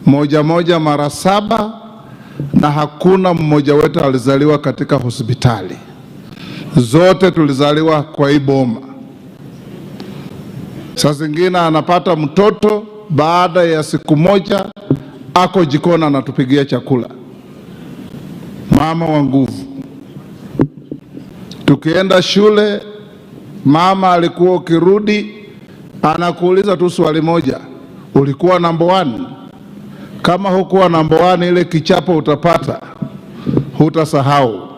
moja moja mara 7, na hakuna mmoja wetu alizaliwa katika hospitali. Zote tulizaliwa kwa hii boma. Saa zingine anapata mtoto, baada ya siku moja ako jikoni anatupigia chakula. Mama wa nguvu. Tukienda shule, mama alikuwa ukirudi anakuuliza tu swali moja, ulikuwa number 1? Kama hukuwa number 1, ile kichapo utapata, hutasahau.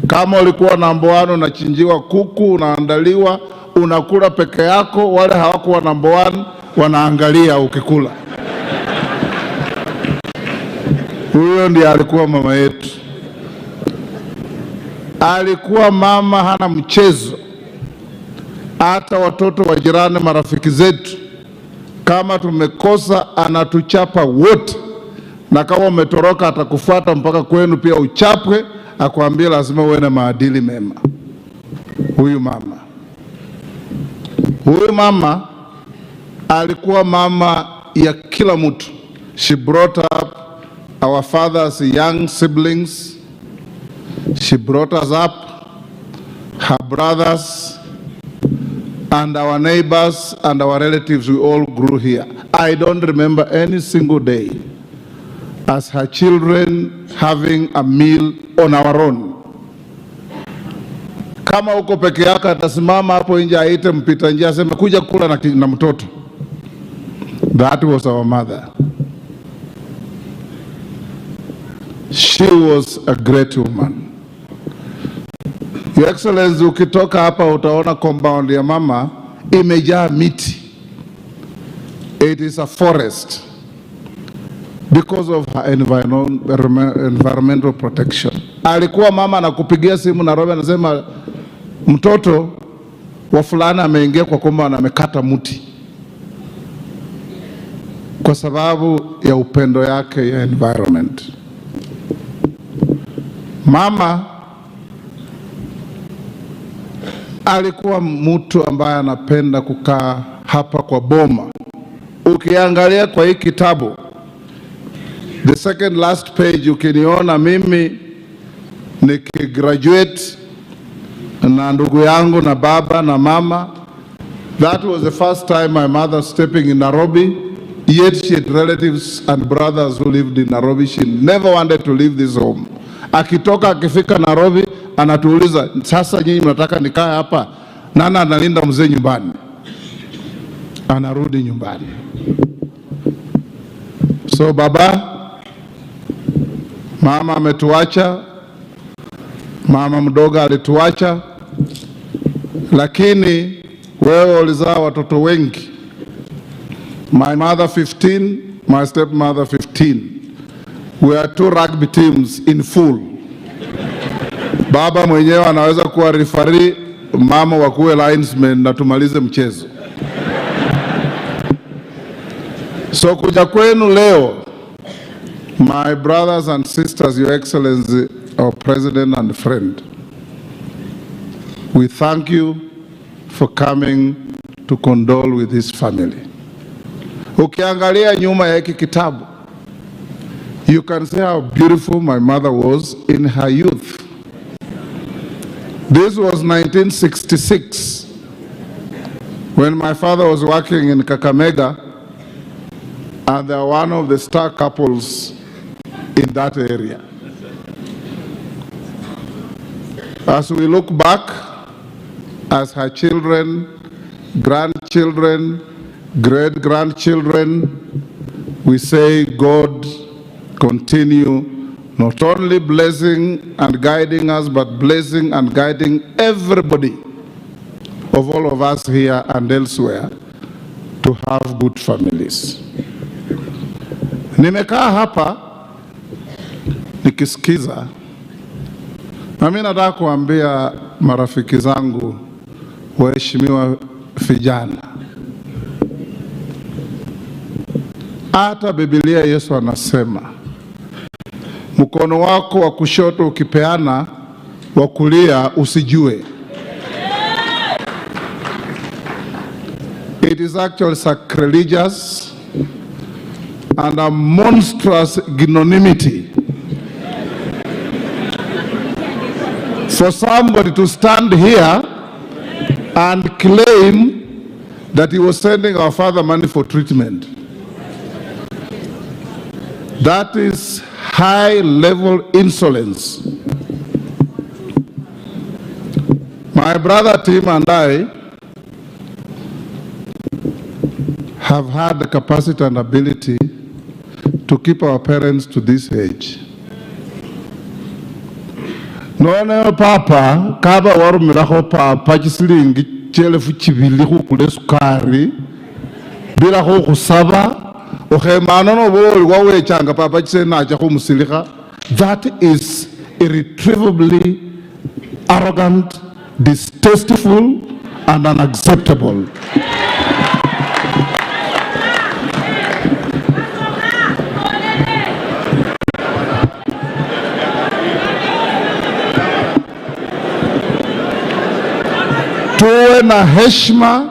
Kama ulikuwa number 1, unachinjiwa kuku, unaandaliwa, unakula peke yako. Wale hawakuwa number 1 wanaangalia ukikula. Huyo ndiye alikuwa mama yetu. Alikuwa mama hana mchezo. Hata watoto wa jirani, marafiki zetu, kama tumekosa anatuchapa wote, na kama umetoroka atakufuata mpaka kwenu pia uchapwe, akwambie lazima uwe na maadili mema. Huyu mama alikuwa mama ya kila mtu. She brought up our father's young siblings. She brought us up, her brothers, and our neighbors and our relatives. We all grew here. I don't remember any single day as her children having a meal on our own. Kama uko peke yako, atasimama hapo nje aite mpita njia aseme kuja kula na mtoto. That was our mother. She was a great woman. Your Excellency, ukitoka hapa utaona compound ya mama imejaa miti. It is a forest because of her environmental protection. Alikuwa mama anakupigia simu Nairobi, anasema mtoto wa fulani ameingia kwa compound amekata mti, kwa sababu ya upendo yake ya environment. Mama alikuwa mtu ambaye anapenda kukaa hapa kwa boma. Ukiangalia kwa hii kitabu, the second last page, ukiniona mimi nikigraduate na ndugu yangu na baba na mama. That was the first time my mother stepping in Nairobi. Yet she had relatives and brothers who lived in Nairobi. She never wanted to leave this home. Akitoka akifika Nairobi anatuuliza, sasa nyinyi mnataka nikae hapa? Nana analinda mzee nyumbani? Anarudi nyumbani. So baba, mama ametuacha, mama mdogo alituacha, lakini wewe ulizaa watoto wengi. My mother 15, my stepmother 15. We are 2 rugby teams in full. Baba mwenyewe anaweza kuwa referee, mama wakuwe linesman na tumalize mchezo. So kuja kwenu leo, my brothers and sisters, Your Excellency, our President and friend, we thank you for coming to condole with this family. Ukiangalia nyuma ya hiki kitabu, you can see how beautiful my mother was in her youth. This was 1966, when my father was working in Kakamega, and they are one of the star couples in that area. As we look back, as her children, grandchildren, great-grandchildren, we say God continue not only blessing and guiding us, but blessing and guiding everybody of all of us here and elsewhere to have good families. Nimekaa hapa nikisikiza, na mimi nataka kuambia marafiki zangu, waheshimiwa vijana, hata Biblia Yesu anasema mkono wako wa kushoto ukipeana, wa kulia usijue. It is actually sacrilegious and a monstrous ignominy for somebody to stand here and claim that he was sending our father money for treatment. That is high-level insolence. My brother Tim and I have had the capacity and ability to keep our parents to this age. None papa kaba warumirakho papa chisilingi chelefu chibili khukula sukari bila khukhusaba okhemana noboli wawechanga papa chisena acha khumusilikha. That is irretrievably arrogant, distasteful and unacceptable. Tuwe na heshima.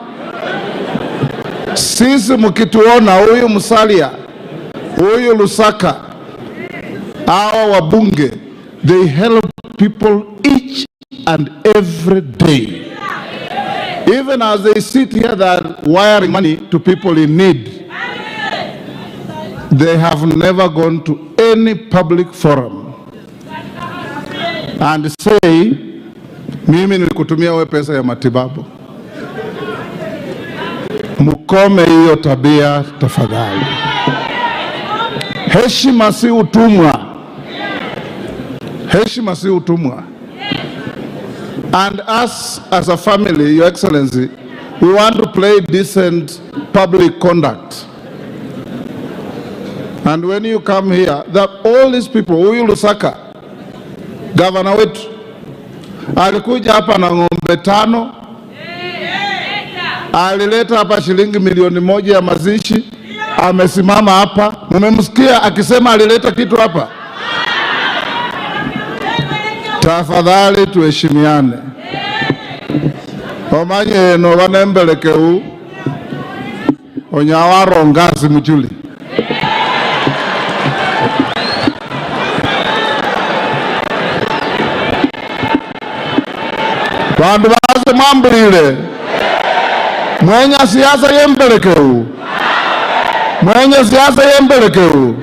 Sisi mkituona huyu Musalia, huyu Lusaka, hawa wabunge, they help people each and every day. Even as they sit here, they are wiring money to people in need. They have never gone to any public forum and say, mimi nilikutumia wewe pesa ya matibabu. Mukome hiyo tabia tafadhali. Heshima si utumwa. Heshima si utumwa. And us as a family, Your Excellency, we want to play decent public conduct. And when you come here, that all these people, huyu Lusaka, governor wetu, alikuja hapa na ng'ombe 5, alileta hapa shilingi 1,000,000 ya mazishi, amesimama hapa. Mmemsikia akisema alileta kitu hapa? Tafadhali tuheshimiane. Omanye no banembelekeu onyawarongazi mchuli. Bandu baze mwambulile. Mwenye siasa yembelekeu. Mwenye siasa yembelekeu.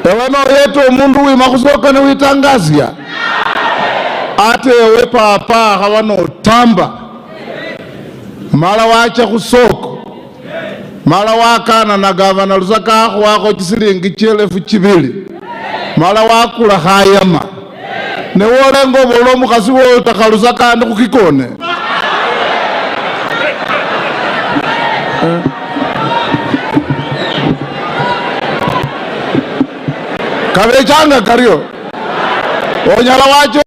Ewe no yetu mundu wima kusoka ni witangazia. Ate ewe papa hawano tamba. Mala wacha kusoko. Mala wakana na gavana Lusaka wako chisilingi chelefu 2. Mala wakula hayama. Ne wolengo bolo mukasi wo takalusaka ndi kukikone. Kabechanga kario. Onyala wacho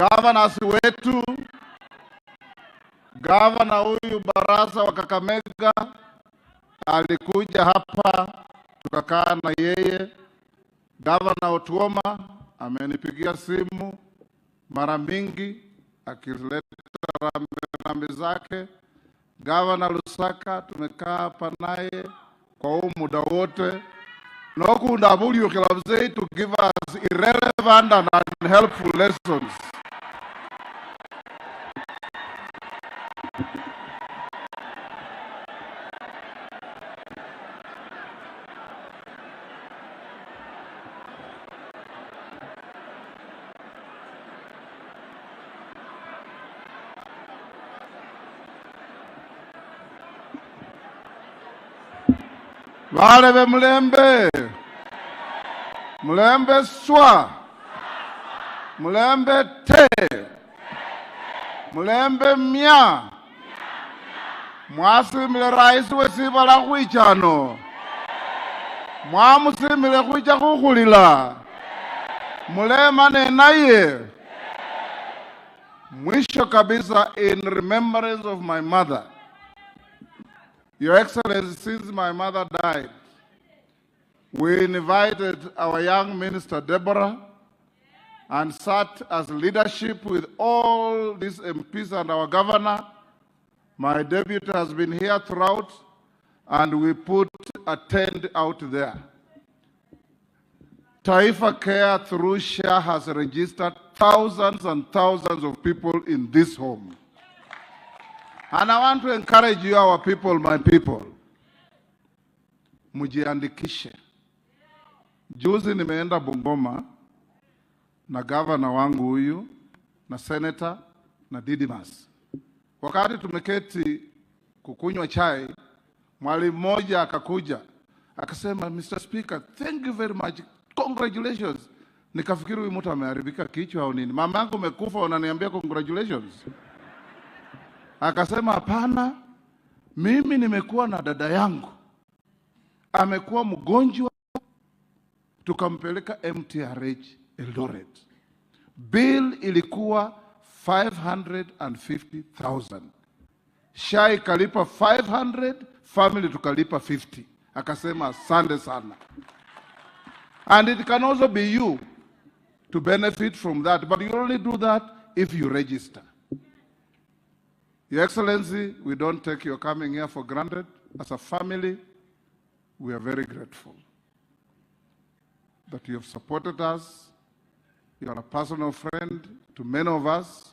Governors wetu, gavana huyu Barasa wa Kakamega alikuja hapa tukakaa na yeye. Gavana Otuoma amenipigia simu mara mingi akileta rambirambi zake. Gavana Lusaka tumekaa hapa naye kwa huu muda wote. Nokunda buliukila mzee to give us irrelevant and unhelpful lessons. Wale be Mulembe, Mulembe swa, Mulembe te, Mulembe mia, mwasimile rais wesibala khwichano, mwamusimile khwicha khukhulila, mulemane naye. Mwisho kabisa, in remembrance of my mother, Your Excellency, since my mother died, we invited our young minister, Deborah, and sat as leadership with all these MPs and our governor. My deputy has been here throughout, and we put a tent out there. Taifa Care through SHA has registered thousands and thousands of people in this home. And I want to encourage you, our people, my people, mujiandikishe. Juzi nimeenda Bungoma na governor wangu huyu na senator na Didmas. Wakati tumeketi kukunywa chai, mwalimu mmoja akakuja akasema, Mr. Speaker, thank you very much, congratulations. Nikafikiri huyu mtu ameharibika kichwa au nini? Mama yangu amekufa unaniambia congratulations? Akasema hapana, mimi nimekuwa na dada yangu amekuwa mgonjwa, tukampeleka MTRH Eldoret. Bill ilikuwa 550,000. SHA ikalipa 500, family tukalipa 50. Akasema asante sana. And it can also be you to benefit from that, but you only do that if you register. Your Excellency, we don't take your coming here for granted. As a family, we are very grateful that you have supported us. You are a personal friend to many of us.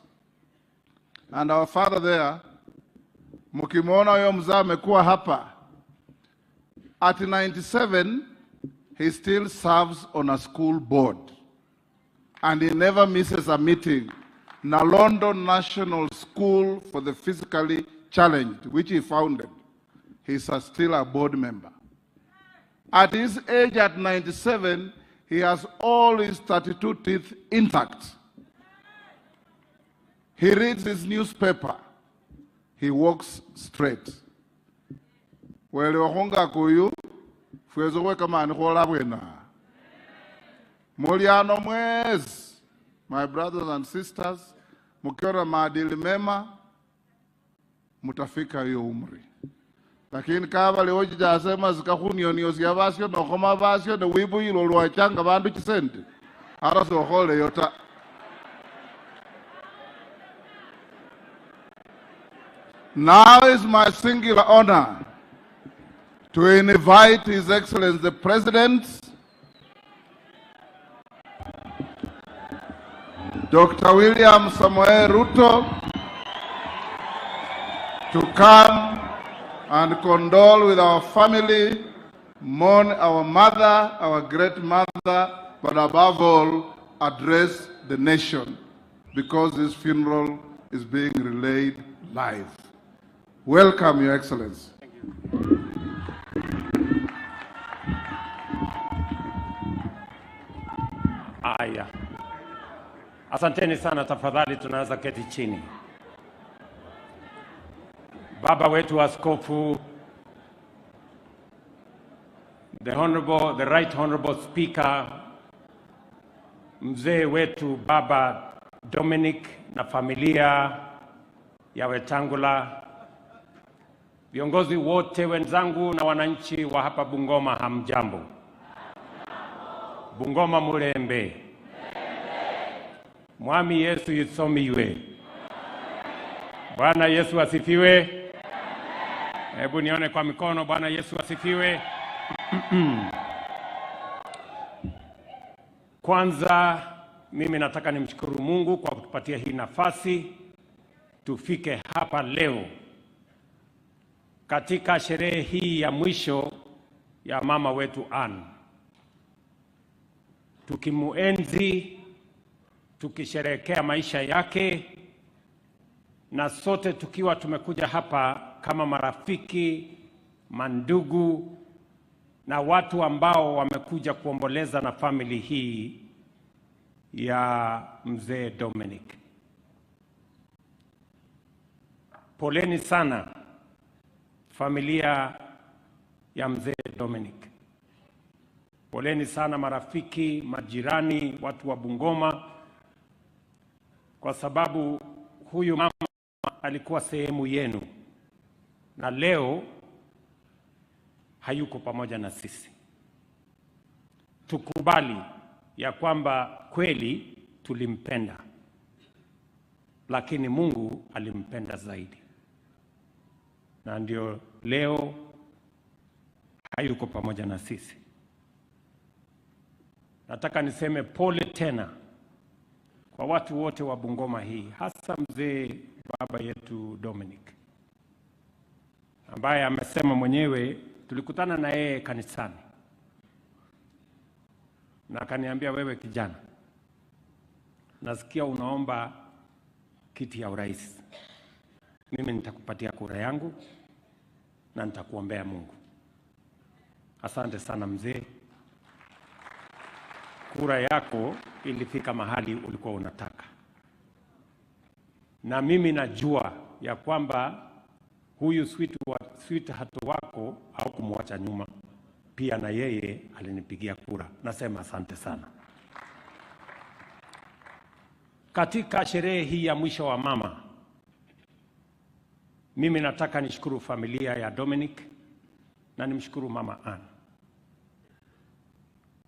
And our father there, mukimwona huyo mzee amekuwa hapa. At 97, he still serves on a school board. And he never misses a meeting. Nalondo National School for the Physically Challenged, which he founded. He's still a board member. At his age, at 97, he has all his 32 teeth intact. He reads his newspaper. He walks straight. Wele kuyu, fwezo kama anikola bwena. Muliano mwezi. My brothers and sisters, mkiona maadili mema, mutafika hiyo umri. Lakini kama leo jasema zikakhunioniosia basyo nokhoma basyo ne wibuyilo lwachanga bandu chisente, ara sokhole yota. Now is my singular honor to invite His Excellency the President, Dr. William Samoei Ruto, to come and condole with our family, mourn our mother, our great mother, but above all, address the nation, because this funeral is being relayed live. Welcome, Your Excellency. Thank you. Aya. Asanteni sana, tafadhali tunaweza keti chini. Baba wetu Askofu, the Right Honorable Speaker, mzee wetu Baba Dominic na familia ya Wetangula, viongozi wote wenzangu na wananchi wa hapa Bungoma, hamjambo? Bungoma mulembe. Mwami Yesu yisomiwe. Bwana Yesu asifiwe. Hebu nione kwa mikono. Bwana Yesu asifiwe. Kwanza mimi nataka nimshukuru Mungu kwa kutupatia hii nafasi tufike hapa leo katika sherehe hii ya mwisho ya mama wetu Ann, tukimuenzi, tukisherehekea maisha yake, na sote tukiwa tumekuja hapa kama marafiki, mandugu na watu ambao wamekuja kuomboleza na family hii ya mzee Dominic. Poleni sana familia ya mzee Dominic. Poleni sana marafiki, majirani, watu wa Bungoma, kwa sababu huyu mama alikuwa sehemu yenu na leo hayuko pamoja na sisi. Tukubali ya kwamba kweli tulimpenda, lakini Mungu alimpenda zaidi, na ndio leo hayuko pamoja na sisi. Nataka niseme pole tena kwa watu wote wa Bungoma hii, hasa mzee baba yetu Dominic, ambaye amesema mwenyewe tulikutana na yeye kanisani na akaniambia, wewe kijana, nasikia unaomba kiti ya urais, mimi nitakupatia kura yangu na nitakuombea Mungu. Asante sana mzee, kura yako ilifika mahali ulikuwa unataka. Na mimi najua ya kwamba huyu sweetheart wako haukumwacha nyuma, pia na yeye alinipigia kura. Nasema asante sana. Katika sherehe hii ya mwisho wa mama, mimi nataka nishukuru familia ya Dominic na nimshukuru Mama Ann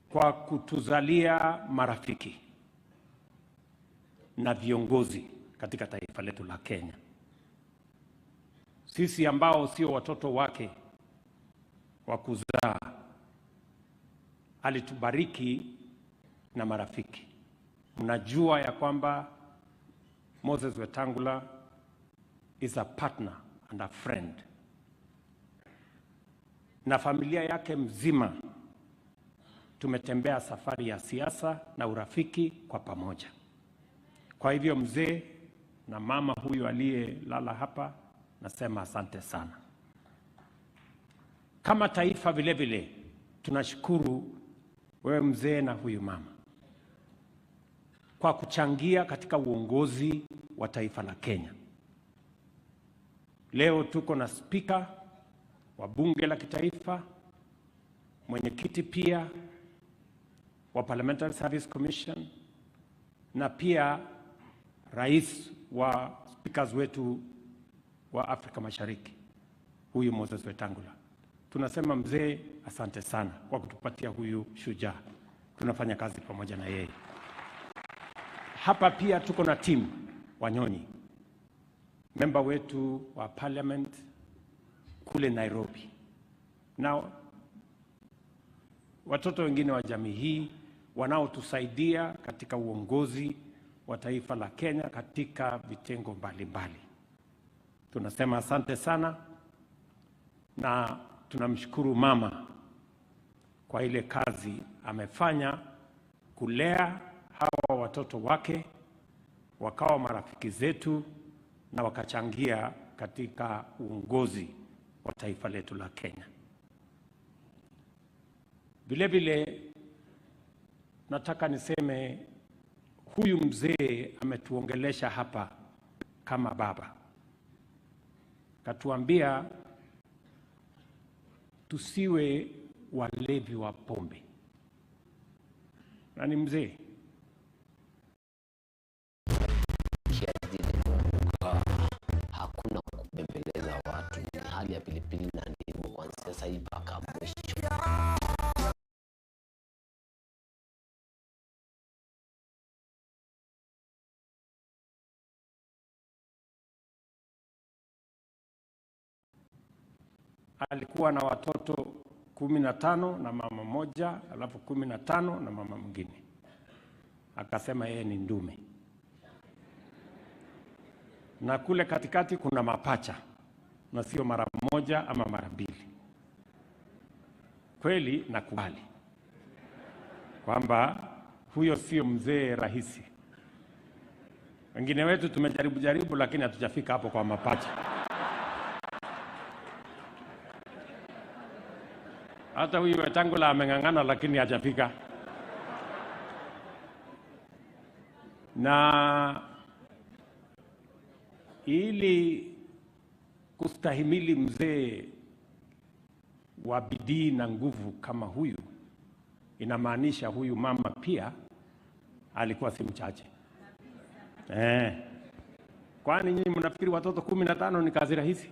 kwa kutuzalia marafiki na viongozi katika taifa letu la Kenya. Sisi ambao sio watoto wake wa kuzaa, alitubariki na marafiki. Mnajua ya kwamba Moses Wetangula is a partner and a friend, na familia yake mzima tumetembea safari ya siasa na urafiki kwa pamoja. Kwa hivyo mzee na mama huyu aliyelala hapa, nasema asante sana. Kama taifa vile vile tunashukuru wewe mzee na huyu mama kwa kuchangia katika uongozi wa taifa la Kenya. Leo tuko na spika wa bunge la kitaifa, mwenyekiti pia wa Parliamentary Service Commission, na pia rais wa speakers wetu wa Afrika Mashariki, huyu Moses Wetangula. Tunasema mzee, asante sana kwa kutupatia huyu shujaa. Tunafanya kazi pamoja na yeye. Hapa pia tuko na timu Wanyonyi, member wetu wa parliament kule Nairobi, na watoto wengine wa jamii hii wanaotusaidia katika uongozi wa taifa la Kenya katika vitengo mbalimbali. Tunasema asante sana na tunamshukuru mama kwa ile kazi amefanya kulea hawa watoto wake wakawa marafiki zetu na wakachangia katika uongozi wa taifa letu la Kenya. Vile vile nataka niseme huyu mzee ametuongelesha hapa kama baba. Katuambia tusiwe walevi wa pombe. Na ni mzee. pilipili na ndimu kuanzia sasa hivi mpaka mwisho. Alikuwa na watoto 15 na mama moja, alafu 15 na mama mwingine. Akasema yeye ni ndume. Na kule katikati kuna mapacha, na sio mara moja ama mara mbili. Kweli nakubali kwamba huyo sio mzee rahisi. Wengine wetu tumejaribu jaribu, lakini hatujafika hapo kwa mapacha. Hata huyu Wetangula ameng'ang'ana lakini hajafika. Na ili kustahimili mzee wa bidii na nguvu kama huyu, inamaanisha huyu mama pia alikuwa si mchache. Kwani nyinyi mnafikiri watoto 15 ni kazi rahisi?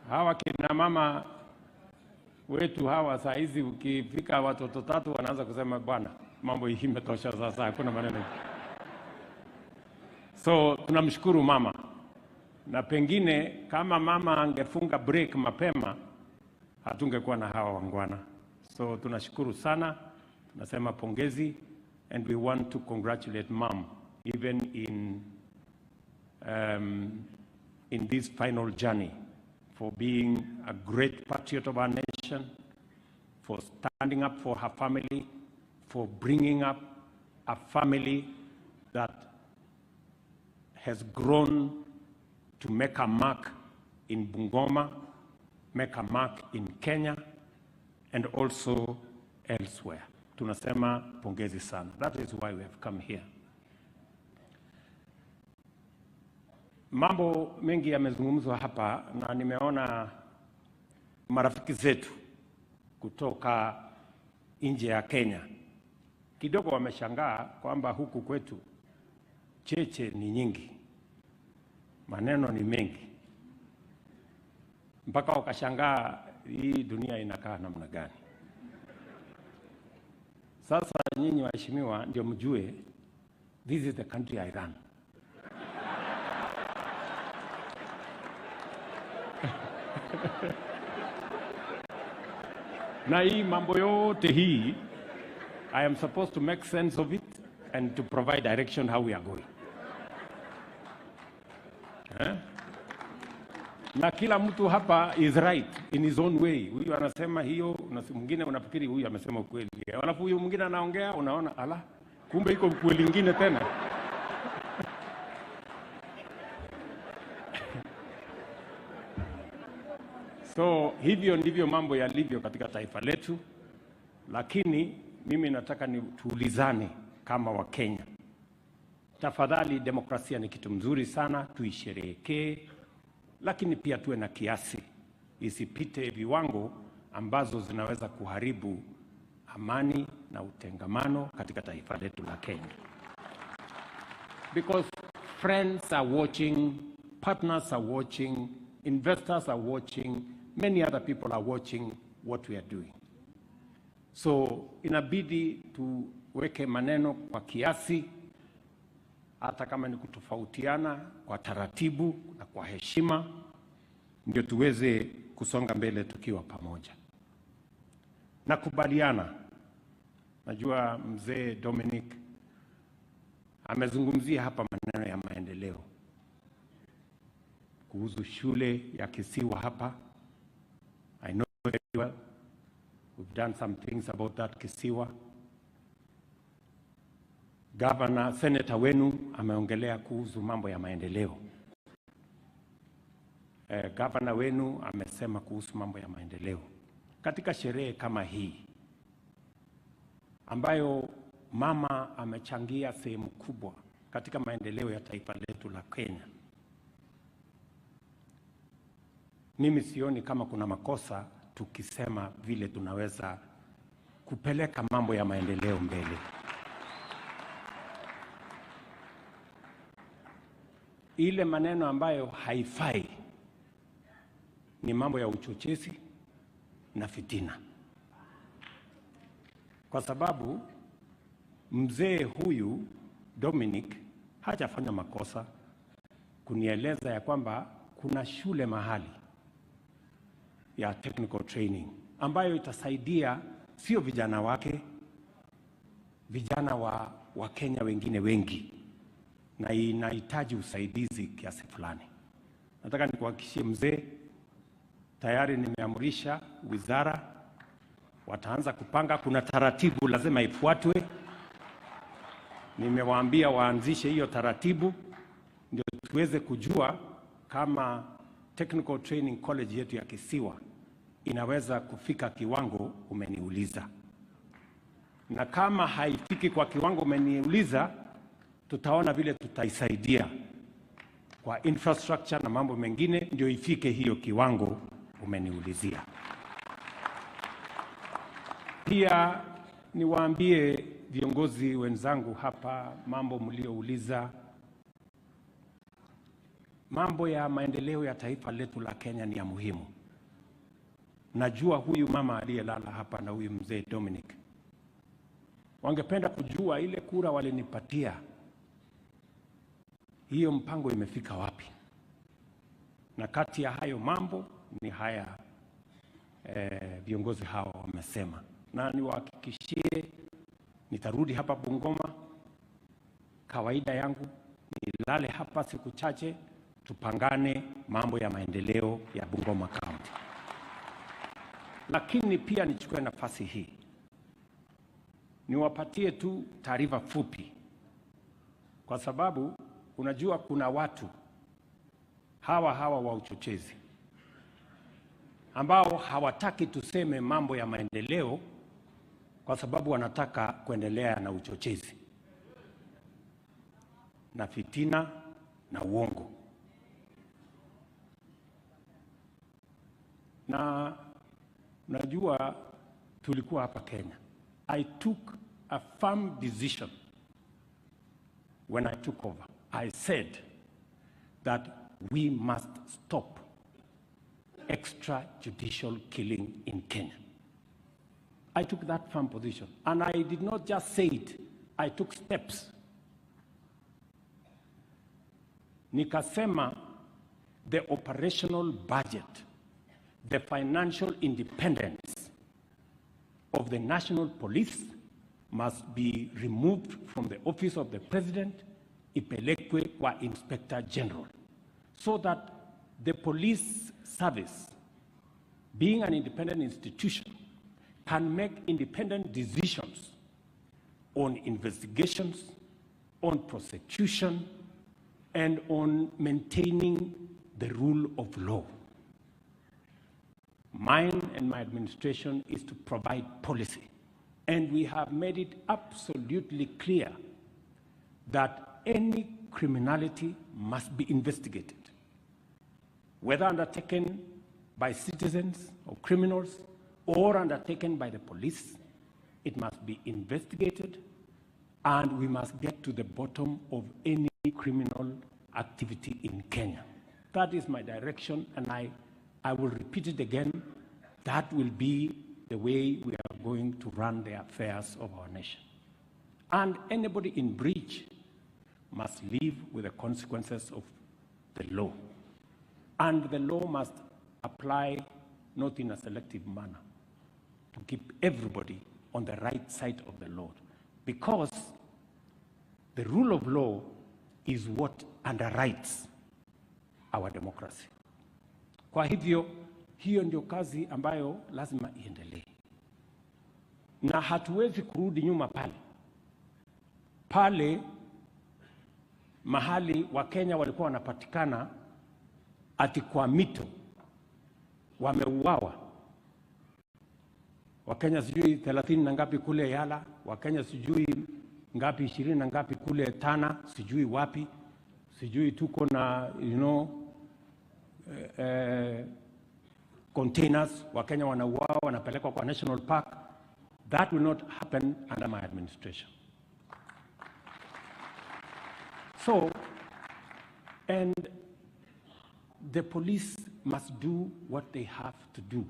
Hawa kina mama wetu hawa saa hizi ukifika watoto 3 wanaanza kusema bwana, mambo hii imetosha sasa, hakuna maneno. So tunamshukuru mama. Na pengine kama mama angefunga break mapema hatungekuwa na hawa wangwana. So tunashukuru sana, tunasema pongezi, and we want to congratulate mom even in this final journey for being a great patriot of our nation, for standing up for her family, for bringing up a family that has grown to make a mark in Bungoma, make a mark in Kenya, and also elsewhere. Tunasema pongezi sana. That is why we have come here. Mambo mengi yamezungumzwa hapa, na nimeona marafiki zetu kutoka nje ya Kenya kidogo wameshangaa kwamba huku kwetu cheche ni nyingi, maneno ni mengi, mpaka wakashangaa hii dunia inakaa namna gani. Sasa nyinyi waheshimiwa ndio mjue this is the country I run. Na hii mambo yote hii, I am supposed to make sense of it and to provide direction how we are going. Na kila mtu hapa is right in his own way. Huyu anasema hiyo, mwingine unafikiri huyu amesema ukweli. Alafu huyu mwingine anaongea, unaona ala, kumbe iko ukweli mwingine tena. So hivyo ndivyo mambo yalivyo katika taifa letu. Lakini mimi nataka ni tuulizane kama wa Kenya. Tafadhali, demokrasia ni kitu mzuri sana, tuisherehekee, lakini pia tuwe na kiasi, isipite viwango ambazo zinaweza kuharibu amani na utengamano katika taifa letu la Kenya. Because friends are watching, partners are watching, investors are watching, many other people are watching what we are doing. So inabidi tuweke maneno kwa kiasi, hata kama ni kutofautiana, kwa taratibu na kwa heshima, ndio tuweze kusonga mbele tukiwa pamoja. Nakubaliana. Najua mzee Dominic amezungumzia hapa maneno ya maendeleo kuhusu shule ya Kisiwa hapa. I know very well. We've done some things about that Kisiwa. Governor, senator wenu ameongelea kuhusu mambo ya maendeleo. Governor wenu amesema kuhusu mambo ya maendeleo. Katika sherehe kama hii ambayo mama amechangia sehemu kubwa katika maendeleo ya taifa letu la Kenya, mimi sioni kama kuna makosa tukisema vile tunaweza kupeleka mambo ya maendeleo mbele. Ile maneno ambayo haifai ni mambo ya uchochezi na fitina, kwa sababu mzee huyu Dominic hajafanya makosa kunieleza ya kwamba kuna shule mahali ya technical training ambayo itasaidia sio vijana wake, vijana wa Kenya wengine wengi, na inahitaji usaidizi kiasi fulani. Nataka nikuhakikishie mzee, tayari nimeamrisha wizara wataanza kupanga. Kuna taratibu lazima ifuatwe. Nimewaambia waanzishe hiyo taratibu ndio tuweze kujua kama Technical Training College yetu ya Kisiwa inaweza kufika kiwango umeniuliza. Na kama haifiki kwa kiwango umeniuliza, tutaona vile tutaisaidia kwa infrastructure na mambo mengine ndio ifike hiyo kiwango umeniulizia. Pia niwaambie viongozi wenzangu hapa mambo mliouliza. Mambo ya maendeleo ya taifa letu la Kenya ni ya muhimu. Najua huyu mama aliyelala hapa na huyu mzee Dominic wangependa kujua ile kura walinipatia, hiyo mpango imefika wapi. Na kati ya hayo mambo ni haya viongozi hawa wamesema. Na niwahakikishie nitarudi hapa Bungoma, kawaida yangu nilale hapa siku chache, tupangane mambo ya maendeleo ya Bungoma County. Lakini pia nichukue nafasi hii niwapatie tu taarifa fupi, kwa sababu unajua kuna watu hawa wa uchochezi ambao hawataki tuseme mambo ya maendeleo kwa sababu wanataka kuendelea na uchochezi na fitina na uongo. Na unajua tulikuwa hapa Kenya. I took a firm decision when I took over. I said that we must stop extrajudicial killing in Kenya. I took that firm position, and I did not just say it, I took steps. Nikasema the operational budget, the financial independence of the national police must be removed from the office of the president, ipelekwe kwa inspector general, so that the police service, being an independent institution, can make independent decisions on investigations, on prosecution, and on maintaining the rule of law. Mine and my administration is to provide policy. And we have made it absolutely clear that any criminality must be investigated, whether undertaken by citizens or criminals or undertaken by the police. It must be investigated, and we must get to the bottom of any criminal activity in Kenya. That is my direction, and I will repeat it again. That will be the way we are going to run the affairs of our nation. And anybody in breach must live with the consequences of the law. And the law must apply not in a selective manner, to keep everybody on the right side of the law. Because the rule of law is what underwrites our democracy. Kwa hivyo, hiyo ndio kazi ambayo lazima iendelee. Na hatuwezi kurudi nyuma pale. Pale mahali Wakenya walikuwa wanapatikana ati kwa mito wameuawa. Wakenya sijui 30 na ngapi kule Yala, Wakenya sijui ngapi 20 na ngapi kule Tana, sijui wapi, sijui tuko na containers, Wakenya wanauawa wanapelekwa kwa National Park. That will not happen under my administration. So And the police must do what they have to do.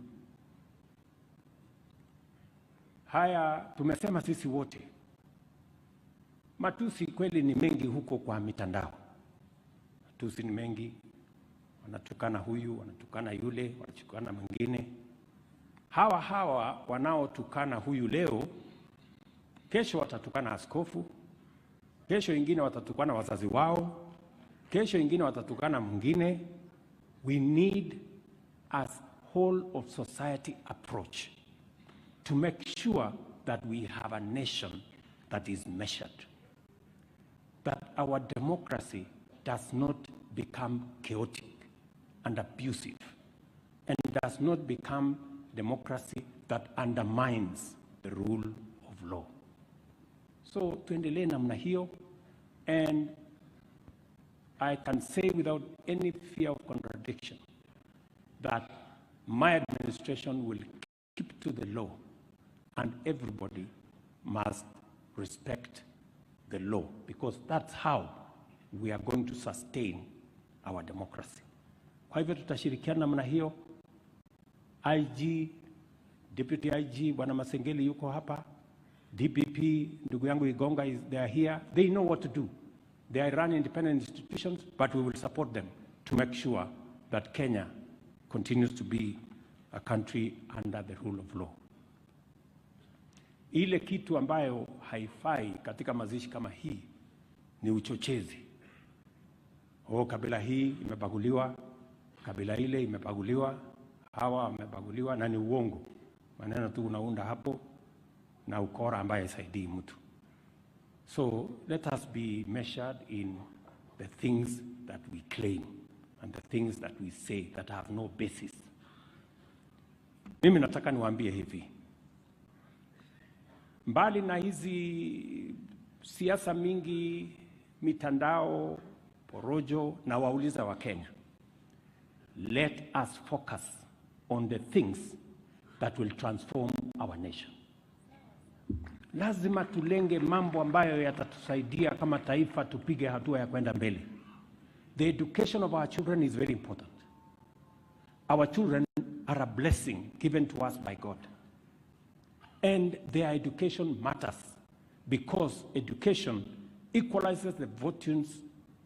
Haya tumesema sisi wote. Matusi kweli ni mengi huko kwa mitandao. Matusi ni mengi, wanatukana huyu, wanatukana yule, wanatukana mwingine. Hawa wanaotukana huyu leo, kesho watatukana askofu, kesho ingine watatukana wazazi wao, kesho ingine watatukana mwingine. We need a whole of society approach to make sure that we have a nation that is measured, that our democracy does not become chaotic and abusive, and does not become democracy that undermines the rule of law. So tuendelee namna hiyo, and I can say without any fear of contradiction that my administration will keep to the law, and everybody must respect the law, because that's how we are going to sustain our democracy. Kwa hivyo tutashirikiana namna hiyo. IG, Deputy IG, Bwana Masengeli yuko hapa, DPP, ndugu yangu Igonga is they are here. They know what to do. They run independent institutions, but we will support them to make sure that Kenya continues to be a country under the rule of law. Ile kitu ambayo haifai katika mazishi kama hii ni uchochezi. Oh, kabila hii imebaguliwa, kabila ile imebaguliwa, hawa wamebaguliwa, na ni uongo. Maneno tu unaunda hapo na ukora ambaye haisaidii mtu. So let us be measured in the things that we claim and the things that we say that have no basis. Mimi nataka niwaambie hivi. Mbali na hizi siasa mingi, mitandao, porojo, na wauliza wa Kenya, let us focus on the things that will transform our nation. Lazima tulenge mambo ambayo yatatusaidia kama taifa tupige hatua ya kwenda mbele. The education of our children is very important. Our children are a blessing given to us by God. And their education matters, because education equalizes the fortunes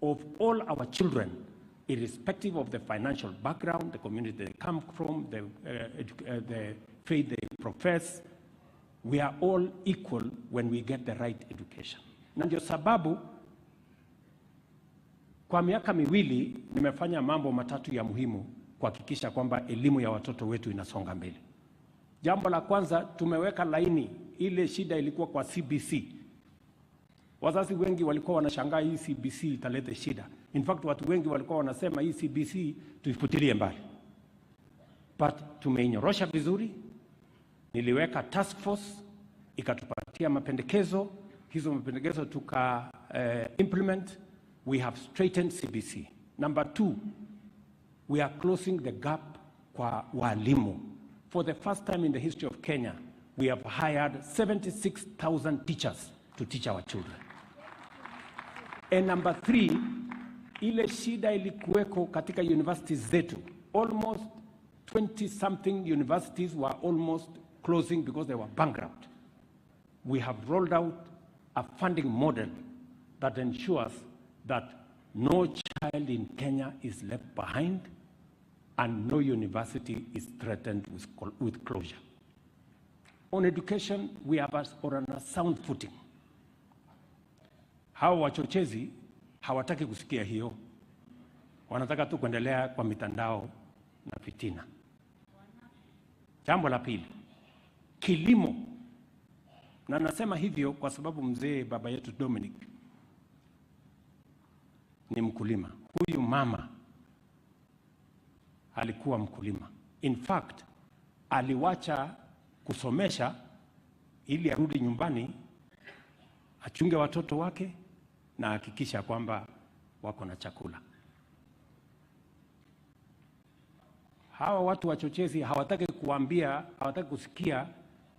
of all our children, irrespective of the financial background, the community they come from, the faith they profess. We are all equal when we get the right education. Na ndio sababu kwa miaka miwili nimefanya mambo matatu ya muhimu kuhakikisha kwamba elimu ya watoto wetu inasonga mbele. Jambo la kwanza, tumeweka laini. Ile shida ilikuwa kwa CBC. Wazazi wengi walikuwa wanashangaa hii CBC italeta shida. In fact, watu wengi walikuwa wanasema hii CBC tuifutilie mbali. But tumeinyorosha vizuri. Niliweka task force, ikatupatia mapendekezo. Hizo mapendekezo tuka implement. We have straightened CBC. Number two, we are closing the gap kwa walimu. For the first time in the history of Kenya, we have hired 76,000 teachers to teach our children. And number three, ile shida ilikuweko katika universities zetu. Almost 20-something universities were almost closing because they were bankrupt. We have rolled out a funding model that ensures that no child in Kenya is left behind and no university is threatened with closure. On education, we are on a sound footing. Hawa wachochezi hawataki kusikia hiyo. Wanataka tu kuendelea kwa mitandao na fitina. Jambo la pili, kilimo. Na nasema hivyo kwa sababu mzee baba yetu Dominic ni mkulima. Huyu mama alikuwa mkulima. In fact, aliwacha kusomesha ili arudi nyumbani achunge watoto wake na hakikisha kwamba wako na chakula. Hawa watu wachochezi hawataki kuambia, hawataki kusikia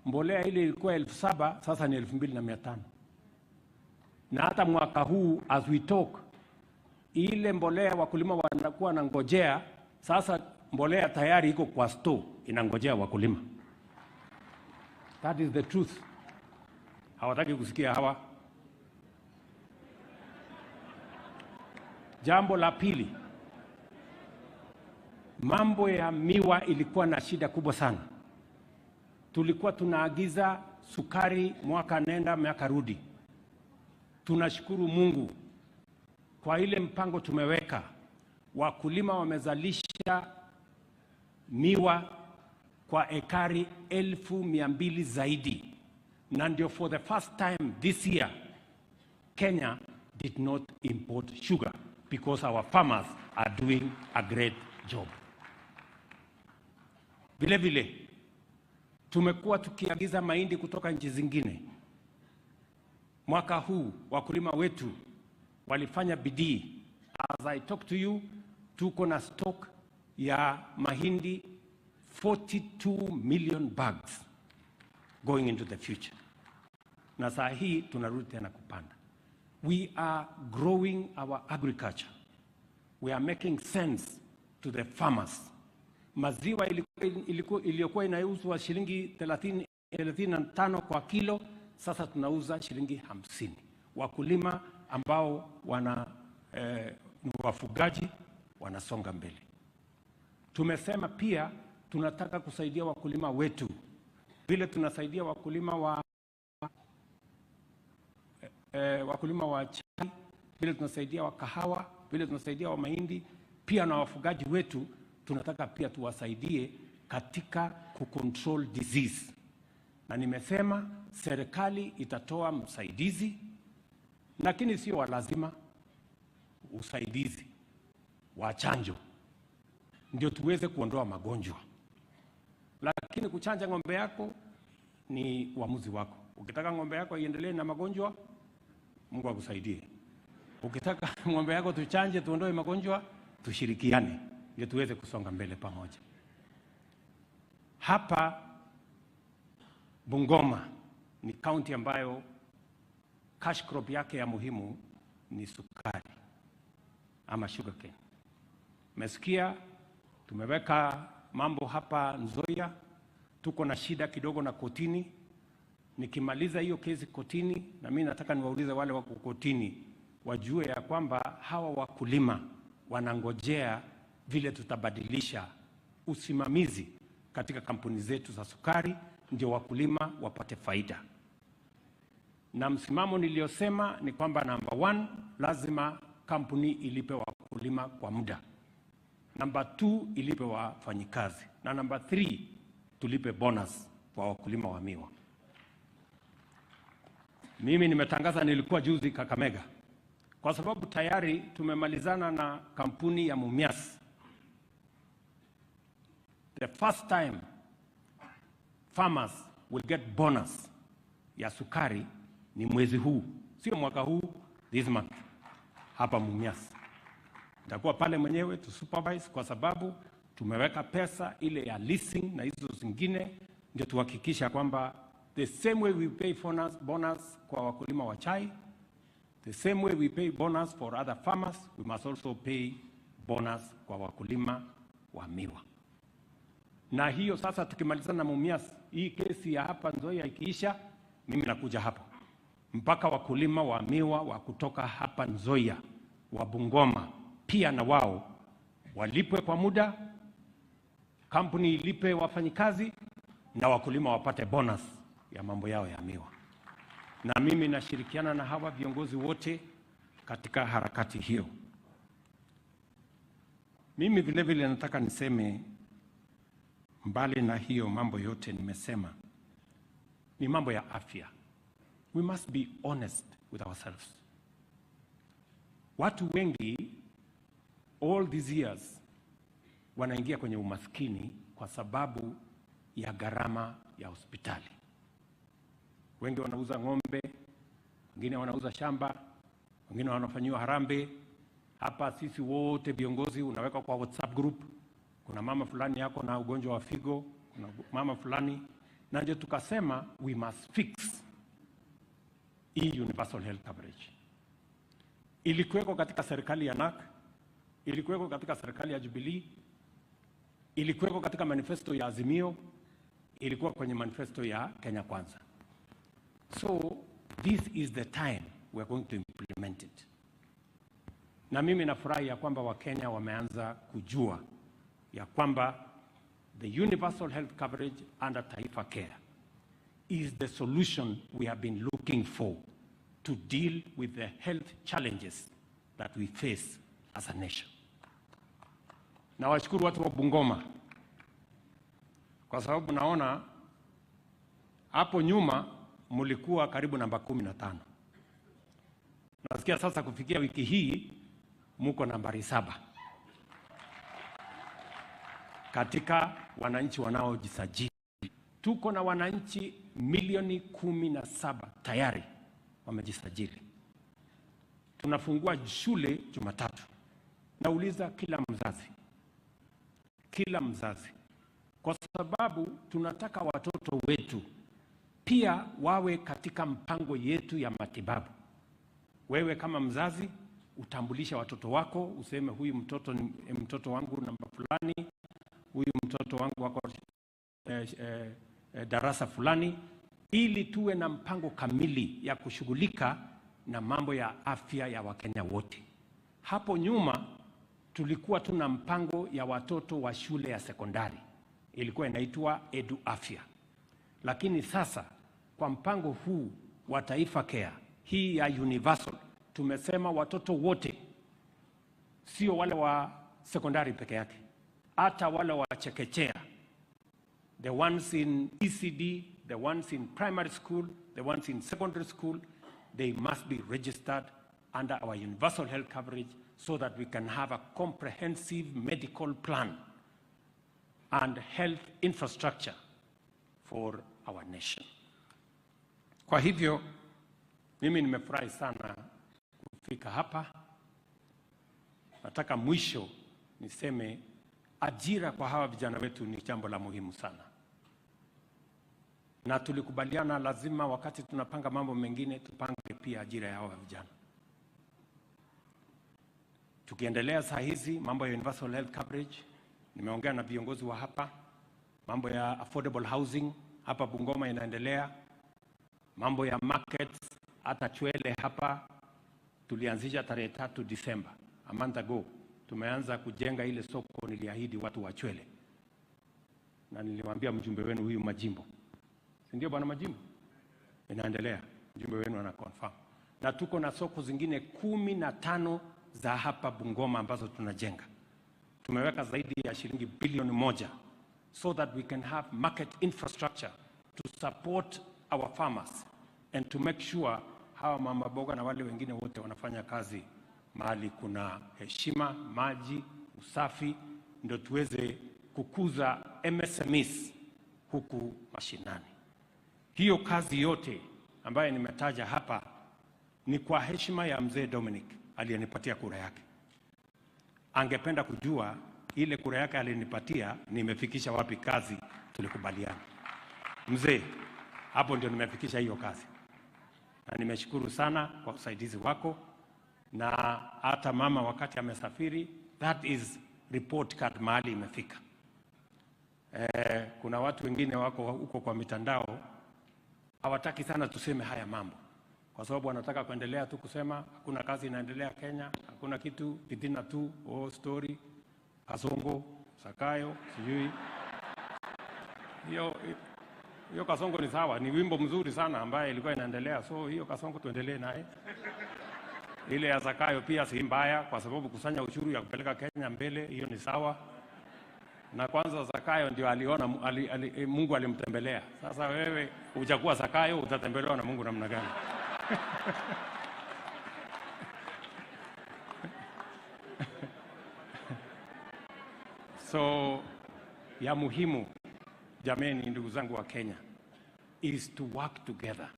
mbolea ile ilikuwa 7,000 sasa ni 2,500. Na hata mwaka huu as we talk Ile mbolea wakulima wanakuwa wanangojea, sasa mbolea tayari iko kwa store inangojea wakulima. That is the truth. Hawataki kusikia hawa. Jambo la pili, mambo ya miwa ilikuwa na shida kubwa sana. Tulikuwa tunaagiza sukari mwaka nenda mwaka rudi. Tunashukuru Mungu kwa ile mpango tumeweka, wakulima wamezalisha miwa kwa ekari 200,000 zaidi. Na ndio for the first time this year Kenya did not import sugar because our farmers are doing a great job. Vile vile tumekuwa tukiagiza mahindi kutoka nchi zingine. Mwaka huu wakulima wetu walifanya bidii. As I talk to you, tuko na stock ya mahindi 42 million bags going into the future. Na saa hii tunarudi tena kupanda. We are growing our agriculture. We are making sense to the farmers. Maziwa iliyokuwa inauzwa shilingi 35 kwa kilo, sasa tunauza shilingi 50. Wakulima ambao ni wafugaji wanasonga mbele. Tumesema pia tunataka kusaidia wakulima wetu. Vile tunasaidia wakulima wa chai, vile tunasaidia wa kahawa, vile tunasaidia wa mahindi, pia na wafugaji wetu tunataka pia tuwasaidie katika kucontrol disease. Na nimesema serikali itatoa msaidizi, lakini sio wa lazima, usaidizi wa chanjo ndio tuweze kuondoa magonjwa. Lakini kuchanja ng'ombe yako ni uamuzi wako. Ukitaka ng'ombe yako iendelee na magonjwa, Mungu akusaidie. Ukitaka ng'ombe yako tuchanje tuondoe magonjwa, tushirikiane ndio tuweze kusonga mbele pamoja. Hapa Bungoma ni county ambayo cash crop yake ya muhimu ni sukari ama sugarcane. Mesikia tumeweka mambo hapa Nzoia, tuko na shida kidogo na kotini. Nikimaliza hiyo kesi kotini, na mimi nataka niwaulize wale wako kotini wajue ya kwamba hawa wakulima wanangojea vile tutabadilisha usimamizi katika kampuni zetu za sukari ndio wakulima wapate faida. Na msimamo niliyosema ni kwamba number 1, lazima kampuni ilipe wakulima kwa muda. Number 2, ilipe wafanyikazi. Na number 3, tulipe bonus kwa wakulima wa miwa. Mimi nimetangaza, nilikuwa juzi Kakamega, kwa sababu tayari tumemalizana na kampuni ya Mumias. The first time farmers will get bonus ya sukari ni mwezi huu, sio mwaka huu, this month, hapa Mumias. Nitakuwa pale mwenyewe to supervise, kwa sababu tumeweka pesa ile ya leasing na hizo zingine, ndio tuhakikisha kwamba the same way we pay bonus kwa wakulima wa chai, the same way we pay bonus for other farmers, we must also pay bonus kwa wakulima wa miwa. Na hiyo sasa tukimalizana na Mumias, hii kesi ya hapa Nzoia ikiisha, mimi nakuja hapo mpaka wakulima wa miwa wa kutoka hapa Nzoia, wa Bungoma, pia na wao walipwe kwa muda, kampuni ilipe wafanyikazi na wakulima wapate bonus ya mambo yao ya miwa. Na mimi nashirikiana na hawa viongozi wote katika harakati hiyo. Mimi vile vile nataka niseme, mbali na hiyo mambo yote nimesema, ni mambo ya afya. We must be honest with ourselves. Watu wengi all these years wanaingia kwenye umaskini kwa sababu ya gharama ya hospitali. Wengi wanauza ng'ombe, wengine wanauza shamba, wengine wanafanyiwa harambee. Hapa sisi wote viongozi unaweka kwa WhatsApp group, kuna mama fulani yako na ugonjwa wa figo, kuna mama fulani, na ndio tukasema we must fix hii universal health coverage. Ilikuweko katika serikali ya NARC, ilikuweko katika serikali ya Jubilee, ilikuweko katika manifesto ya Azimio, ilikuwa kwenye manifesto ya Kenya Kwanza. So this is the time we are going to implement it. Na mimi nafurahi ya kwamba Wakenya wameanza kujua ya kwamba the universal health coverage under Taifa Care is the solution we have been looking for to deal with the health challenges that we face as a nation. Nawashukuru watu wa Bungoma kwa sababu naona hapo nyuma mulikuwa karibu namba 15. Nasikia sasa kufikia wiki hii muko nambari 7 katika wananchi wanaojisajili. Tuko na wananchi milioni 17 tayari wamejisajili. Tunafungua shule Jumatatu. Nauliza kila mzazi, kwa sababu tunataka watoto wetu pia wawe katika mpango yetu ya matibabu. Wewe kama mzazi utambulisha watoto wako, useme huyu mtoto ni mtoto wangu namba fulani, huyu mtoto wangu wako darasa fulani, ili tuwe na mpango kamili ya kushughulika na mambo ya afya ya Wakenya wote. Hapo nyuma tulikuwa tuna mpango ya watoto wa shule ya sekondari, ilikuwa inaitwa Edu Afya. Lakini sasa kwa mpango huu wa Taifa Care hii ya universal, tumesema watoto wote, sio wale wa sekondari peke yake, hata wale wa chekechea, the ones in ECD, the ones in primary school, the ones in secondary school, they must be registered under our universal health coverage so that we can have a comprehensive medical plan and health infrastructure for our nation. Kwa hivyo, mimi nimefurahi sana kufika hapa. Nataka mwisho niseme ajira kwa hawa vijana wetu ni jambo la muhimu sana. Na tulikubaliana lazima wakati tunapanga mambo mengine tupange pia ajira ya hawa vijana. Tukiendelea saa hizi mambo ya universal health coverage, nimeongea na viongozi wa hapa, mambo ya affordable housing hapa Bungoma inaendelea, mambo ya markets hata Chwele hapa tulianzisha tarehe 3 Disemba, a month ago, tumeanza kujenga ile soko niliahidi watu wa Chwele. Na niliwaambia mjumbe wenu huyu Majimbo, si ndio bwana Majimbo? Inaendelea, mjumbe wenu ana confirm. Na tuko na soko zingine 15 za hapa Bungoma ambazo tunajenga. Tumeweka zaidi ya shilingi bilioni 1 so that we can have market infrastructure to support our farmers and to make sure hawa mama boga na wale wengine wote wanafanya kazi mahali kuna heshima, maji, usafi, ndio tuweze kukuza MSMEs huku mashinani. Hiyo kazi yote ambayo nimetaja hapa ni kwa heshima ya mzee Dominic aliyenipatia kura yake. Angependa kujua ile kura yake alinipatia nimefikisha wapi kazi tulikubaliana. Mzee, hapo ndio nimefikisha hiyo kazi. Na nimeshukuru sana kwa usaidizi wako, na hata mama wakati amesafiri, that is report card mahali imefika. Kuna watu wengine wako huko kwa mitandao hawataki sana tuseme haya mambo, kwa sababu wanataka kuendelea tu kusema hakuna kazi inaendelea Kenya, hakuna kitu, fitina tu, oh story, Kasongo, Sakayo, sijui. Hiyo Kasongo ni sawa, ni wimbo mzuri sana ambaye ilikuwa inaendelea, so hiyo Kasongo tuendelee naye. Ile ya Zakayo pia si mbaya, kwa sababu kusanya ushuru ya kupeleka Kenya mbele, hiyo ni sawa. Na kwanza Zakayo ndio aliona Mungu alimtembelea. Sasa wewe hujakuwa Zakayo, utatembelewa na Mungu namna gani? So ya muhimu jameni, ndugu zangu wa Kenya, is to work together,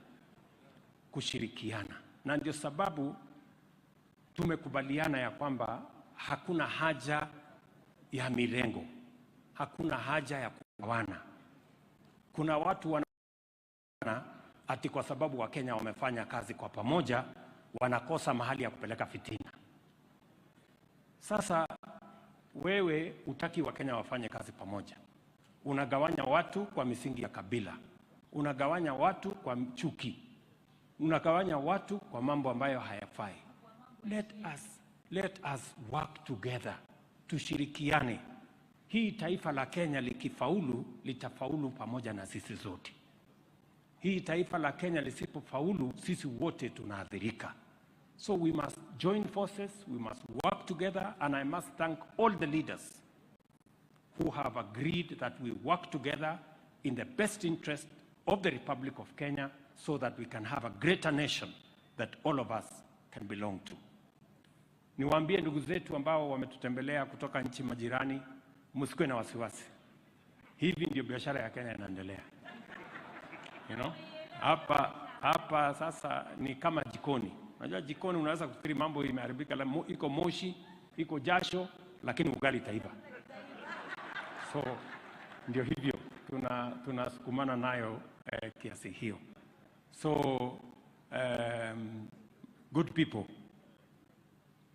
kushirikiana. Na ndio sababu tumekubaliana ya kwamba hakuna haja ya mirengo, hakuna haja ya kugawana. Kuna watu wana ati kwa sababu wa Kenya wamefanya kazi kwa pamoja, Wanakosa mahali ya kupeleka fitina. Sasa wewe utaki Wakenya wafanye kazi pamoja, unagawanya watu kwa misingi ya kabila, unagawanya watu kwa chuki, unagawanya watu kwa mambo ambayo hayafai. Let us work together, tushirikiane. Hii taifa la Kenya likifaulu, litafaulu pamoja na sisi zote. Hii taifa la Kenya lisipofaulu, sisi wote tunaathirika. So we must join forces, we must work together, and I must thank all the leaders who have agreed that we work together in the best interest of the Republic of Kenya so that we can have a greater nation that all of us can belong to. Niwaambie ndugu zetu ambao wametutembelea kutoka nchi majirani, msikuwe na wasiwasi. Hivi ndio biashara ya Kenya inaendelea. Hapa sasa ni kama jikoni. Unajua jikoni unaweza kufikiri mambo imeharibika, iko moshi, iko jasho, lakini ugali itaiva. So ndio hivyo tunasukumana nayo kiasi hiyo. So good people,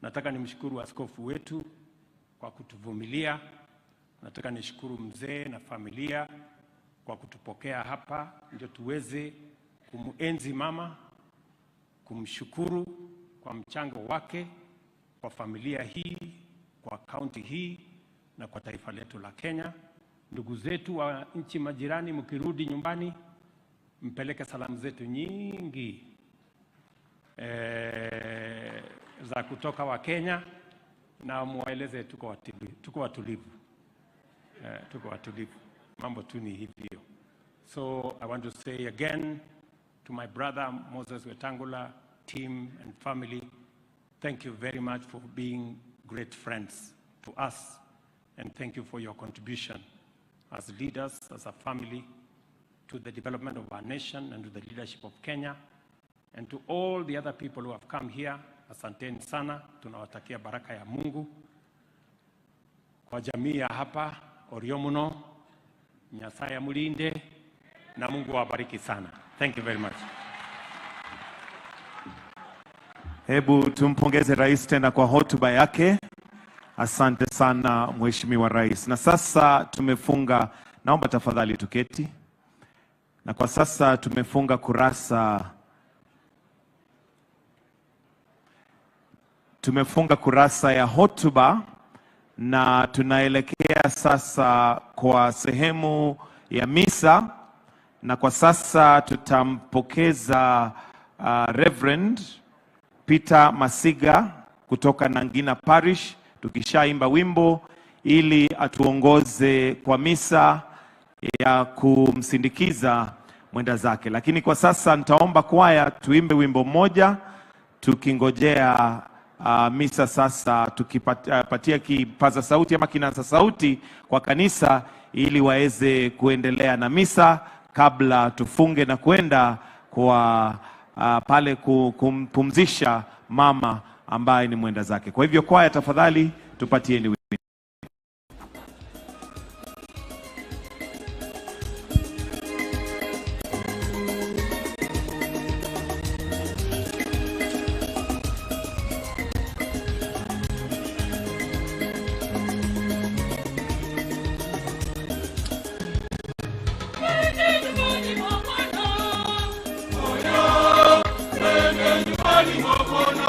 nataka nimshukuru askofu wetu kwa kutuvumilia. Nataka nishukuru mzee na familia kwa kutupokea hapa, ndio tuweze kumuenzi mama, kumshukuru kwa mchango wake kwa familia hii, kwa kaunti hii na kwa taifa letu la Kenya. Ndugu zetu wa nchi majirani, mkirudi nyumbani, mpeleke salamu zetu nyingi za kutoka wa Kenya na muwaeleze tuko watulivu. Tuko watulivu. Mambo tu ni hivyo. So I want to say again to my brother Moses Wetangula, team and family, thank you very much for being great friends to us, and thank you for your contribution as leaders, as a family, to the development of our nation and to the leadership of Kenya, and to all the other people who have come here. Asanteni sana, tunawatakia baraka ya Mungu. Kwa jamii ya hapa Oriomuno, Nyasaye amulinde na Mungu awabariki sana. Thank you very much. Hebu tumpongeze rais tena kwa hotuba yake. Asante sana, Mheshimiwa Rais. Na sasa tumefunga, naomba tafadhali tuketi. Na kwa sasa tumefunga kurasa ya hotuba na tunaelekea sasa kwa sehemu ya misa, na kwa sasa tutampokeza Reverend Peter Masiga kutoka Nangina Parish, tukishaimba wimbo ili atuongoze kwa misa ya kumsindikiza mwenda zake. Lakini kwa sasa nitaomba kwaya tuimbe wimbo mmoja tukingojea misa sasa, tukipatia kipaza sauti ama kinasa sauti kwa kanisa ili waweze kuendelea na misa kabla tufunge na kwenda kwa pale kumpumzisha mama ambaye ni mwenda zake. Kwa hivyo kwaya, tafadhali tupatieni wimbo. Nyumbani mwa Bwana.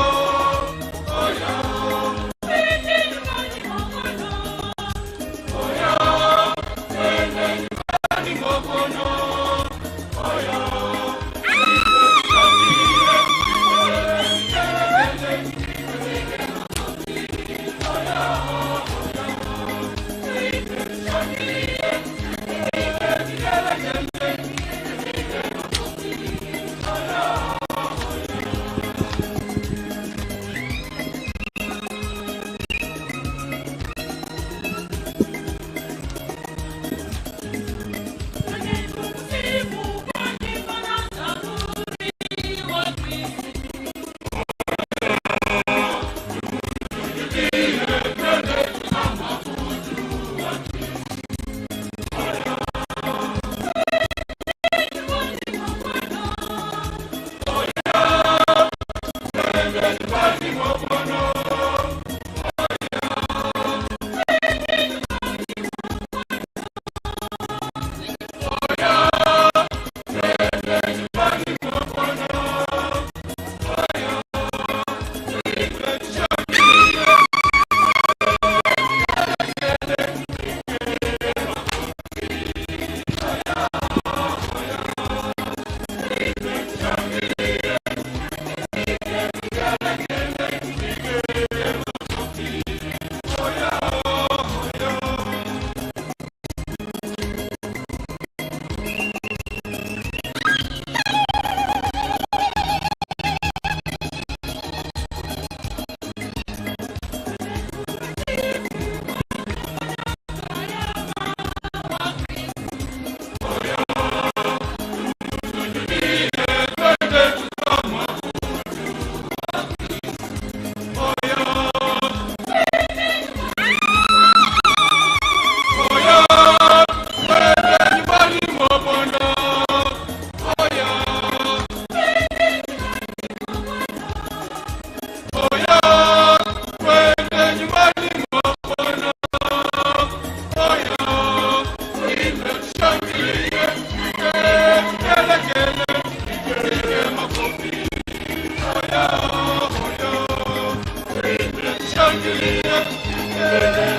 Tushangilie,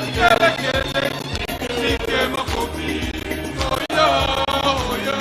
vigelegele, tupige makofi. Oyo, oyo.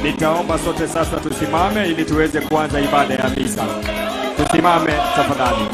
Nitaomba sote sasa tusimame ili tuweze kuanza ibada ya misa. Tusimame tafadhali.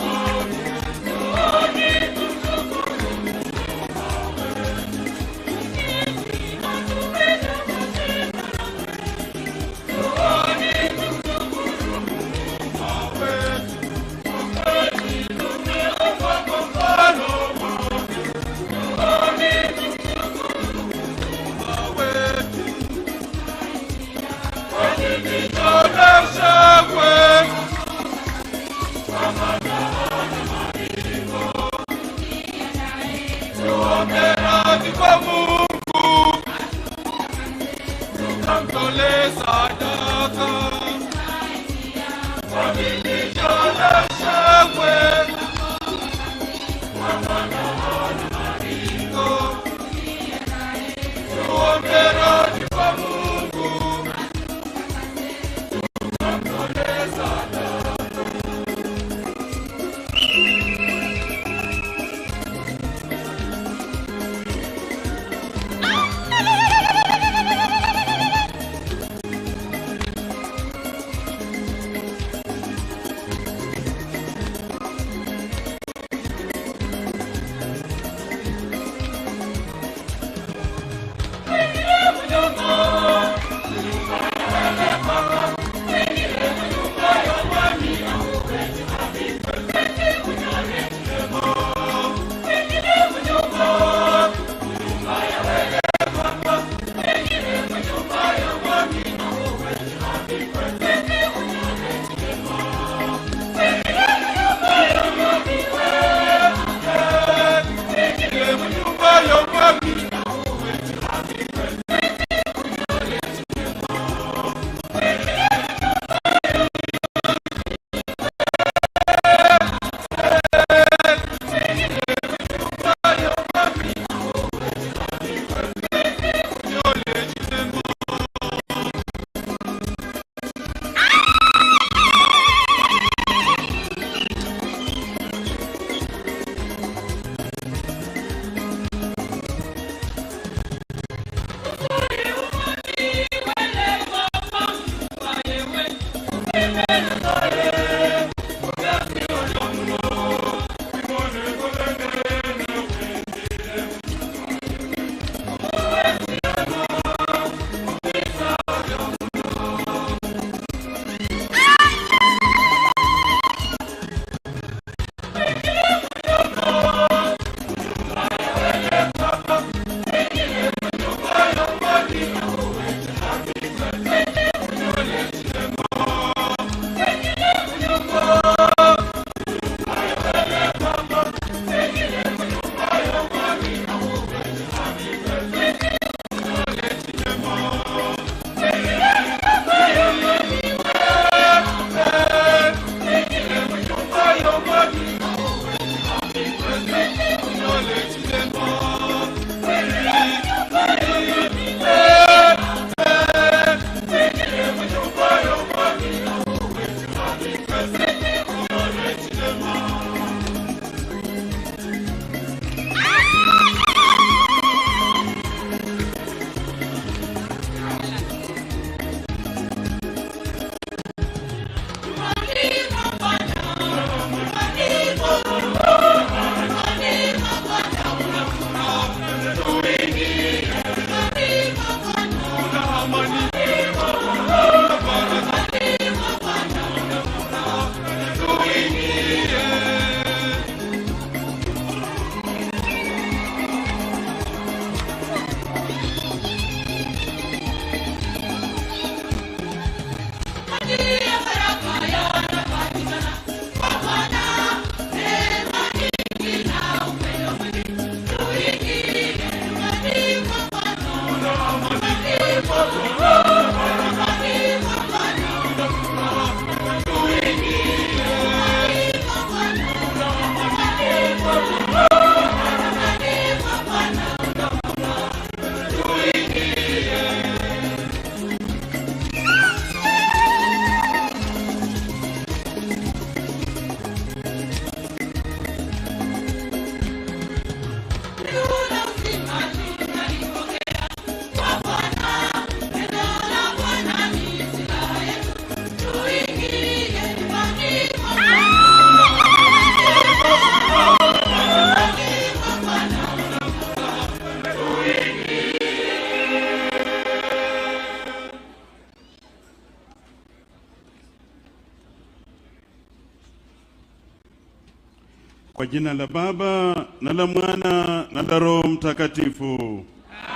Kwa jina la Baba na la Mwana na la Roho Mtakatifu.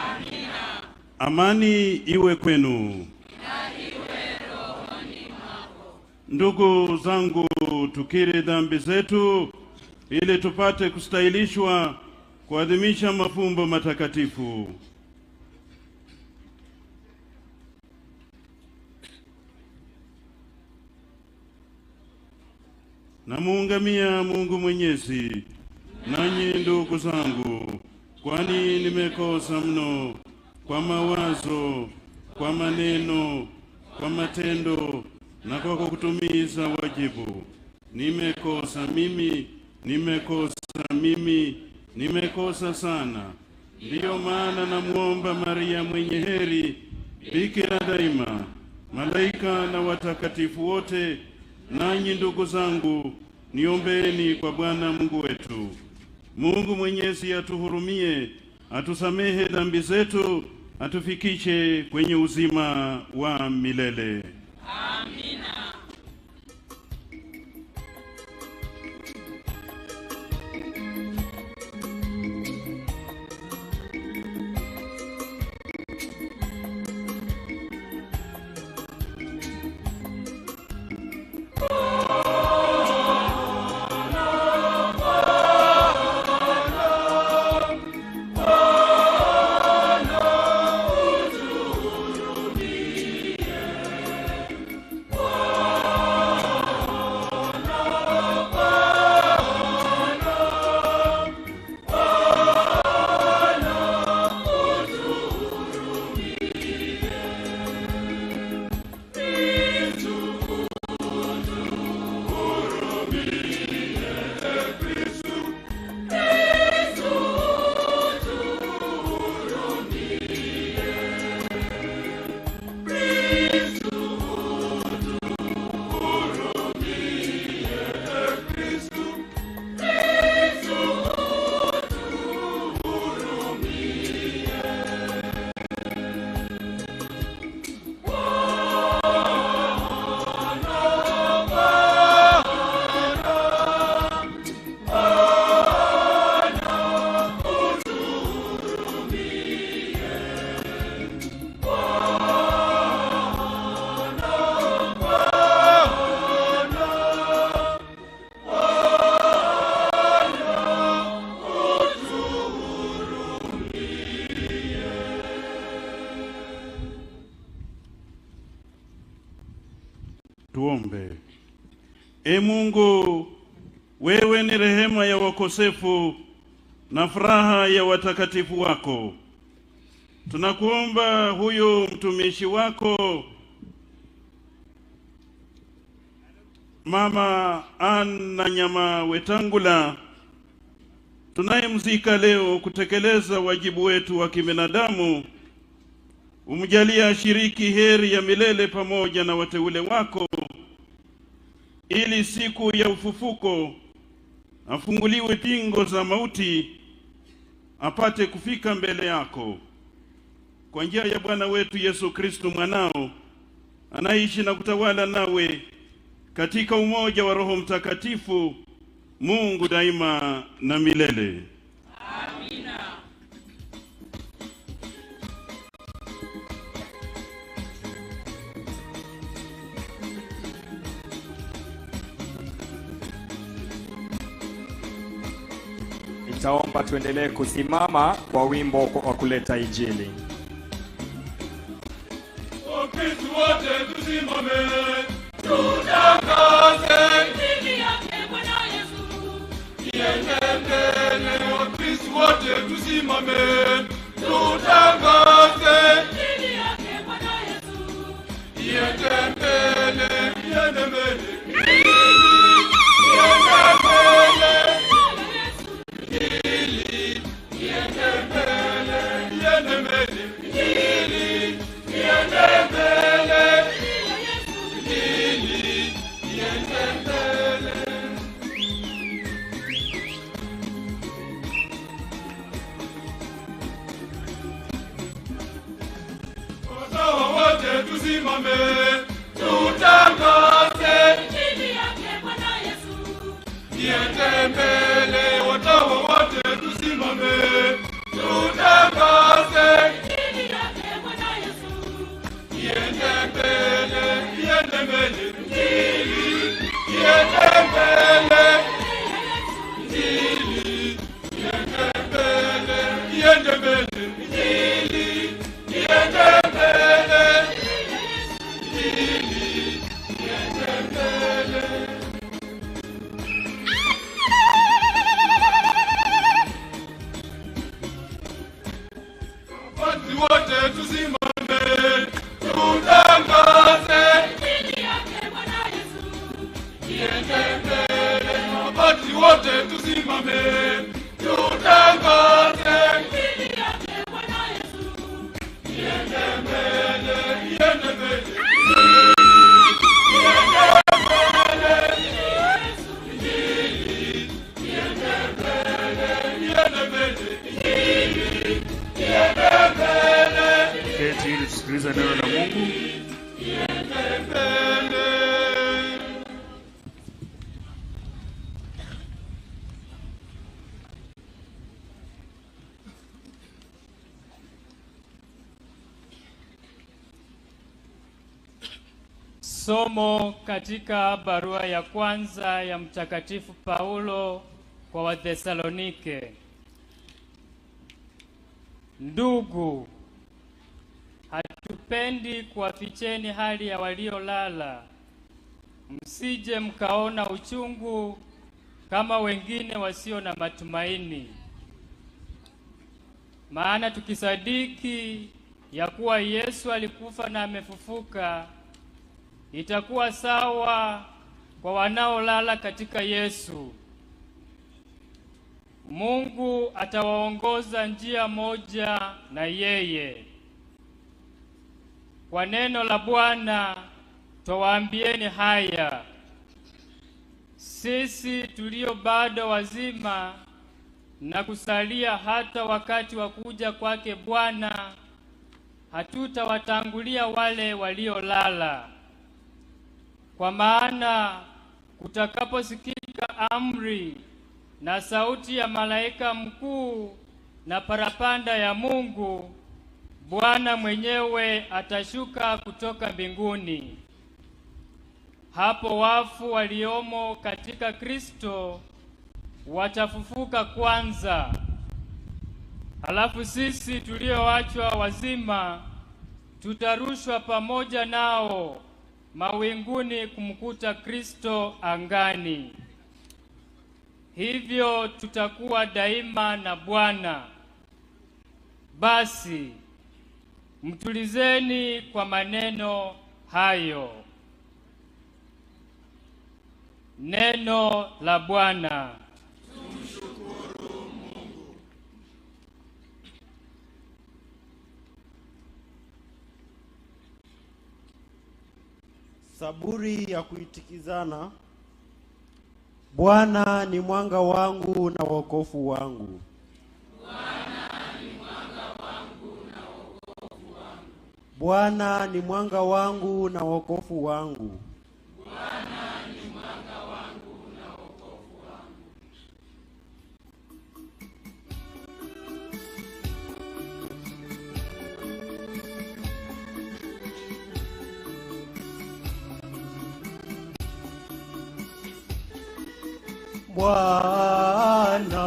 Amina. Amani iwe kwenu. Na iwe rohoni mwako. Ndugu zangu, tukiri dhambi zetu ili tupate kustahilishwa kuadhimisha mafumbo matakatifu. Namuungamia Mungu Mwenyezi, nanyi ndugu zangu, kwani nimekosa mno kwa mawazo, kwa maneno, kwa matendo na kwa kutumiza wajibu. Nimekosa mimi, nimekosa mimi, nimekosa sana. Ndiyo maana namuomba Maria mwenye heri, Bikira daima, malaika na watakatifu wote, nanyi ndugu zangu, niombeeni kwa Bwana Mungu wetu. Mungu Mwenyezi atuhurumie, atusamehe dhambi zetu, atufikishe kwenye uzima wa milele. Amina. Tuombe. E Mungu, wewe ni rehema ya wakosefu na furaha ya watakatifu wako. Tunakuomba huyu mtumishi wako Mama Anna Nyama Wetangula tunayemzika leo kutekeleza wajibu wetu wa kibinadamu, umjalie ashiriki heri ya milele pamoja na wateule wako, ili siku ya ufufuko afunguliwe pingo za mauti, apate kufika mbele yako. Kwa njia ya Bwana wetu Yesu Kristo mwanao, anaishi na kutawala nawe katika umoja wa Roho Mtakatifu, Mungu daima na milele. Amina. Nitaomba tuendelee kusimama kwa wimbo wa kuleta Injili. Wakristo wote tusimame, tutangaze Injili yake Bwana Yesu. Iende mbele. Wakristo wote tusimame, tutangaze Injili yake Bwana Yesu. Iende mbele, iende mbele. Iende mbele. Injili, iende mbele, iende mbele. Injili, iende mbele. Injili, iende mbele. Watawa wote tusimame, tutangaze Injili yake Bwana Yesu. Iende mbele, watawa wote tusimame, tutangaze injili yake Bwana Yesu. Iende mbele, iende mbele, injili iende mbele, injili iende mbele, iende mbele, injili iende mbele, injili iende mbele. Watu wote tusimame, tutangaze injili yake Bwana Yesu. Iende mbele, watu wote tusimame, tutangaze injili yake Bwana Yesu. Iende mbele, iende mbele, iende mbele, injili iende mbele, iende mbele, injili iende mbele. Keti ili tusikilize neno la Mungu. Iende mbele. Somo katika barua ya kwanza ya Mtakatifu Paulo kwa Wathesalonike. Ndugu, hatupendi kuwaficheni hali ya waliolala, msije mkaona uchungu kama wengine wasio na matumaini. Maana tukisadiki ya kuwa Yesu alikufa na amefufuka, itakuwa sawa kwa wanaolala katika Yesu. Mungu atawaongoza njia moja na yeye. Kwa neno la Bwana twawaambieni haya: sisi tulio bado wazima na kusalia hata wakati wa kuja kwake Bwana, hatutawatangulia wale waliolala. Kwa maana kutakaposikika amri na sauti ya malaika mkuu na parapanda ya Mungu, Bwana mwenyewe atashuka kutoka mbinguni. Hapo wafu waliomo katika Kristo watafufuka kwanza. Halafu sisi tulioachwa wazima tutarushwa pamoja nao mawinguni kumkuta Kristo angani. Hivyo tutakuwa daima na Bwana. Basi mtulizeni kwa maneno hayo. Neno la Bwana. Tumshukuru Mungu. Saburi ya kuitikizana. Bwana ni mwanga wangu na wokovu wangu. Bwana ni mwanga wangu na wokovu wangu. Bwana ni mwanga wangu na wokovu wangu. Bwana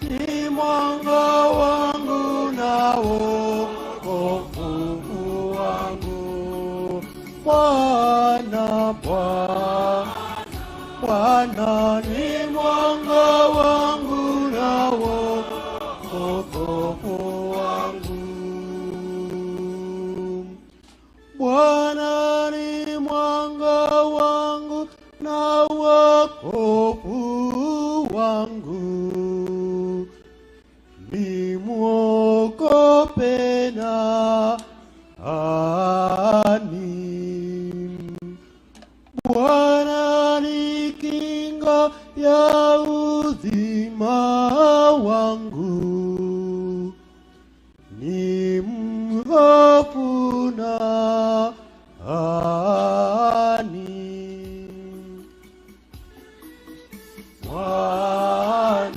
ni mwanga wangu na wokovu wangu. Bwana, Bwana ni mwanga wangu na wokovu wangu. Bwana ni mwanga wangu na wokovu wangu. Nimwogope nani? Bwana ni kinga ya uzima wangu, nimhofu nani? Bwana,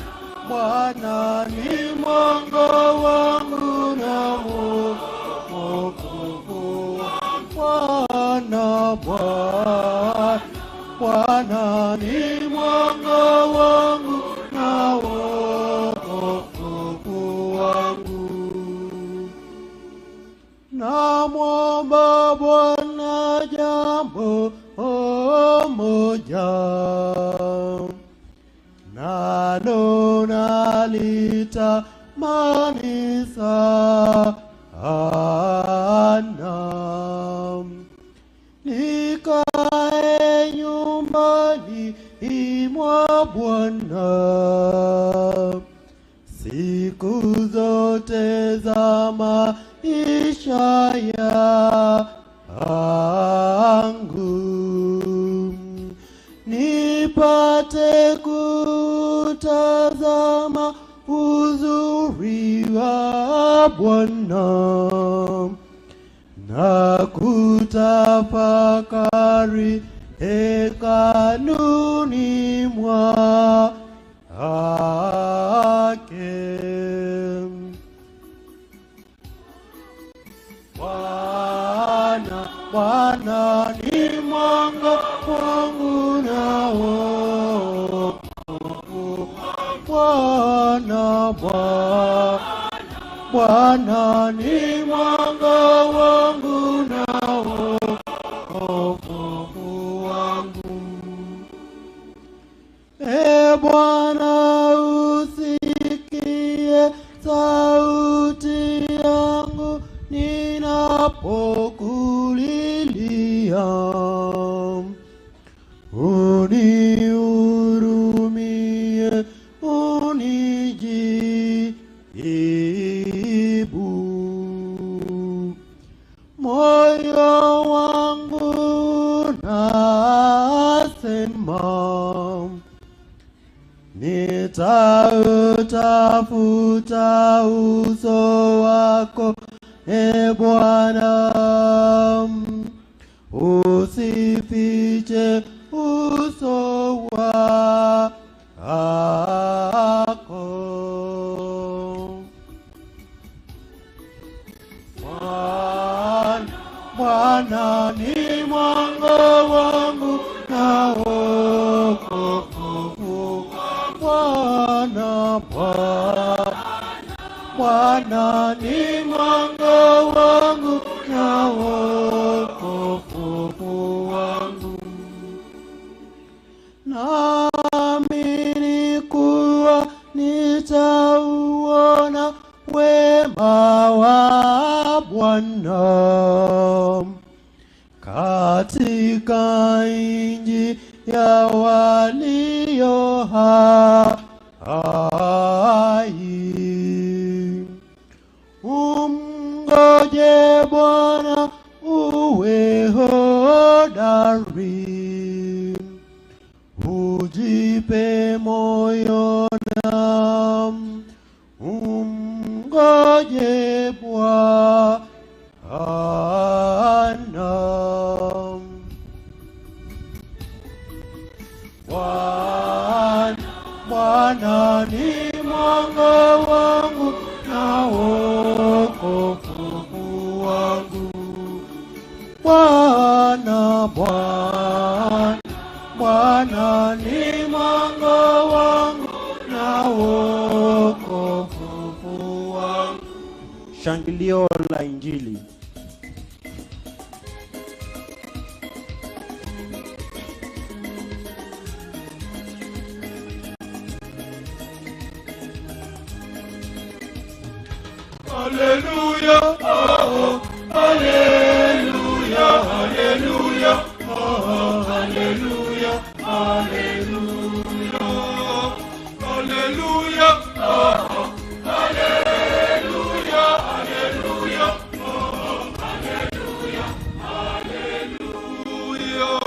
Bwana ni mwanga wangu na wokovu. Bwana, Bwana, Bwana ni mwanga wangu na wokovu wangu. Namwomba Bwana jambo moja, nalo nalitamani sana, nikae nyumbani mwa Bwana siku zote za maisha yangu, nipate kutazama uzuri wa Bwana na kutafakari hekaluni mwake. Bwana, Bwana ni mwanga wangu na wokovu. Bwana, Bwana, Bwana ni mwanga wangu na wokovu wangu. E Bwana, usikie sauti yangu ninapokulilia, unihurumie, unijibu. Moyo wangu nasema, nitautafuta uso wako, e Bwana, usifiche uso wako. Bwana, Bwana ni mwanga wangu na wokovu. Bwana, Bwana, Bwana ni mwanga wangu na wokovu wangu. Naamini kuwa nitauona wema wa Bwana katika nchi ya walio hai. Umngoje Bwana uwe hodari, ujipe moyo na umngoje Bwana. Bwana, Bwana ni mwanga wangu na wokovu wangu. Bwana, Bwana, Bwana ni mwanga wangu na wokovu wangu. Shangilio la Injili. Hallelujah, oh, hallelujah, hallelujah, oh, hallelujah, hallelujah, hallelujah, oh, hallelujah, hallelujah, oh, hallelujah, hallelujah.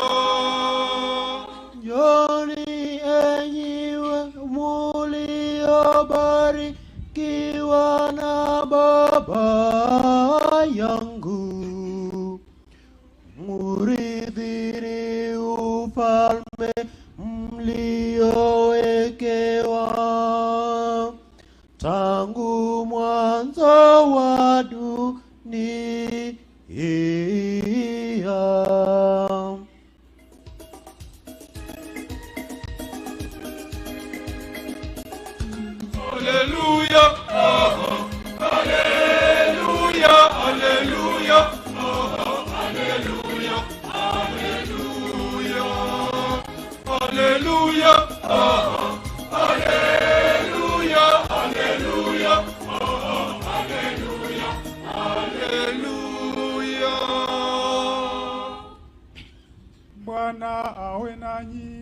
Njooni enyi muliobarikiwa na Baba yangu, murithini ufalme mliowekewa uliwekewa tangu mwanzo wa dunia. Hallelujah, oh, hallelujah, hallelujah, oh, hallelujah, hallelujah, hallelujah, oh, hallelujah, hallelujah, oh, hallelujah, hallelujah. Bwana awe nanyi.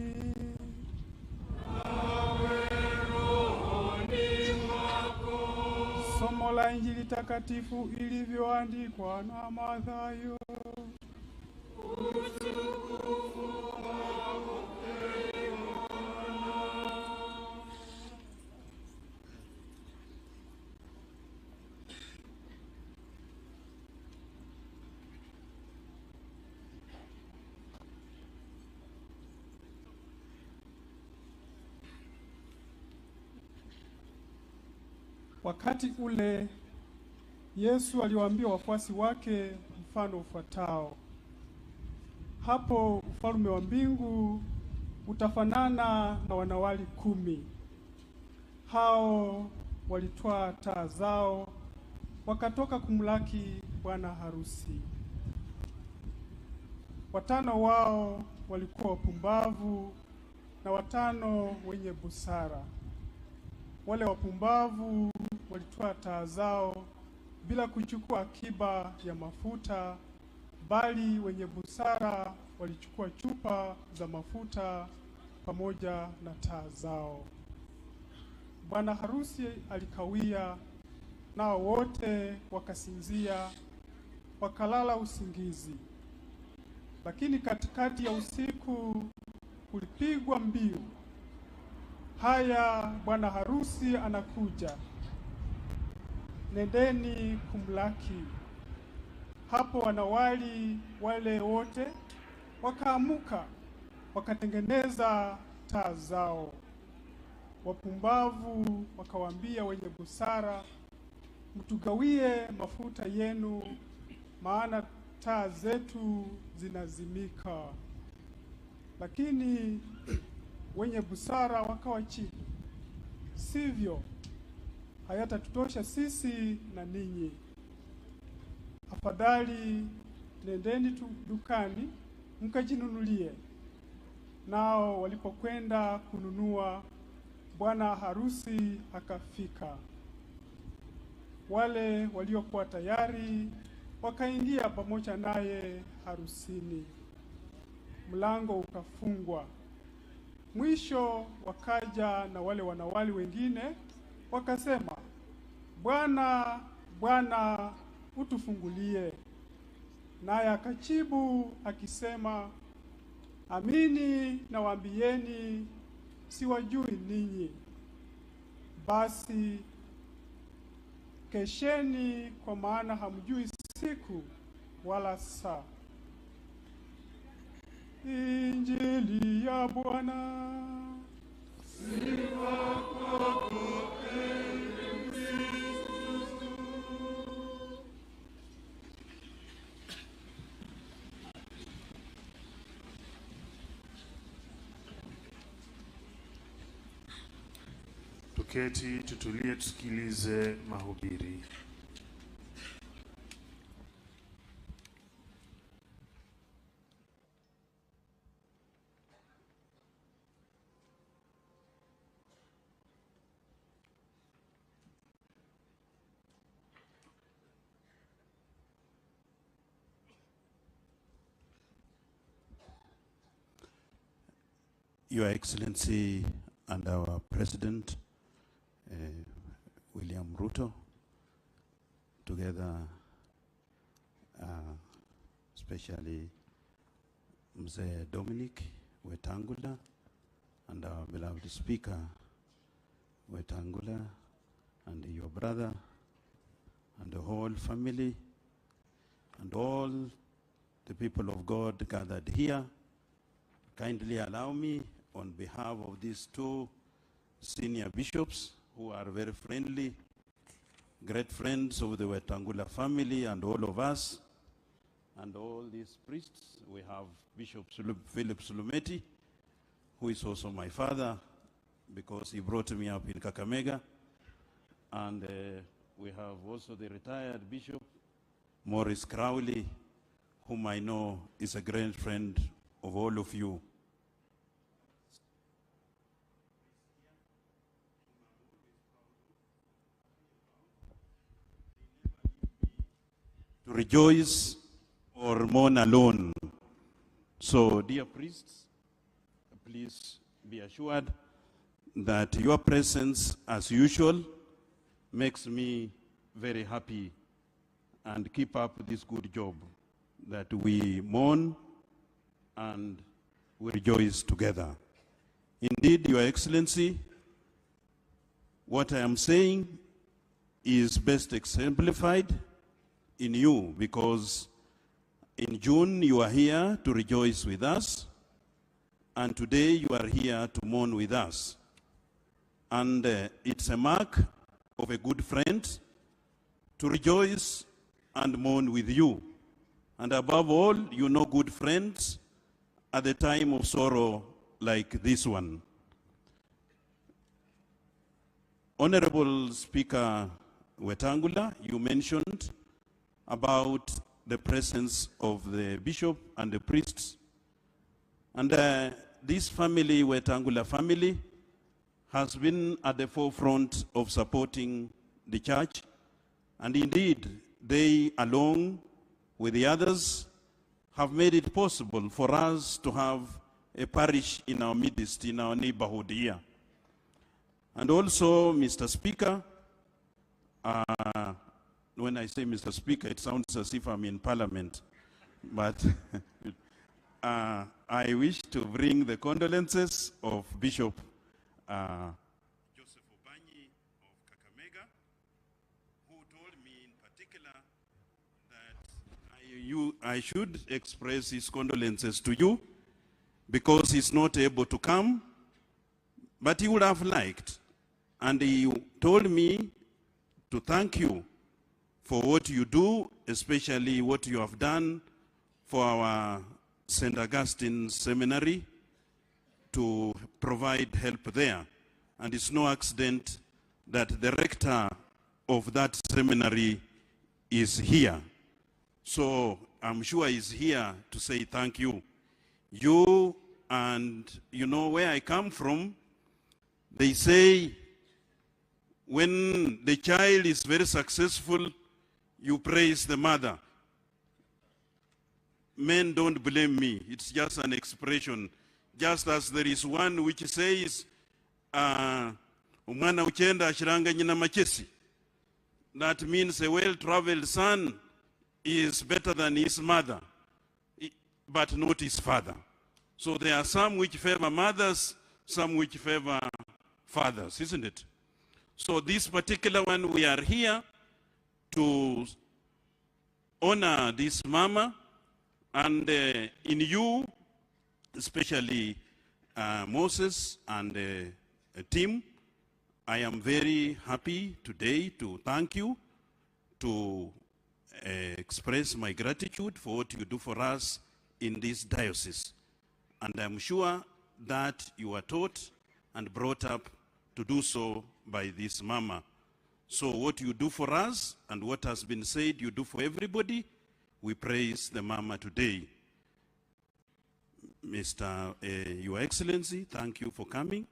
Somo la Injili takatifu ilivyoandikwa na Mathayo. Wakati ule Yesu aliwaambia wafuasi wake mfano ufuatao: hapo ufalme wa mbingu utafanana na wanawali 10. Hao walitwaa taa zao wakatoka kumlaki bwana harusi. 5 wao walikuwa wapumbavu na 5 wenye busara. Wale wapumbavu walitwaa taa zao bila kuchukua akiba ya mafuta, bali wenye busara walichukua chupa za mafuta pamoja na taa zao. Bwana harusi alikawia, nao wote wakasinzia, wakalala usingizi. Lakini katikati ya usiku kulipigwa mbiu, haya, bwana harusi anakuja, nendeni kumlaki. Hapo wanawali wale wote wakaamuka, wakatengeneza taa zao. Wapumbavu wakawaambia wenye busara, mtugawie mafuta yenu, maana taa zetu zinazimika. Lakini wenye busara wakawajibu, sivyo, hayatatutosha sisi na ninyi. Afadhali nendeni tu dukani mkajinunulie. Nao walipokwenda kununua, bwana harusi akafika. Wale waliokuwa tayari wakaingia pamoja naye harusini. Mlango ukafungwa. Mwisho wakaja na wale wanawali wengine wakasema, Bwana, Bwana, utufungulie. Naye akajibu akisema, amini nawaambieni, siwajui ninyi. Basi kesheni, kwa maana hamjui siku wala saa. Injili ya Bwana. Sifa kwako, ee Kristo. Tuketi, tutulie, tusikilize mahubiri. Your Excellency and our President, William Ruto, together, especially Mzee Dominic Wetangula and our beloved Speaker Wetangula and your brother and the whole family and all the people of God gathered here, kindly allow me, on behalf of these two senior bishops who are very friendly, great friends of the Wetangula family and all of us, and all these priests. We have Bishop Philip Sulumeti, who is also my father because he brought me up in Kakamega. And we have also the retired Bishop Maurice Crowley, whom I know is a great friend of all of you. To rejoice or mourn alone. So, dear priests, please be assured that your presence, as usual, makes me very happy, and keep up this good job that we mourn and we rejoice together. Indeed, Your Excellency, what I am saying is best exemplified in you, because in June you are here to rejoice with us, and today you are here to mourn with us. And it's a mark of a good friend to rejoice and mourn with you. And above all, you know good friends at the time of sorrow like this one. Honorable Speaker Wetangula, you mentioned about the presence of the bishop and the priests. And this family, Wetangula family, has been at the forefront of supporting the church. And indeed, they, along with the others, have made it possible for us to have a parish in our midst, in our neighborhood here. And also, Mr. Speaker, when I say Mr. Speaker, it sounds as if I'm in Parliament, but I wish to bring the condolences of Bishop Joseph Obanyi of Kakamega, who told me in particular that I should express his condolences to you because he's not able to come, but he would have liked. And he told me to thank you for what you do, especially what you have done for our St. Augustine Seminary to provide help there. And it's no accident that the rector of that seminary is here. So I'm sure he's here to say thank you. You, and you know where I come from, they say when the child is very successful, you praise the mother. Men, don't blame me. It's just an expression. Just as there is one which says, Umwana uchenda ashiranga nyina machesi. That means a well-traveled son is better than his mother, but not his father. So there are some which favor mothers, some which favor fathers, isn't it? So this particular one, we are here to honor this mama, and in you, especially Moses and the team, I am very happy today to thank you, to express my gratitude for what you do for us in this diocese. And I'm sure that you are taught and brought up to do so by this mama. So what you do for us and what has been said you do for everybody, we praise the mama today. Mr. Your Excellency, thank you for coming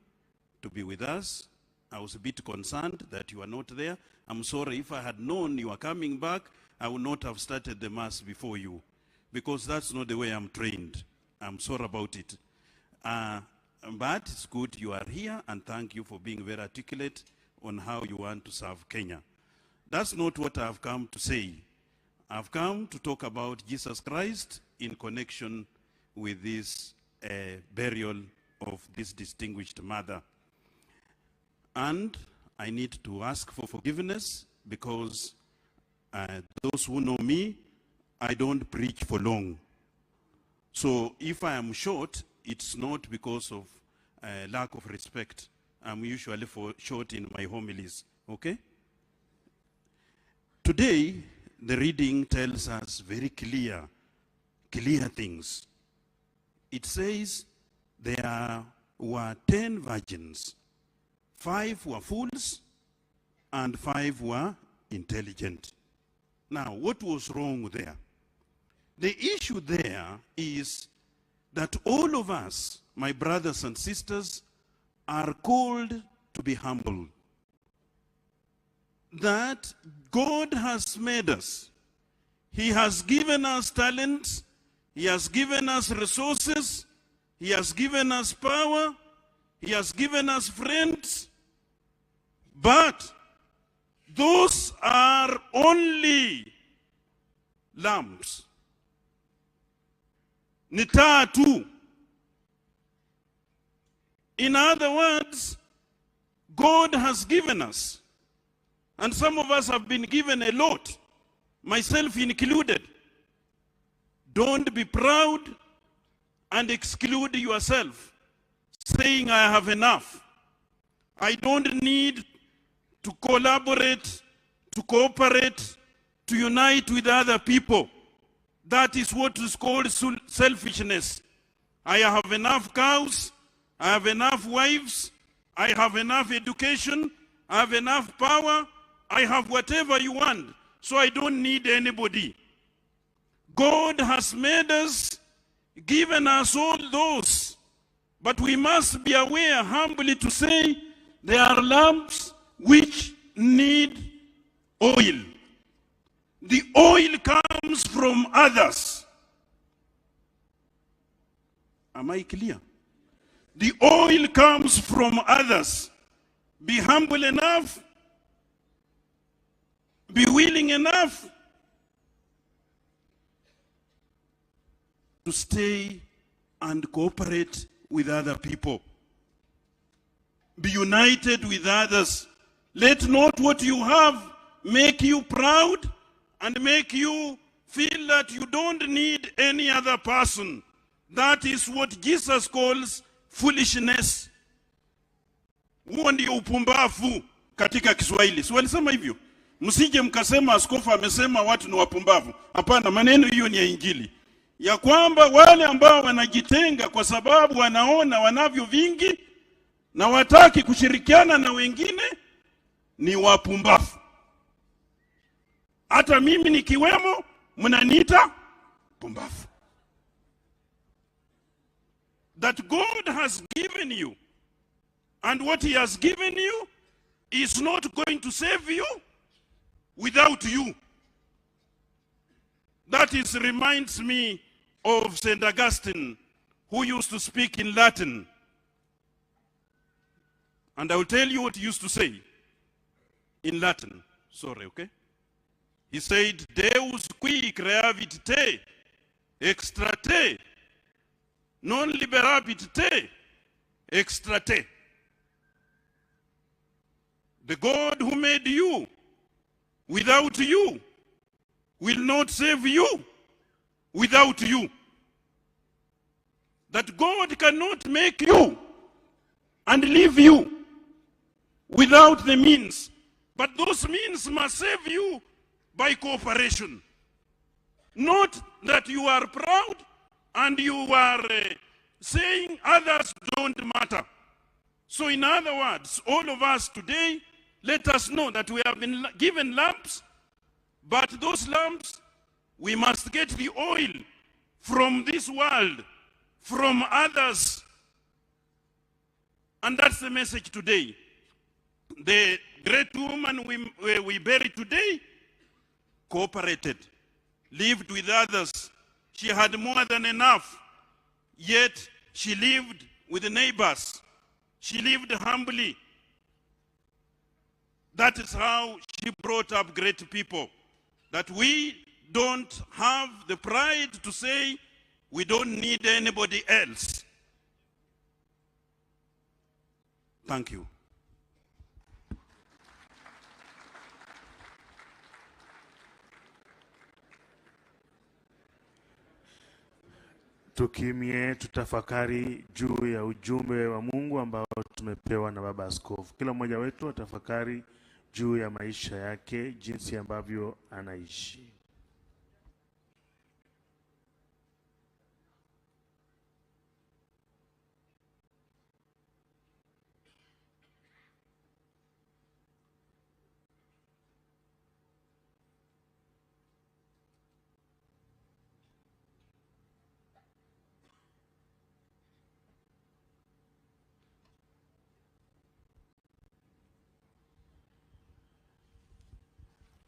to be with us. I was a bit concerned that you are not there. I'm sorry, if I had known you are coming back, I would not have started the mass before you, because that's not the way I'm trained. I'm sorry about it. But it's good you are here, and thank you for being very articulate on how you want to serve Kenya. That's not what I've come to say. I've come to talk about Jesus Christ in connection with this burial of this distinguished mother. And I need to ask for forgiveness because those who know me, I don't preach for long. So if I am short, it's not because of lack of respect. I'm usually for short in my homilies, okay? Today, the reading tells us very clear things. It says there were 10 virgins. 5 were fools and 5 were intelligent. Now, what was wrong there? The issue there is that all of us, my brothers and sisters, are called to be humble. That God has made us. He has given us talents. He has given us resources. He has given us power. He has given us friends. But those are only lamps. Ni taa tu. In other words, God has given us. And some of us have been given a lot, myself included. Don't be proud and exclude yourself, saying I have enough. I don't need to collaborate, to cooperate, to unite with other people. That is what is called selfishness. I have enough cows, I have enough wives, I have enough education, I have enough power, I have whatever you want, so I don't need anybody. God has made us, given us all those, but we must be aware humbly to say there are lamps which need oil. The oil comes from others. Am I clear? The oil comes from others. Be humble enough, be willing enough to stay and cooperate with other people. Be united with others. Let not what you have make you proud and make you feel that you don't need any other person. That is what Jesus calls foolishness. Huo ndio upumbavu katika Kiswahili. Si walisema hivyo? Msije mkasema askofu amesema watu ni wapumbavu. Hapana, maneno hiyo ni ya Injili. Ya kwamba wale ambao wanajitenga kwa sababu wanaona wanavyo vingi na wataki kushirikiana na wengine ni wapumbavu. Hata mimi nikiwemo mnaniita pumbavu. That God has given you, and what he has given you is not going to save you without you. That is reminds me of St. Augustine, who used to speak in Latin. And I will tell you what he used to say in Latin. Sorry, okay? He said, Deus qui creavit te, extra te, non liberabit te, extra te. The God who made you, without you, will not save you without you. That God cannot make you and leave you without the means. But those means must save you by cooperation. Not that you are proud and you are saying others don't matter. So in other words, all of us today, let us know that we have been given lamps, but those lamps, we must get the oil from this world, from others. And that's the message today. The great woman we bury today cooperated, lived with others. She had more than enough, yet she lived with the neighbors. She lived humbly. That is how she brought up great people. That we don't have the pride to say we don't need anybody else. Thank you. Tukimye, tutafakari juu ya ujumbe wa Mungu ambao tumepewa na Baba Askofu. Kila mmoja wetu atafakari juu ya maisha yake, jinsi ambavyo anaishi.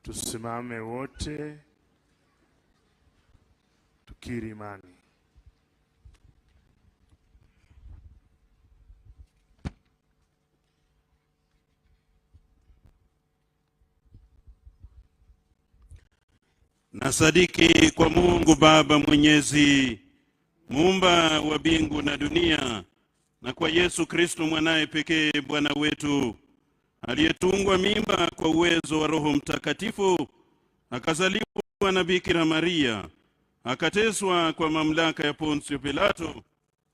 Tusimame wote tukiri imani. Nasadiki kwa Mungu Baba Mwenyezi, muumba wa mbingu na dunia, na kwa Yesu Kristo mwanaye pekee Bwana wetu, aliyetungwa mimba kwa uwezo wa Roho Mtakatifu, akazaliwa na Bikira Maria, akateswa kwa mamlaka ya Pontio Pilato,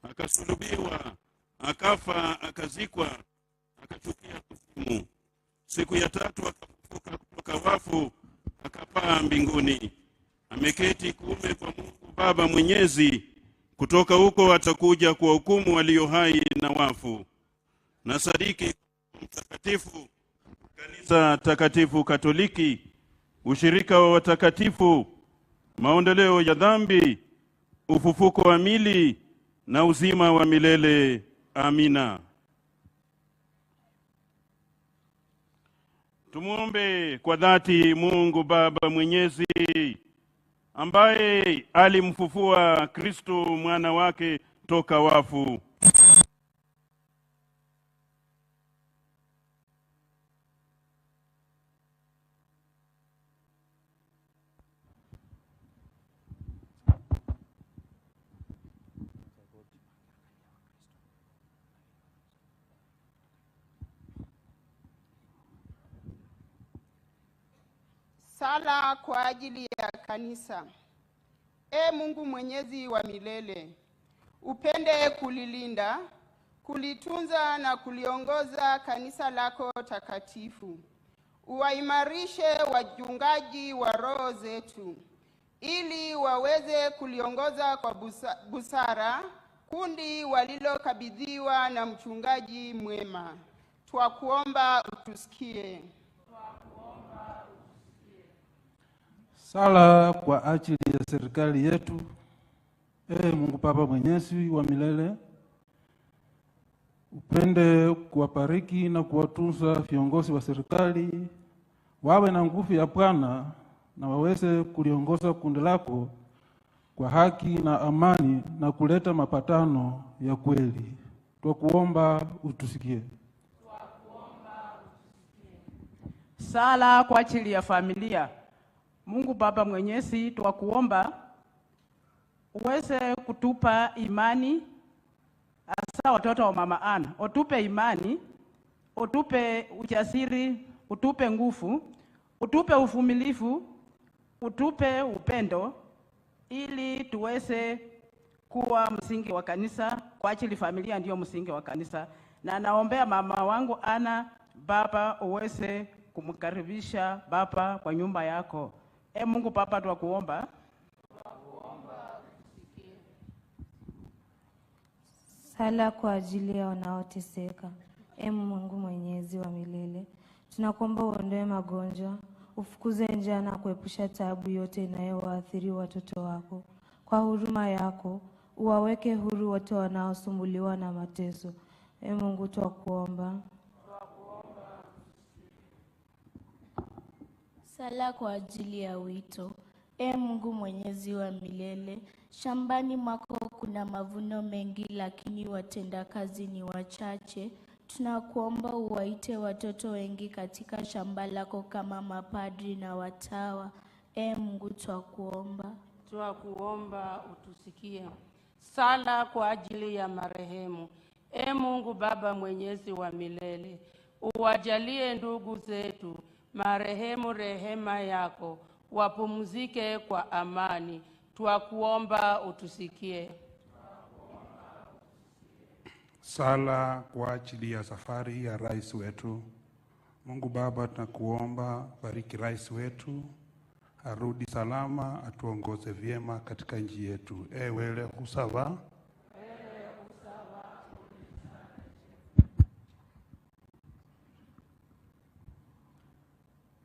akasulubiwa, akafa, akazikwa, akachukia kuzimu. Siku ya tatu akafufuka kutoka wafu, akapaa mbinguni. Ameketi kuume kwa Mungu Baba Mwenyezi. Kutoka huko atakuja kuwahukumu walio hai na wafu. Nasadiki Mtakatifu, Kanisa Takatifu Katoliki, ushirika wa watakatifu, maondoleo ya dhambi, ufufuko wa mili na uzima wa milele. Amina. Tumuombe kwa dhati Mungu Baba Mwenyezi, ambaye alimfufua Kristo mwana wake toka wafu. Sala kwa ajili ya kanisa. E Mungu Mwenyezi wa milele, upende kulilinda, kulitunza na kuliongoza kanisa lako takatifu. Uwaimarishe wachungaji wa roho zetu, ili waweze kuliongoza kwa busara kundi walilokabidhiwa na mchungaji mwema. Twakuomba utusikie. Sala kwa ajili ya serikali yetu. Ee Mungu Baba Mwenyezi wa milele, upende kuwabariki na kuwatunza viongozi wa serikali, wawe na nguvu ya Bwana na waweze kuliongoza kundi lako kwa haki na amani na kuleta mapatano ya kweli. Twakuomba utusikie. Sala kwa ajili ya familia. Mungu Baba Mwenyezi, twakuomba uweze kutupa imani, hasa watoto wa Mama Anna. Utupe imani, utupe ujasiri, utupe nguvu, utupe uvumilivu, utupe upendo, ili tuweze kuwa msingi wa kanisa. Kwa ajili familia ndiyo msingi wa kanisa. Na naombea mama wangu Anna, Baba uweze kumkaribisha Baba kwa nyumba yako. E Mungu Baba, twakuomba. Sala kwa ajili ya wanaoteseka. E Mungu Mwenyezi wa milele, tunakuomba uondoe magonjwa, ufukuze njaa na kuepusha taabu yote inayowaathiri watoto wako. Kwa huruma yako uwaweke huru wote wanaosumbuliwa na mateso. E Mungu, twakuomba. Sala kwa ajili ya wito. E Mungu Mwenyezi wa milele, shambani mwako kuna mavuno mengi, lakini watendakazi ni wachache. Tunakuomba uwaite watoto wengi katika shamba lako kama mapadri na watawa. E Mungu, twakuomba. Twakuomba utusikie. Sala kwa ajili ya marehemu. E Mungu Baba Mwenyezi wa milele, uwajalie ndugu zetu marehemu rehema yako, wapumzike kwa amani. Twakuomba utusikie. Sala kwa ajili ya safari ya rais wetu. Mungu Baba, tunakuomba bariki rais wetu, arudi salama, atuongoze vyema katika nchi yetu. Ewele husava.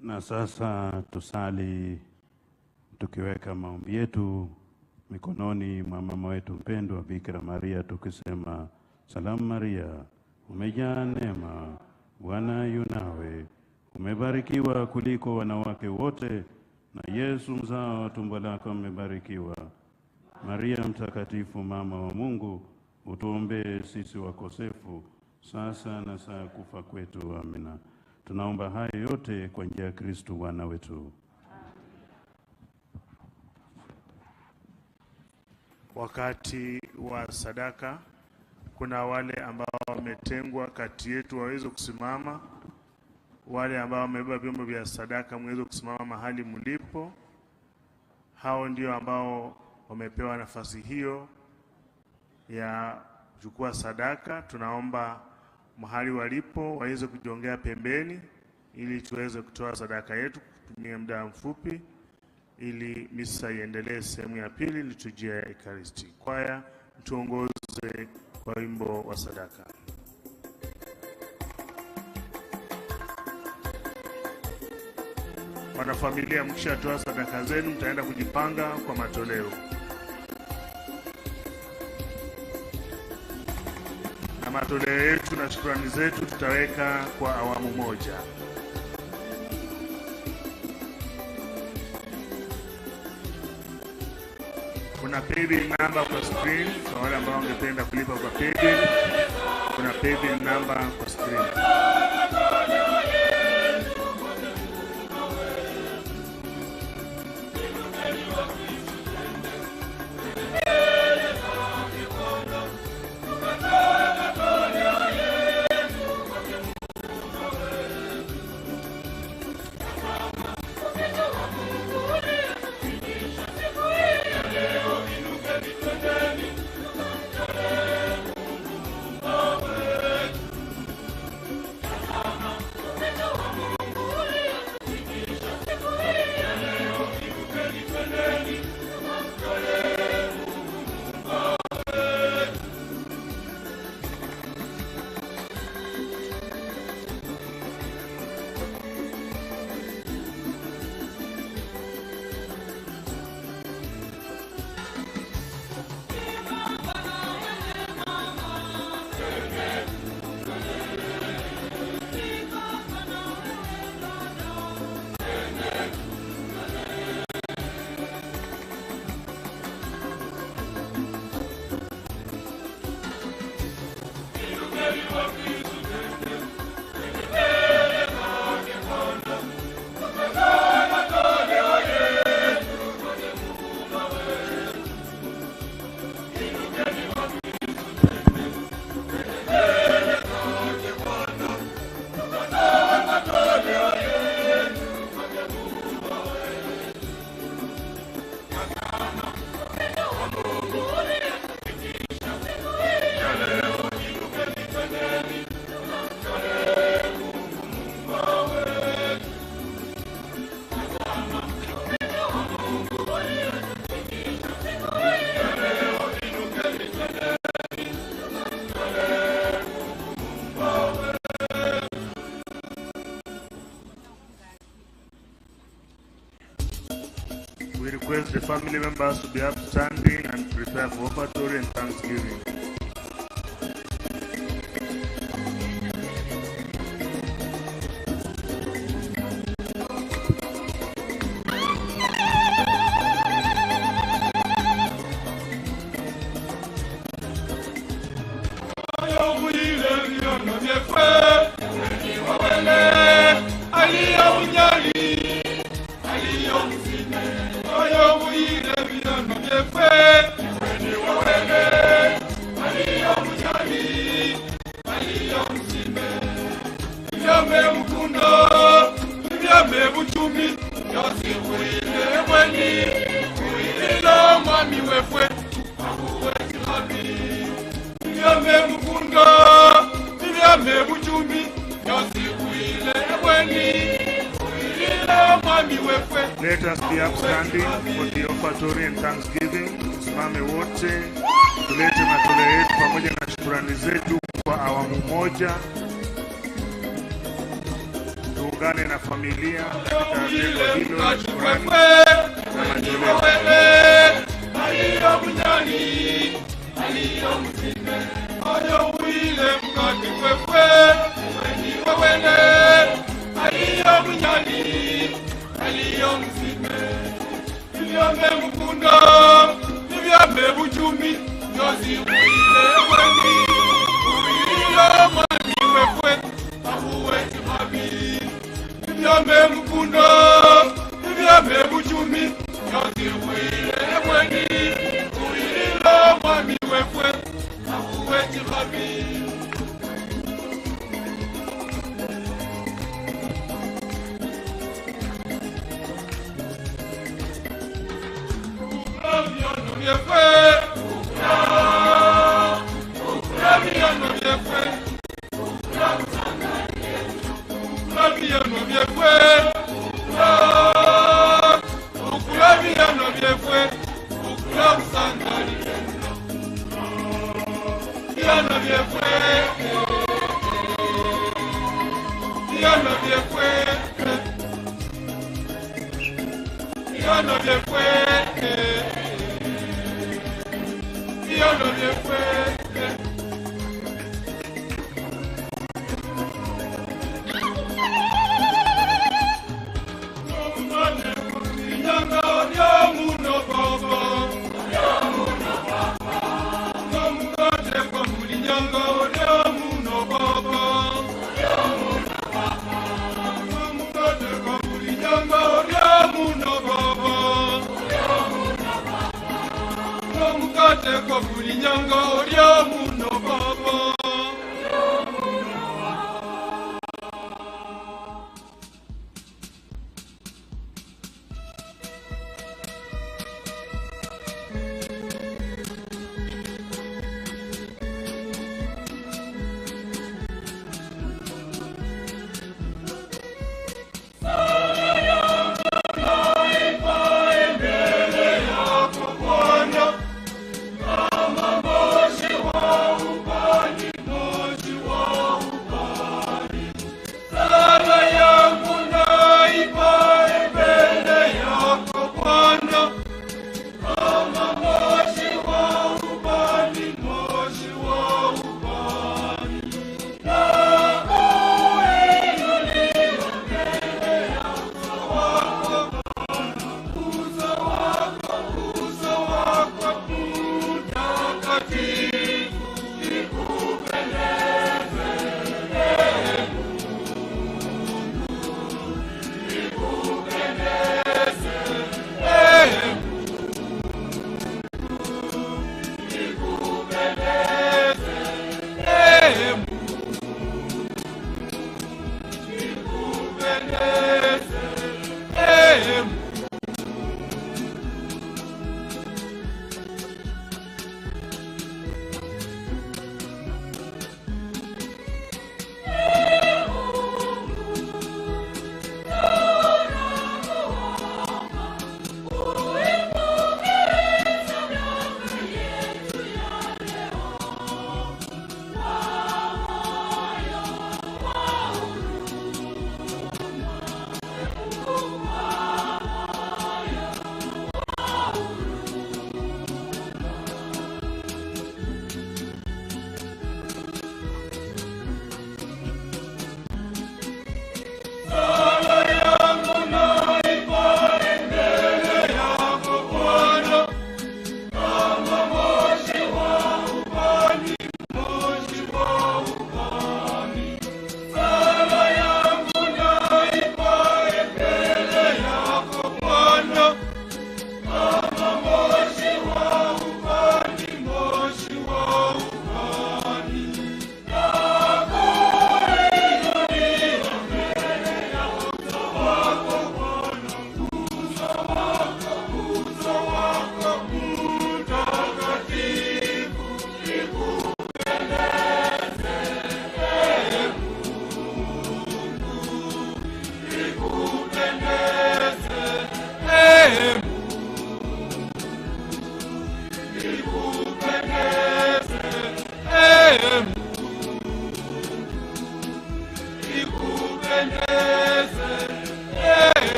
Na sasa tusali tukiweka maombi yetu mikononi mwa mama wetu mpendwa Bikira Maria, tukisema: Salamu Maria, umejaa neema, Bwana yu nawe, umebarikiwa kuliko wanawake wote, na Yesu mzao wa tumbo lako amebarikiwa. Maria mtakatifu, mama wa Mungu, utuombee sisi wakosefu, sasa na saa kufa kwetu. Amina. Tunaomba hayo yote kwa njia ya Kristo Bwana wetu. Wakati wa sadaka, kuna wale ambao wametengwa kati yetu waweze kusimama. Wale ambao wamebeba vyombo vya sadaka mweze kusimama mahali mlipo. Hao ndio ambao wamepewa nafasi hiyo ya kuchukua sadaka. Tunaomba mahali walipo waweze kujiongea pembeni ili tuweze kutoa sadaka yetu kutumia muda mfupi ili misa iendelee. Sehemu ya pili, liturujia ya Ekaristi. Kwaya, mtuongoze kwa wimbo wa sadaka. Wanafamilia, mkishatoa sadaka zenu mtaenda kujipanga kwa matoleo. Na matoleo yetu na shukrani zetu tutaweka kwa awamu moja. Kuna paybill number kwa screen kwa wale ambao wangependa kulipa kwa paybill. Kuna paybill number kwa screen. We request the family members to be upstanding and prepare for offertory and thanksgiving. Mami wefwe, Let us be upstanding for the offertory and thanksgiving. Tusimame wote tulete matoleo yetu pamoja na shukrani zetu kwa awamu moja. Tuungane na familia katika tendo hilo la shukrani na matoleo.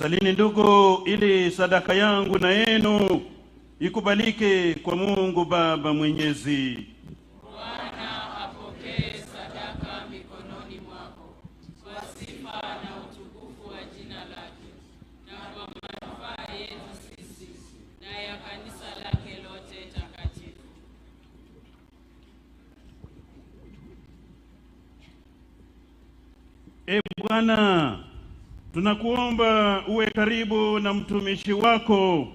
Salini ndugu, ili sadaka yangu na yenu ikubalike kwa Mungu Baba Mwenyezi. Bwana apokee sadaka mikononi mwako kwa sifa na utukufu wa jina lake, na kwa manufaa yetu sisi na ya kanisa lake lote takatifu. E Bwana, tunakuomba uwe karibu na mtumishi wako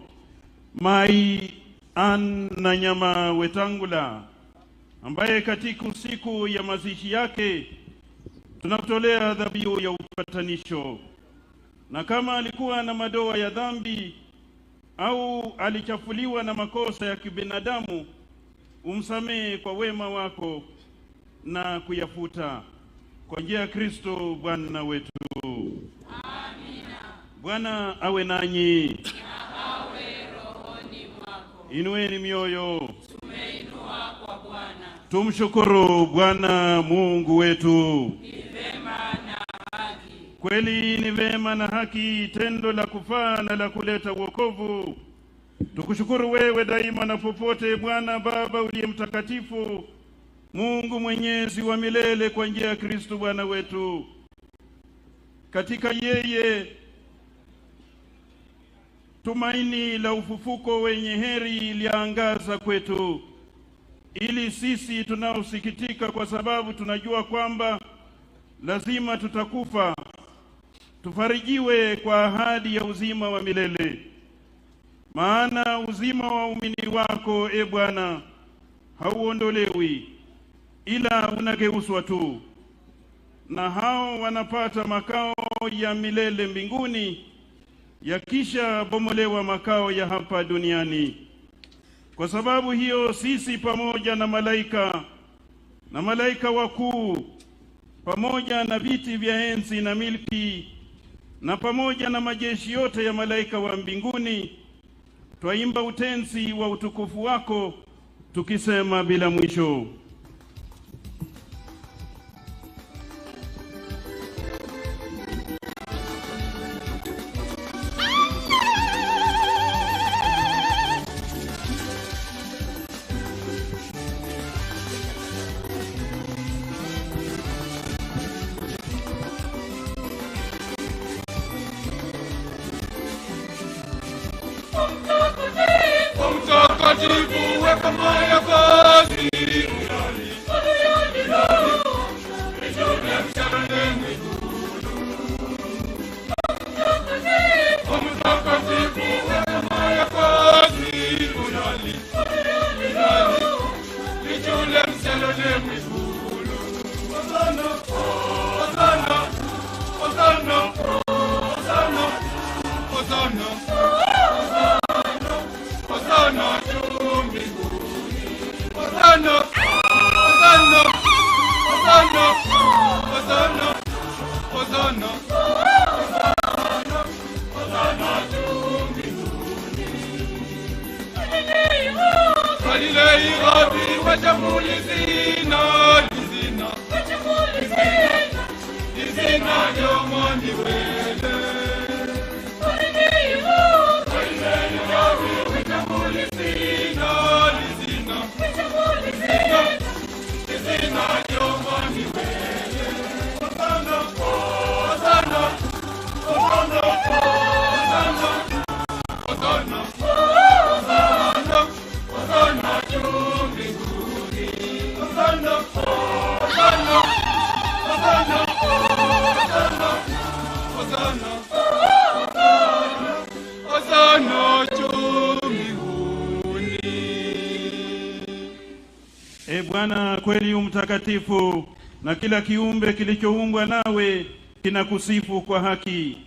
Mai Ann Nanyama Wetangula, ambaye katika usiku ya mazishi yake tunakutolea dhabihu ya upatanisho. Na kama alikuwa na madoa ya dhambi au alichafuliwa na makosa ya kibinadamu, umsamehe kwa wema wako na kuyafuta kwa njia ya Kristo Bwana wetu. Amina. Bwana awe nanyi. Na awe rohoni mwako. Inueni mioyo. Tumeinua kwa Bwana. Tumshukuru Bwana Mungu wetu. Ni vema na haki. Kweli ni vema na haki, tendo la kufaa na la kuleta wokovu. Tukushukuru wewe daima na popote, Bwana Baba uliye mtakatifu, Mungu mwenyezi wa milele, kwa njia ya Kristo Bwana wetu. Katika yeye tumaini la ufufuko wenye heri liangaza kwetu, ili sisi tunaosikitika kwa sababu tunajua kwamba lazima tutakufa, tufarijiwe kwa ahadi ya uzima wa milele. Maana uzima wa umini wako, e Bwana, hauondolewi, ila unageuzwa tu, na hao wanapata makao ya milele mbinguni, yakisha bomolewa makao ya hapa duniani. Kwa sababu hiyo sisi pamoja na malaika na malaika wakuu, pamoja na viti vya enzi na milki, na pamoja na majeshi yote ya malaika wa mbinguni, twaimba utenzi wa utukufu wako tukisema bila mwisho. Mtakatifu weka moyo kazi Mtakatifu weka moyo kazi Lijule mselone mwikulu. Hosana, Hosana, Hosana, Hosana, Hosana, Hosana juu mbinguni. Hosana, Hosana, Hosana, Hosana, Hosana, Hosana juu mbinguni. Galilei Rabi wajamulizina, lizina, lizina yomoni wele. Lizina, lizina, lizina yomoni wele. Hosana, Hosana, Hosana, Hosana, Hosana, Hosana juu mbinguni. Hosana, Hosana, Hosana, Hosana, Hosana, Hosana juu mbinguni. E Bwana, kweli umtakatifu, na kila kiumbe kilichoumbwa nawe kinakusifu kwa haki.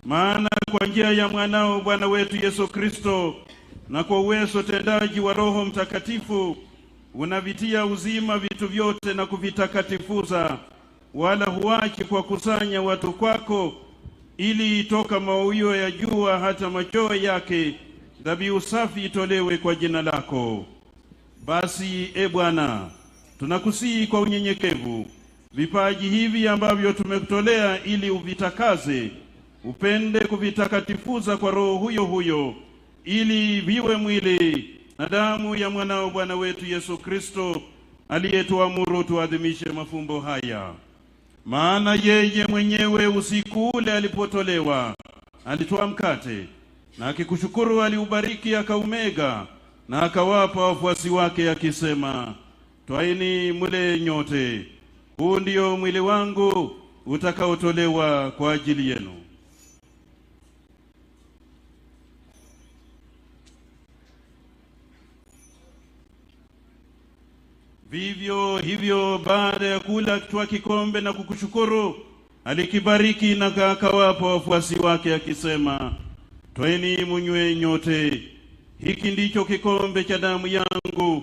Maana kwa njia ya mwanao Bwana wetu Yesu Kristo, na kwa uwezo tendaji wa Roho Mtakatifu, unavitia uzima vitu vyote na kuvitakatifuza, wala huachi kwa kusanya watu kwako, ili toka mawio ya jua hata machweo yake dhabihu safi itolewe kwa jina lako. Basi e Bwana, tunakusihi kwa unyenyekevu vipaji hivi ambavyo tumekutolea ili uvitakaze, upende kuvitakatifuza kwa Roho huyo huyo, ili viwe mwili na damu ya mwanao Bwana wetu Yesu Kristo, aliyetuamuru tuadhimishe mafumbo haya. Maana yeye mwenyewe usiku ule alipotolewa, alitwaa mkate, na akikushukuru aliubariki, akaumega, na akawapa wafuasi wake akisema, twaini mle nyote, huu ndio mwili wangu utakaotolewa kwa ajili yenu. Vivyo hivyo baada ya kula akitwaa kikombe na kukushukuru, alikibariki na akawapa wafuasi wake akisema, twaeni munywe nyote, hiki ndicho kikombe cha damu yangu,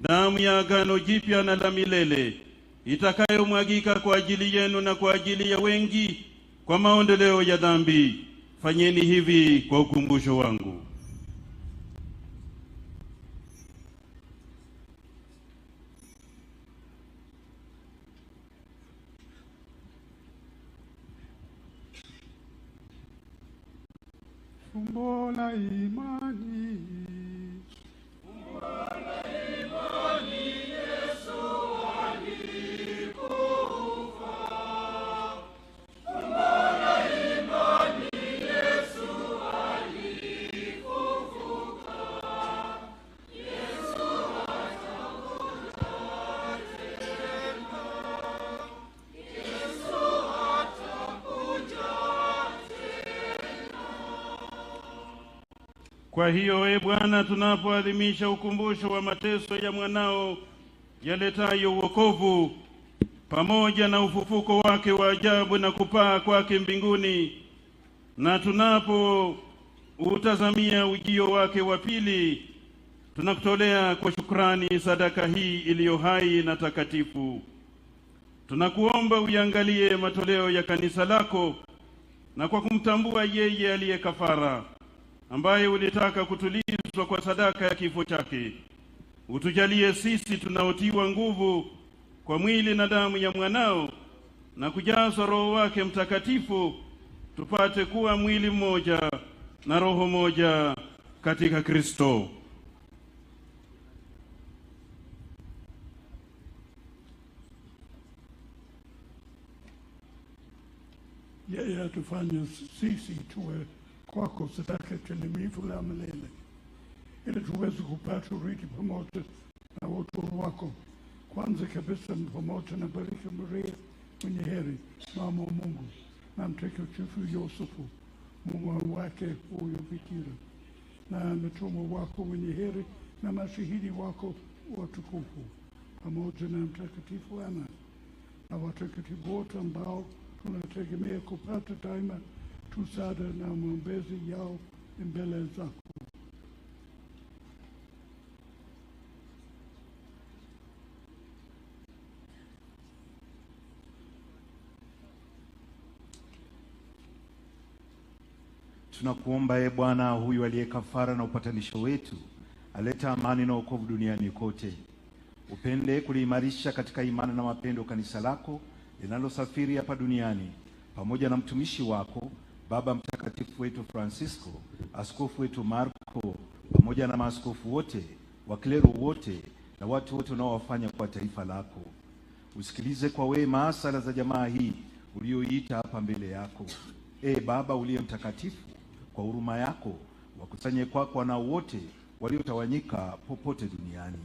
damu ya agano jipya na la milele, itakayomwagika kwa ajili yenu na kwa ajili ya wengi kwa maondoleo ya dhambi. Fanyeni hivi kwa ukumbusho wangu. Fumbo la imani. Fumbo la imani, Yesu alikufa. Fumbo la imani, Yesu alifufuka. Yesu atakuja tena. Yesu atakuja tena. Kwa hiyo, e Bwana, tunapoadhimisha ukumbusho wa mateso ya mwanao yaletayo wokovu, pamoja na ufufuko wake wa ajabu na kupaa kwake mbinguni, na tunapo utazamia ujio wake wa pili, tunakutolea kwa shukrani sadaka hii iliyo hai na takatifu. Tunakuomba uiangalie matoleo ya kanisa lako, na kwa kumtambua yeye aliye kafara, ambaye ulitaka kutulizwa kwa sadaka ya kifo chake, utujalie sisi tunaotiwa nguvu kwa mwili na damu ya mwanao na kujazwa Roho wake Mtakatifu, tupate kuwa mwili mmoja na roho moja katika Kristo. Yeye atufanye sisi tuwe kwako sadaka timilifu la milele, ili tuweze kupata urithi pamoja na watu wako. Kwanza kabisa pamoja na Bikira Maria mwenye heri, mama wa Mungu, na Mtakatifu Yosefu mume wake huyo Bikira, na mitume wako wenye heri na mashahidi wako watukufu, pamoja na Mtakatifu Ana na watakatifu wote ambao tunategemea kupata daima msaada na maombezi yao mbele zako. Tunakuomba e Bwana, huyu aliye kafara na upatanisho wetu, aleta amani na wokovu duniani kote, upende kuliimarisha katika imani na mapendo kanisa lako linalosafiri hapa duniani, pamoja na mtumishi wako Baba Mtakatifu wetu Francisco, askofu wetu Marko, pamoja na maaskofu wote, waklero wote na watu wote unaowafanya kwa taifa lako. Usikilize kwa wema sala za jamaa hii ulioiita hapa mbele yako. E Baba uliye mtakatifu, kwa huruma yako wakusanye kwako na wote waliotawanyika popote duniani.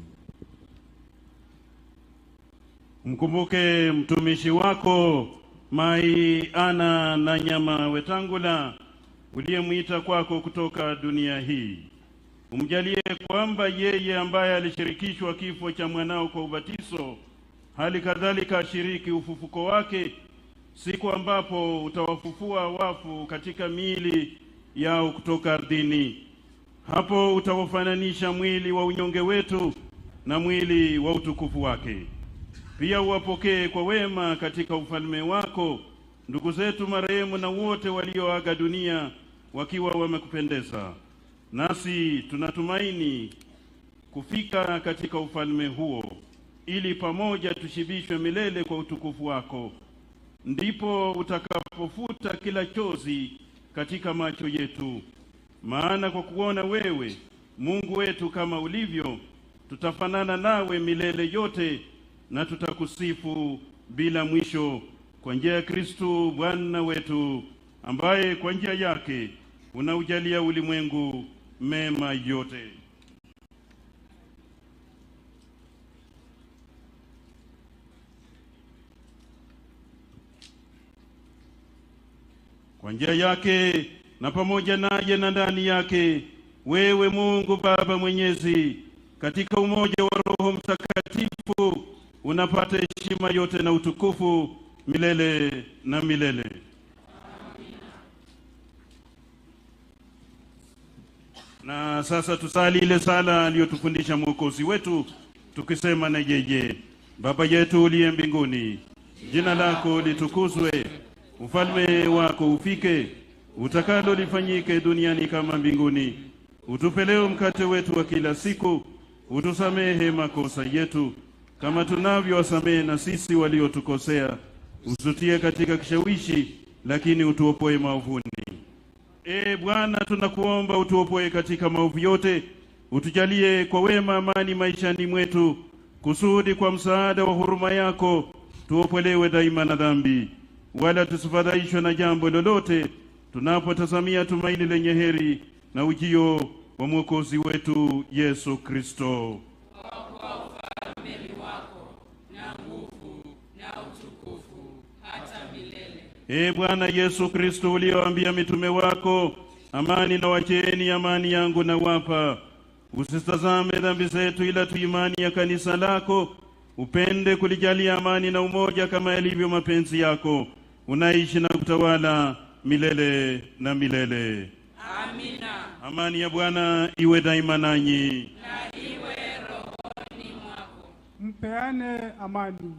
Mkumbuke mtumishi wako Mai Ana na Nyama Wetangula uliyemuita kwako kutoka dunia hii. Umjalie kwamba yeye ambaye alishirikishwa kifo cha mwanao kwa ubatizo, hali kadhalika ashiriki ufufuko wake siku ambapo utawafufua wafu katika miili yao kutoka ardhini. Hapo utawafananisha mwili wa unyonge wetu na mwili wa utukufu wake. Pia uwapokee kwa wema katika ufalme wako ndugu zetu marehemu na wote walioaga dunia wakiwa wamekupendeza. Nasi tunatumaini kufika katika ufalme huo, ili pamoja tushibishwe milele kwa utukufu wako. Ndipo utakapofuta kila chozi katika macho yetu. Maana kwa kuona wewe Mungu wetu kama ulivyo, tutafanana nawe milele yote na tutakusifu bila mwisho, kwa njia ya Kristo Bwana wetu, ambaye kwa njia yake unaujalia ulimwengu mema yote. Kwa njia yake na pamoja naye na ndani yake, wewe Mungu Baba Mwenyezi, katika umoja wa Roho Mtakatifu, unapata heshima yote na utukufu milele na milele. Na sasa tusali ile sala aliyotufundisha Mwokozi wetu, tukisema na yeye: Baba yetu uliye mbinguni, jina lako litukuzwe, ufalme wako ufike, utakalo lifanyike duniani kama mbinguni. Utupe leo mkate wetu wa kila siku, utusamehe makosa yetu kama tunavyowasamehe na sisi waliotukosea, usitie katika kishawishi, lakini utuopoe maovuni. E Bwana, tunakuomba utuopoe katika maovu yote, utujalie kwa wema amani maishani mwetu, kusudi kwa msaada wa huruma yako tuopolewe daima na dhambi, wala tusifadhaishwe na jambo lolote, tunapotazamia tumaini lenye heri na ujio wa Mwokozi wetu Yesu Kristo. Kwa ufalme ni wako na nguvu na utukufu hata milele. E Bwana Yesu Kristo, ulioambia mitume wako, amani na wacheeni, amani yangu na wapa, usitazame dhambi zetu, ila tu imani ya kanisa lako, upende kulijalia amani na umoja kama yalivyo mapenzi yako, unaishi na kutawala milele na milele. Amina. Amani ya Bwana iwe daima nanyi na iwe rohoni mwako. Mpeane amani.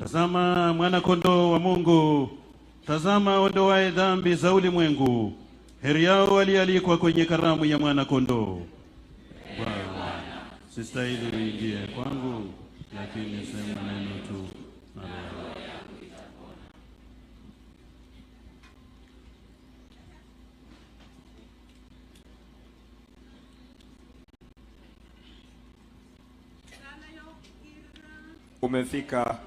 Tazama mwana kondoo wa Mungu, tazama ondoaye dhambi za ulimwengu. Heri yao walialikwa kwenye karamu ya mwana kondoo. Bwana, sistahili uingie kwangu, lakini sema neno tu na roho. Umefika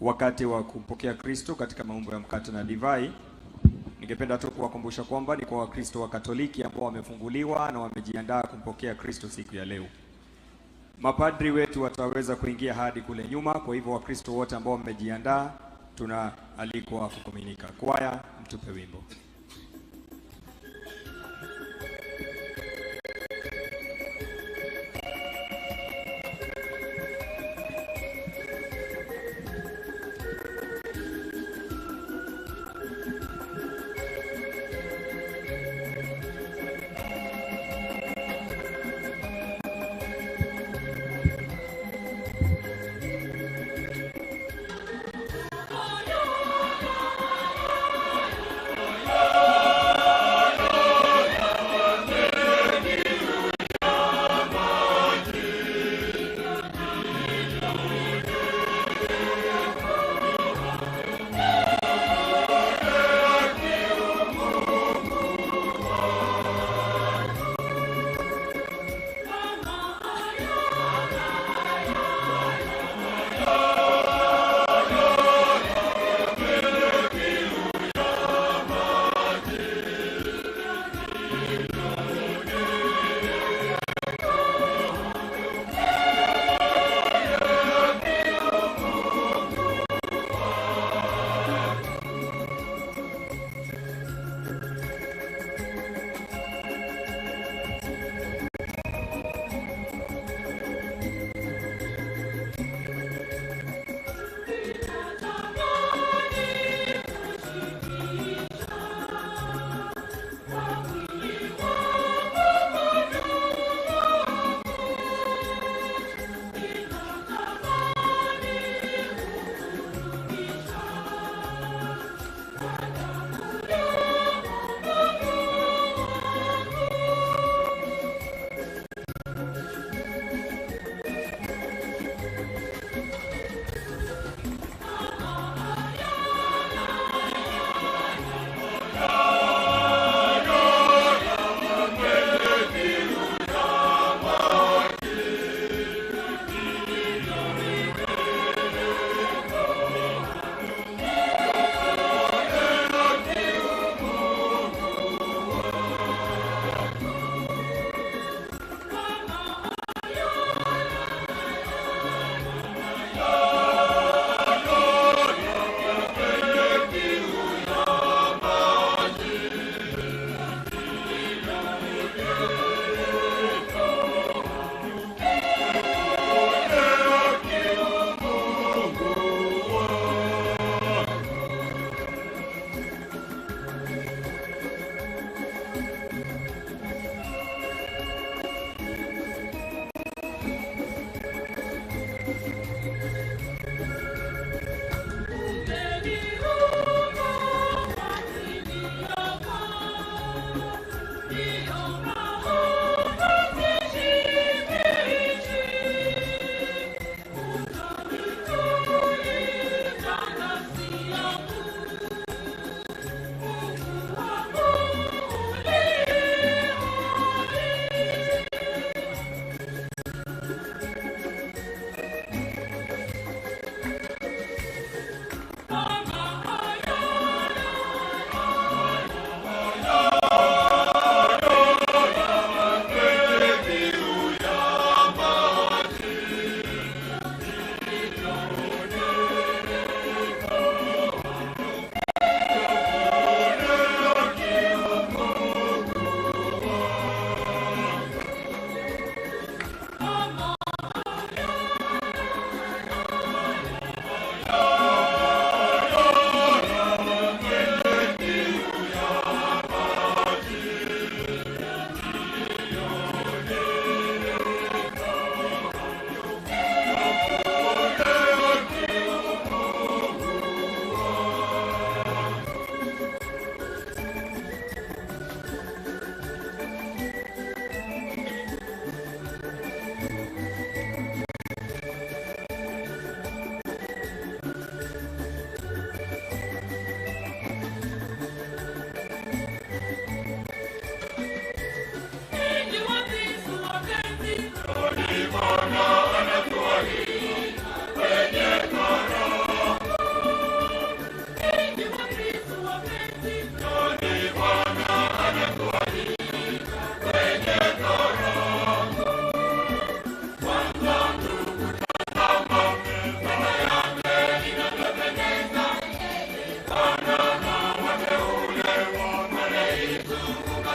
wakati wa kumpokea Kristo katika maumbo ya mkate na divai. Ningependa tu kuwakumbusha kwamba ni kwa Wakristo wa Katoliki ambao wamefunguliwa na wamejiandaa kumpokea Kristo siku ya leo. Mapadri wetu wataweza kuingia hadi kule nyuma, kwa hivyo Wakristo wote ambao wamejiandaa tunaalikwa kukomunika. Kwaya, mtupe wimbo. Oh,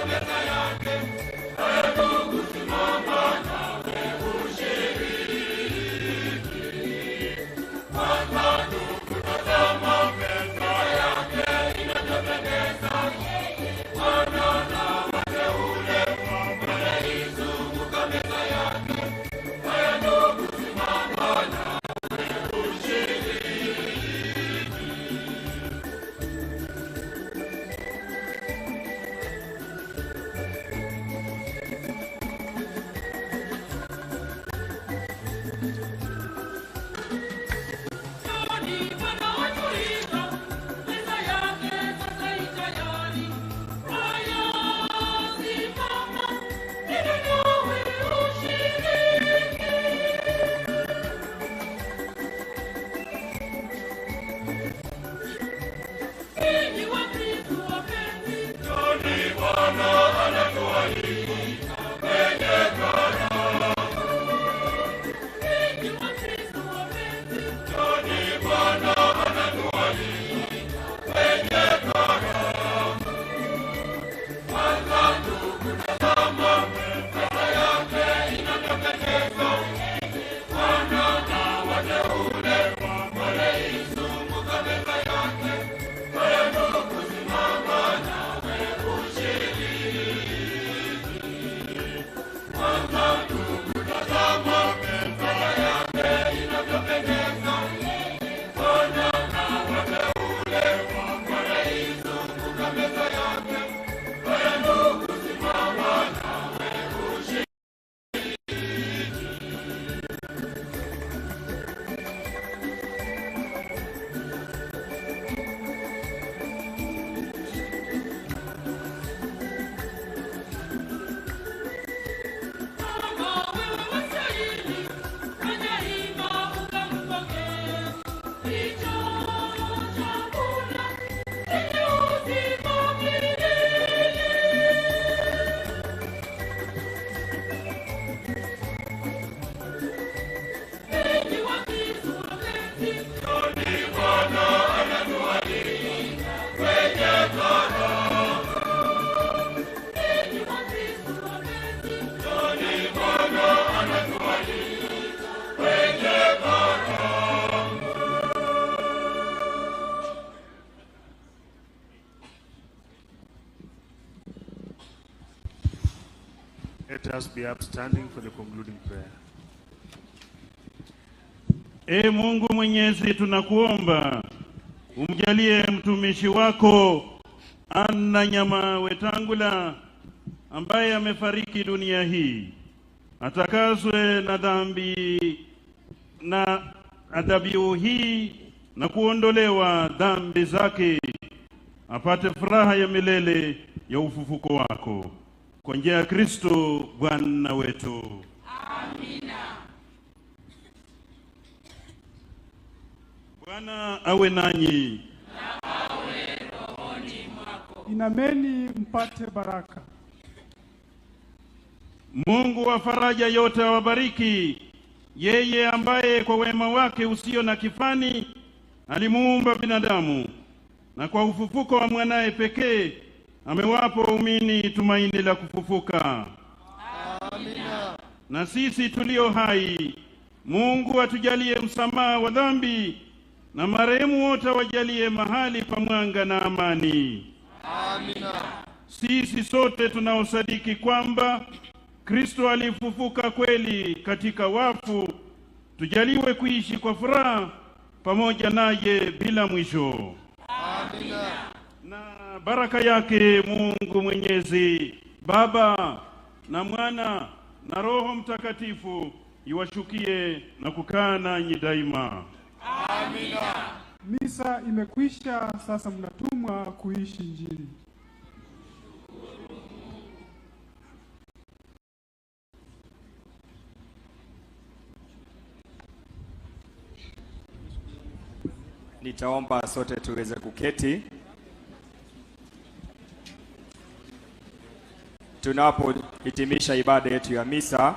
meza yake. Haya ndugu, simama nawe ushiriki. Kwanza ndugu, tazama meza yake inavyopendeza. Bwana na wateule wanaizunguka meza yake. Haya ndugu, simama nawe ushiriki. Njooni Bwana watuita, meza yake sasa i tayari. Haya simama, ili nawe ushiriki. Enyi Wakristo wapenzi, njooni Bwana anatualika kwenye karamu. Enyi Wakristo wapenzi, njooni Bwana anatualika kwenye karamu. Kwanza ndugu, tazama meza yake inavyopendeza. Bwana na wateule wanaizunguka meza yake. Haya ndugu, simama nawe ushiriki. Kwanza ndugu, tazama meza yake inavyopendeza. Bwana na wateule wanaizunguka meza yake. Haya ndugu, simama nawe ushiriki. Kama wewe wastahili, fanya hima ukampokee. Hicho chakula chenye uzima milele. Enyi Wakristo wapenzi, njooni Bwana anatualika kwenye karamu. Enyi Wakristo wapenzi, njooni Bwana anatualika kwenye karamu. Let us be upstanding for the concluding prayer. Ee Mungu Mwenyezi, tunakuomba umjalie mtumishi wako Anna Nyama Wetangula ambaye amefariki dunia hii, atakaswe na dhambi na adhabihu hii na kuondolewa dhambi zake, apate furaha ya milele ya ufufuko wako, kwa njia ya Kristo Bwana wetu. Amina. Bwana awe nanyi. Awe rohoni mwako. Inameni mpate baraka. Mungu wa faraja yote awabariki, yeye ambaye kwa wema wake usio na kifani alimuumba binadamu, na kwa ufufuko wa mwanaye pekee amewapa waumini tumaini la kufufuka. Amina. Na sisi tulio hai, Mungu atujalie msamaha wa dhambi, na marehemu wote wajalie mahali pa mwanga na amani. Amina. Sisi sote tunaosadiki kwamba Kristo alifufuka kweli katika wafu, tujaliwe kuishi kwa furaha pamoja naye bila mwisho. Amina. Na baraka yake Mungu Mwenyezi, Baba na Mwana na Roho Mtakatifu iwashukie na kukaa nanyi daima. Amina. Misa imekwisha, sasa mnatumwa kuishi Injili. Nitaomba sote tuweze kuketi. Tunapohitimisha ibada yetu ya misa,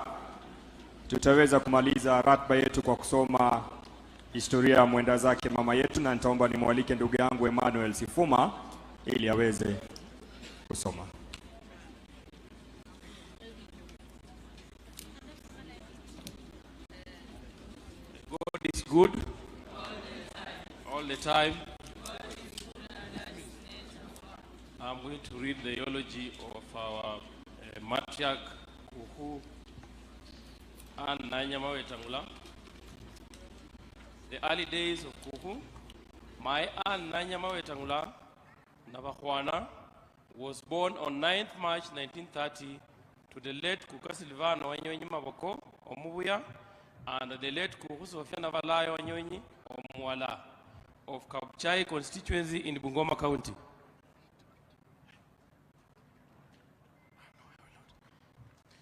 tutaweza kumaliza ratiba yetu kwa kusoma historia ya mwenda zake mama yetu, na nitaomba nimwalike ndugu yangu Emmanuel Sifuma ili aweze kusoma. good all the time. I'm going to read the eulogy of our matriarch Kuku Anne Nanyama Wetangula. The early days of Kuku, my aunt Nanyama Wetangula Nabakwana was born on 9th March 1930 to the late Kuka Silvano Wanyonyi Maboko Omubuya and the late Kuku Sofia Navalayo Wanyonyi Omwala of Kabuchai constituency in Bungoma County.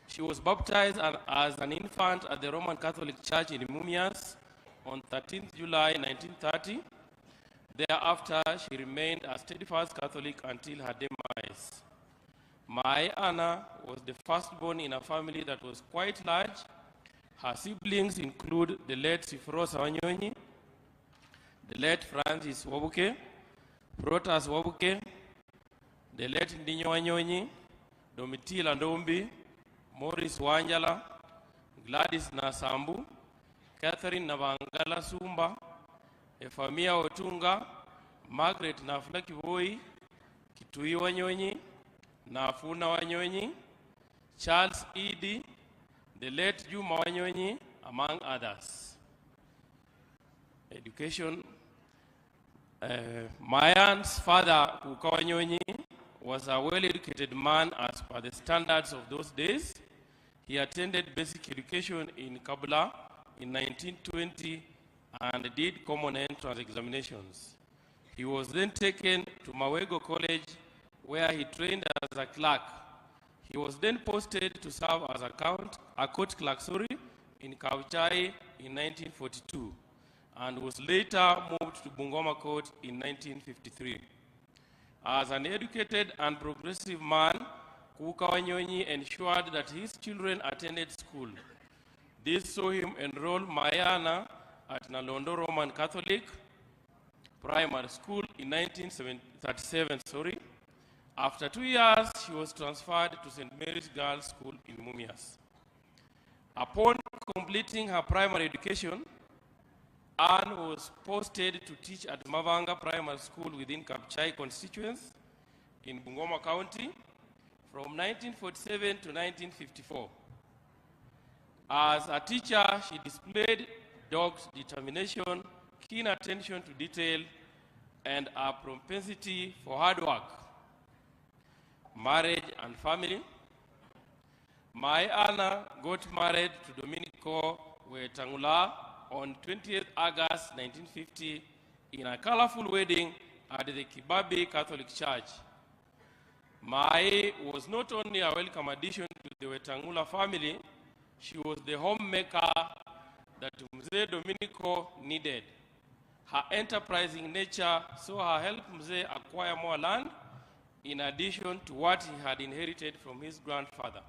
She was baptized as an infant at the Roman Catholic Church in Mumias on 13th July 1930. Thereafter, she remained a steadfast Catholic until her demise. My Anna was the firstborn in a family that was quite large. Her siblings include the late Sifrosa Wanyonyi, the late Francis Wabuke, Protas Wabuke, the late Ndinyo Wanyonyi, Domitila Ndombi, Maurice Wanjala, Gladys Nasambu, Catherine Navangala Sumba, Efamia Otunga, Margaret Nafula Kivoi, Kitui Wanyonyi, Nafuna Wanyonyi, Charles Edie, the late Juma Wanyonyi, among others. Education. My aunt's father, Kuka Wanyonyi, was a well-educated man as per the standards of those days. He attended basic education in Kabula in 1920 and did common entrance examinations. He was then taken to Mawego College, where he trained as a clerk. He was then posted to serve as a court clerk, in Kabuchai in 1942, and was later moved to Bungoma Court in 1953. As an educated and progressive man, Kuka Wanyonyi ensured that his children attended school. This saw him enroll Mayana at Nalondo Roman Catholic Primary School in 1937. After 2 years, she was transferred to St. Mary's Girls' School in Mumias. Upon completing her primary education, Anne was posted to teach at Mavanga Primary School within Kabuchai constituency in Bungoma County from 1947 to 1954. As a teacher, she displayed dogged determination, keen attention to detail, and a propensity for hard work. Marriage and family. My Anna got married to Dominico Wetangula on 20th August 1950 in a colorful wedding at the Kibabi Catholic Church. Mai was not only a welcome addition to the Wetangula family, she was the homemaker that Mzee Dominico needed. Her enterprising nature saw her help Mzee acquire more land in addition to what he had inherited from his grandfather.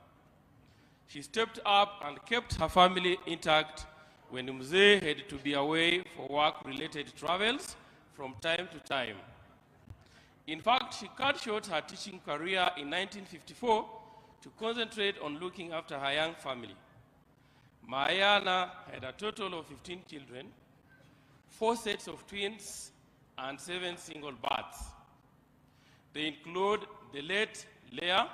She stepped up and kept her family intact when Mzee had to be away for work-related travels from time to time. In fact, she cut short her teaching career in 1954 to concentrate on looking after her young family. Mayana had a total of 15 children, 4 sets of twins, and 7 single births. They include the late Leah,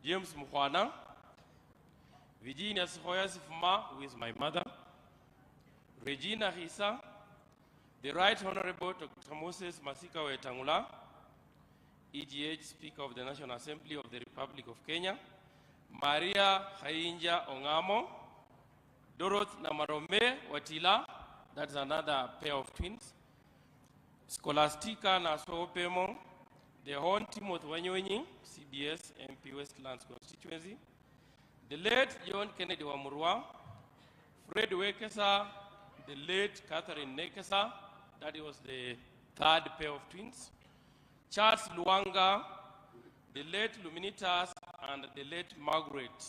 James Mukhwana, Virginia Sihoya Sifuma, who is my mother, Regina Hisa, the Right Honorable Dr. Moses Masika Wetangula, EGH Speaker of the National Assembly of the Republic of Kenya, Maria Hainja Ongamo, Dorothy Namarome Watila, that's another pair of twins, Scholastica Nasopemo, the Hon Timothy Wanyonyi, CBS, MP Westlands constituency, the late John Kennedy Wamurwa, Fred Wekesa, the late Catherine Nekesa, that was the third pair of twins, Charles Luanga, the late Luminitas, and the late Margaret,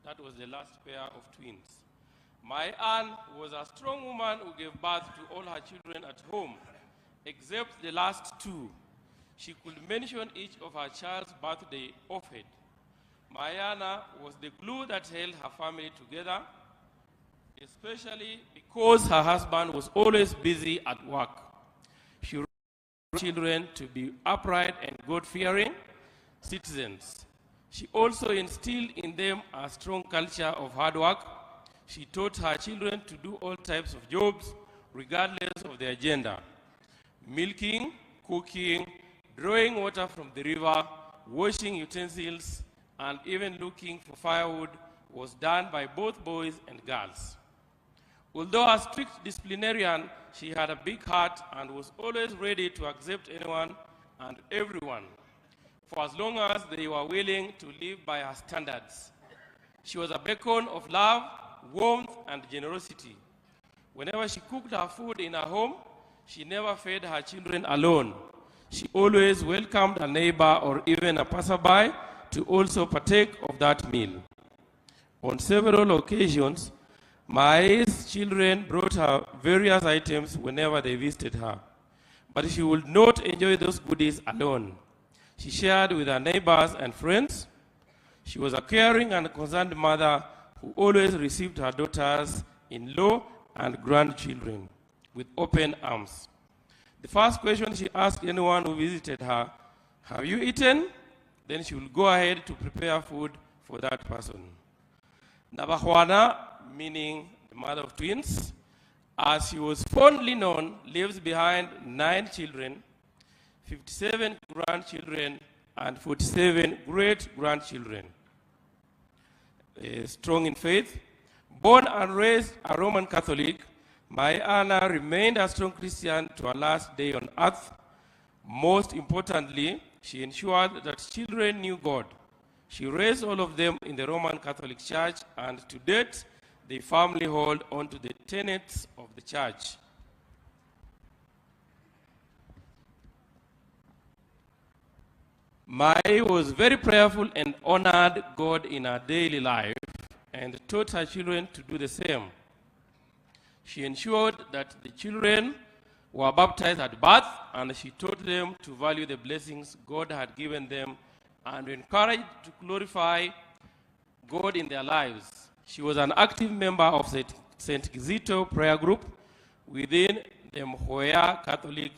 that was the last pair of twins. My aunt was a strong woman who gave birth to all her children at home, except the last 2. She could mention each of her child's birthday offhand. Mayana was the glue that held her family together. especially because her husband was always busy at work. She raised children to be upright and God-fearing citizens. She also instilled in them a strong culture of hard work. She taught her children to do all types of jobs, regardless of their gender. Milking, cooking, drawing water from the river, washing utensils, and even looking for firewood was done by both boys and girls. Although a strict disciplinarian, she had a big heart and was always ready to accept anyone and everyone, for as long as they were willing to live by her standards. She was a beacon of love, warmth, and generosity. Whenever she cooked her food in her home, she never fed her children alone. She always welcomed a neighbor or even a passerby to also partake of that meal. On several occasions, Mai's children brought her various items whenever they visited her, but she would not enjoy those goodies alone. She shared with her neighbors and friends. She was a caring and concerned mother who always received her daughters-in-law and grandchildren with open arms. The first question she asked anyone who visited her, "Have you eaten?" Then she would go ahead to prepare food for that person. Nabahwana, meaning the mother of twins, as she was fondly known, leaves behind 9 children, 57 grandchildren, and 47 great-grandchildren. Strong in faith, born and raised a Roman Catholic, Mai Anna remained a strong Christian to her last day on earth. Most importantly, she ensured that children knew God. She raised all of them in the Roman Catholic Church, and to date, they firmly hold on to the tenets of the church. Mai was very prayerful and honored God in her daily life and taught her children to do the same. She ensured that the children were baptized at birth, and she taught them to value the blessings God had given them and encouraged to glorify God in their lives. She was an active member of St. Kizito Prayer Group within the Mhoya Catholic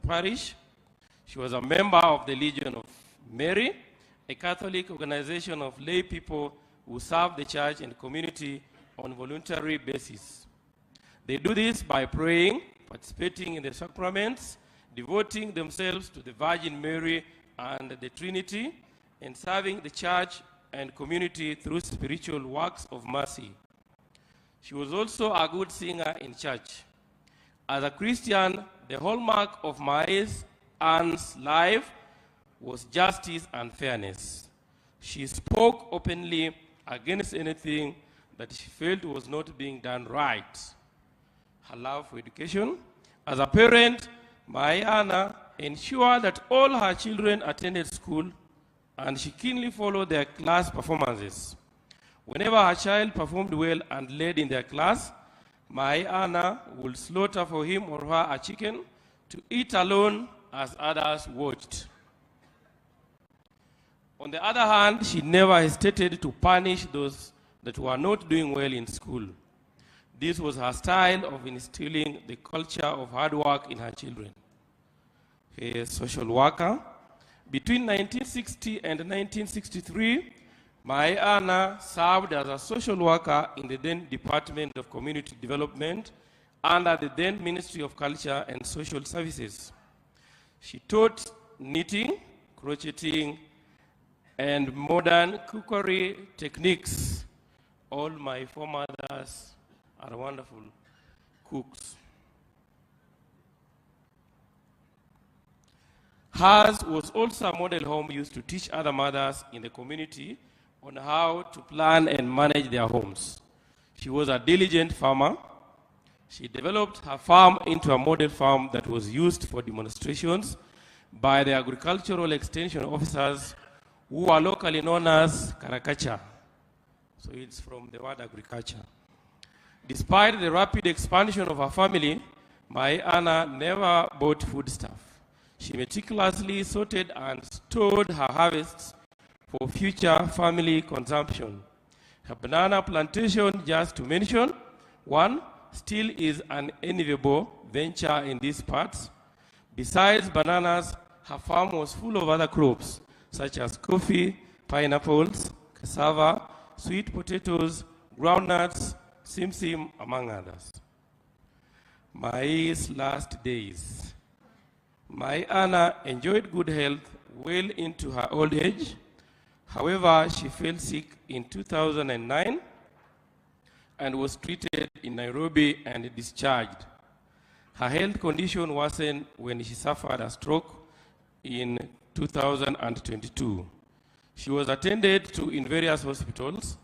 Parish. She was a member of the Legion of Mary, a Catholic organization of lay people who serve the church and community on a voluntary basis. They do this by praying, participating in the sacraments, devoting themselves to the Virgin Mary and the Trinity, and serving the church and community through spiritual works of mercy. She was also a good singer in church. As a Christian, the hallmark of Mai's aunt's life was justice and fairness. She spoke openly against anything that she felt was not being done right. Her love for education. As a parent, Mai Anna ensured that all her children attended school, and she keenly followed their class performances. Whenever her child performed well and led in their class, Mai Anna would slaughter for him or her a chicken to eat alone as others watched. On the other hand, she never hesitated to punish those that were not doing well in school. This was her style of instilling the culture of hard work in her children. A social worker. Between 1960 and 1963, Mai Anna served as a social worker in the then Department of Community Development under the then Ministry of Culture and Social Services. She taught knitting, crocheting, and modern cookery techniques. All my foremothers are wonderful cooks. Hers was also a model home used to teach other mothers in the community on how to plan and manage their homes. She was a diligent farmer. She developed her farm into a model farm that was used for demonstrations by the agricultural extension officers who are locally known as Karakacha. So it's from the word agriculture. Despite the rapid expansion of her family, Mai Anna never bought foodstuff. She meticulously sorted and stored her harvests for future family consumption. Her banana plantation, just to mention, one still is an enviable venture in these parts. Besides bananas, her farm was full of other crops, such as coffee, pineapples, cassava, sweet potatoes, groundnuts, simsim, among others. Mai's last days. Mai Anna enjoyed good health well into her old age. However, she fell sick in 2009 and was treated in Nairobi and discharged. Her health condition worsened when she suffered a stroke in 2022. She was attended to in various hospitals,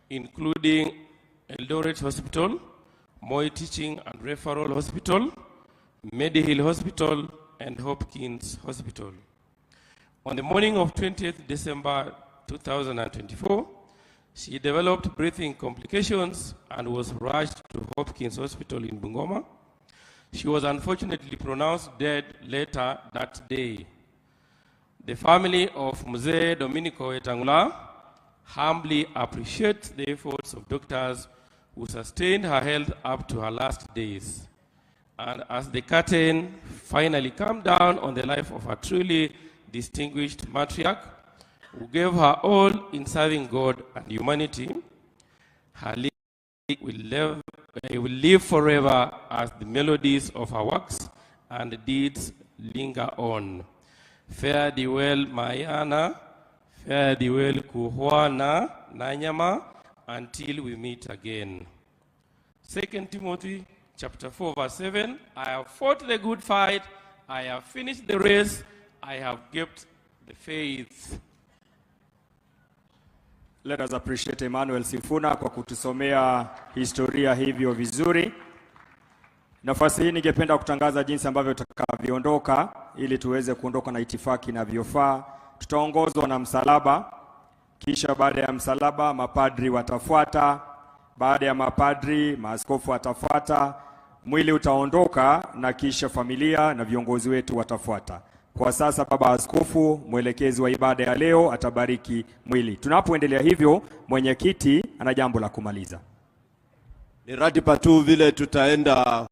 including Eldoret Hospital, Moi Teaching and Referral Hospital, Medihill Hospital, and Hopkins Hospital. On the morning of 20th December 2024, she developed breathing complications and was rushed to Hopkins Hospital in Bungoma. She was unfortunately pronounced dead later that day. The family of Mzee Dominico Wetangula humbly appreciates the efforts of doctors who sustained her health up to her last days. And as the curtain finally came down on the life of a truly distinguished matriarch who gave her all in serving God and humanity, her legacy will live forever as the melodies of her works and deeds linger on. Fare thee well, Mayana. Fare thee well, Kuhwana Nanyama, until we meet again. 2 Timothy chapter 4, verse 7, I have fought the good fight, I have finished the race, I have kept the faith. Let us appreciate Emmanuel Sifuna kwa kutusomea historia hivyo vizuri. Nafasi hii ningependa kutangaza jinsi ambavyo tutakavyoondoka ili tuweze kuondoka na itifaki inavyofaa. Tutaongozwa na msalaba, kisha baada ya msalaba mapadri watafuata, baada ya mapadri maaskofu watafuata, mwili utaondoka na kisha familia na viongozi wetu watafuata. Kwa sasa Baba Askofu, mwelekezi wa ibada ya leo, atabariki mwili. Tunapoendelea hivyo, mwenyekiti ana jambo la kumaliza. Ni ratiba tu vile tutaenda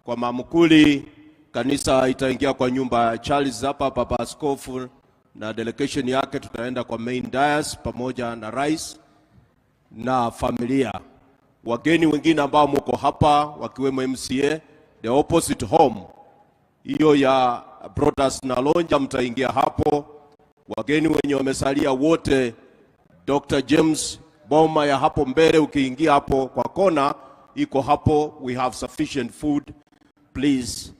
kwa mamkuli, kanisa itaingia kwa nyumba ya Charles hapa, Baba Askofu na delegation yake, tutaenda kwa main dais pamoja na rais na familia. Wageni wengine ambao mko hapa wakiwemo MCA, the opposite home hiyo ya Brothers na Lonja, mtaingia hapo. Wageni wenye wamesalia wote, Dr. James boma ya hapo mbele, ukiingia hapo kwa kona iko hapo. We have sufficient food. Please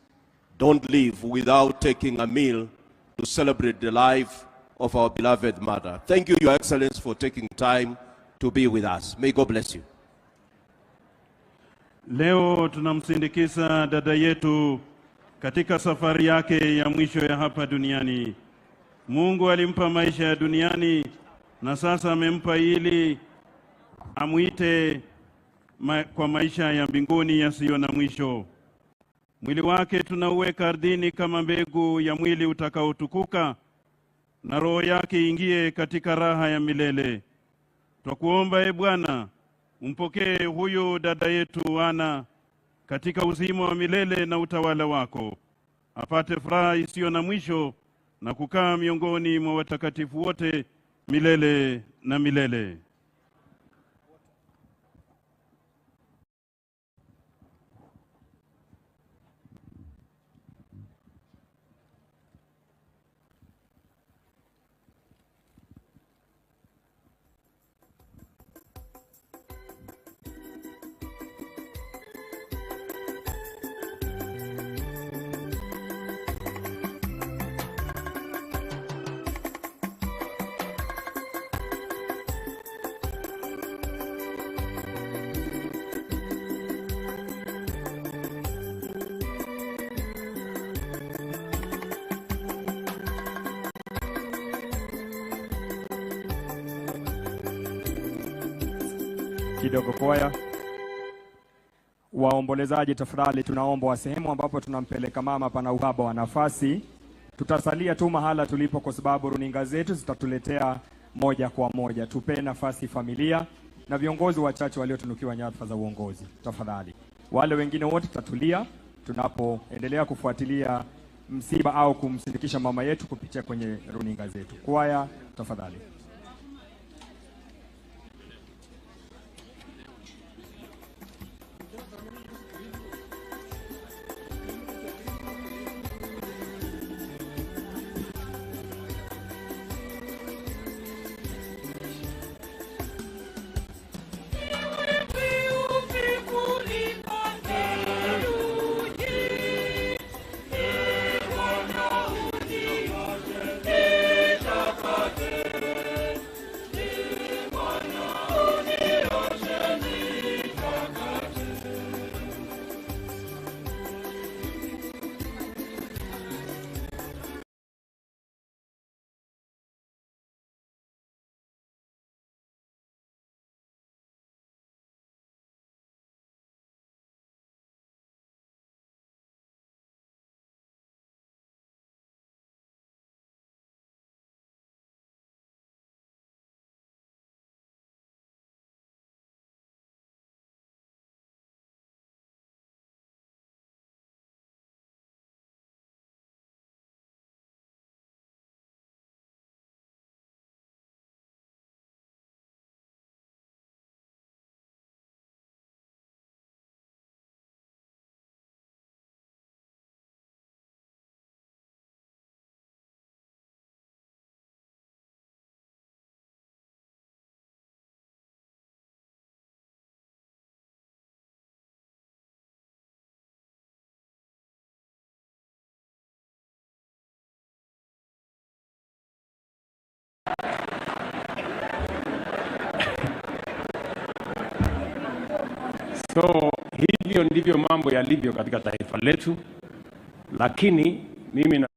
don't leave without taking a meal to celebrate the life of our beloved mother. Thank you, Your Excellency, for taking time to be with us. May God bless you. Leo tunamsindikiza dada yetu katika safari yake ya mwisho ya hapa duniani. Mungu alimpa maisha ya duniani na sasa amempa ili amuite kwa maisha ya mbinguni yasiyo na mwisho. Mwili wake tunauweka ardhini kama mbegu ya mwili utakaotukuka, na roho yake ingie katika raha ya milele. Twakuomba e Bwana, umpokee huyu dada yetu Ana katika uzima wa milele na utawala wako, apate furaha isiyo na mwisho na kukaa miongoni mwa watakatifu wote milele na milele. Kidogo kwaya. Waombolezaji tafadhali, tunaomba wa sehemu ambapo tunampeleka mama pana uhaba wa nafasi. Tutasalia tu mahala tulipo kwa sababu runinga zetu zitatuletea moja kwa moja. Tupe nafasi familia. na viongozi wachache waliotunukiwa nyadhifa za uongozi. Tafadhali, wale wengine wote tutatulia tunapoendelea kufuatilia msiba au kumsindikisha mama yetu kupitia kwenye runinga zetu. Kwaya, tafadhali. So hivyo ndivyo mambo yalivyo katika taifa letu, lakini mimi na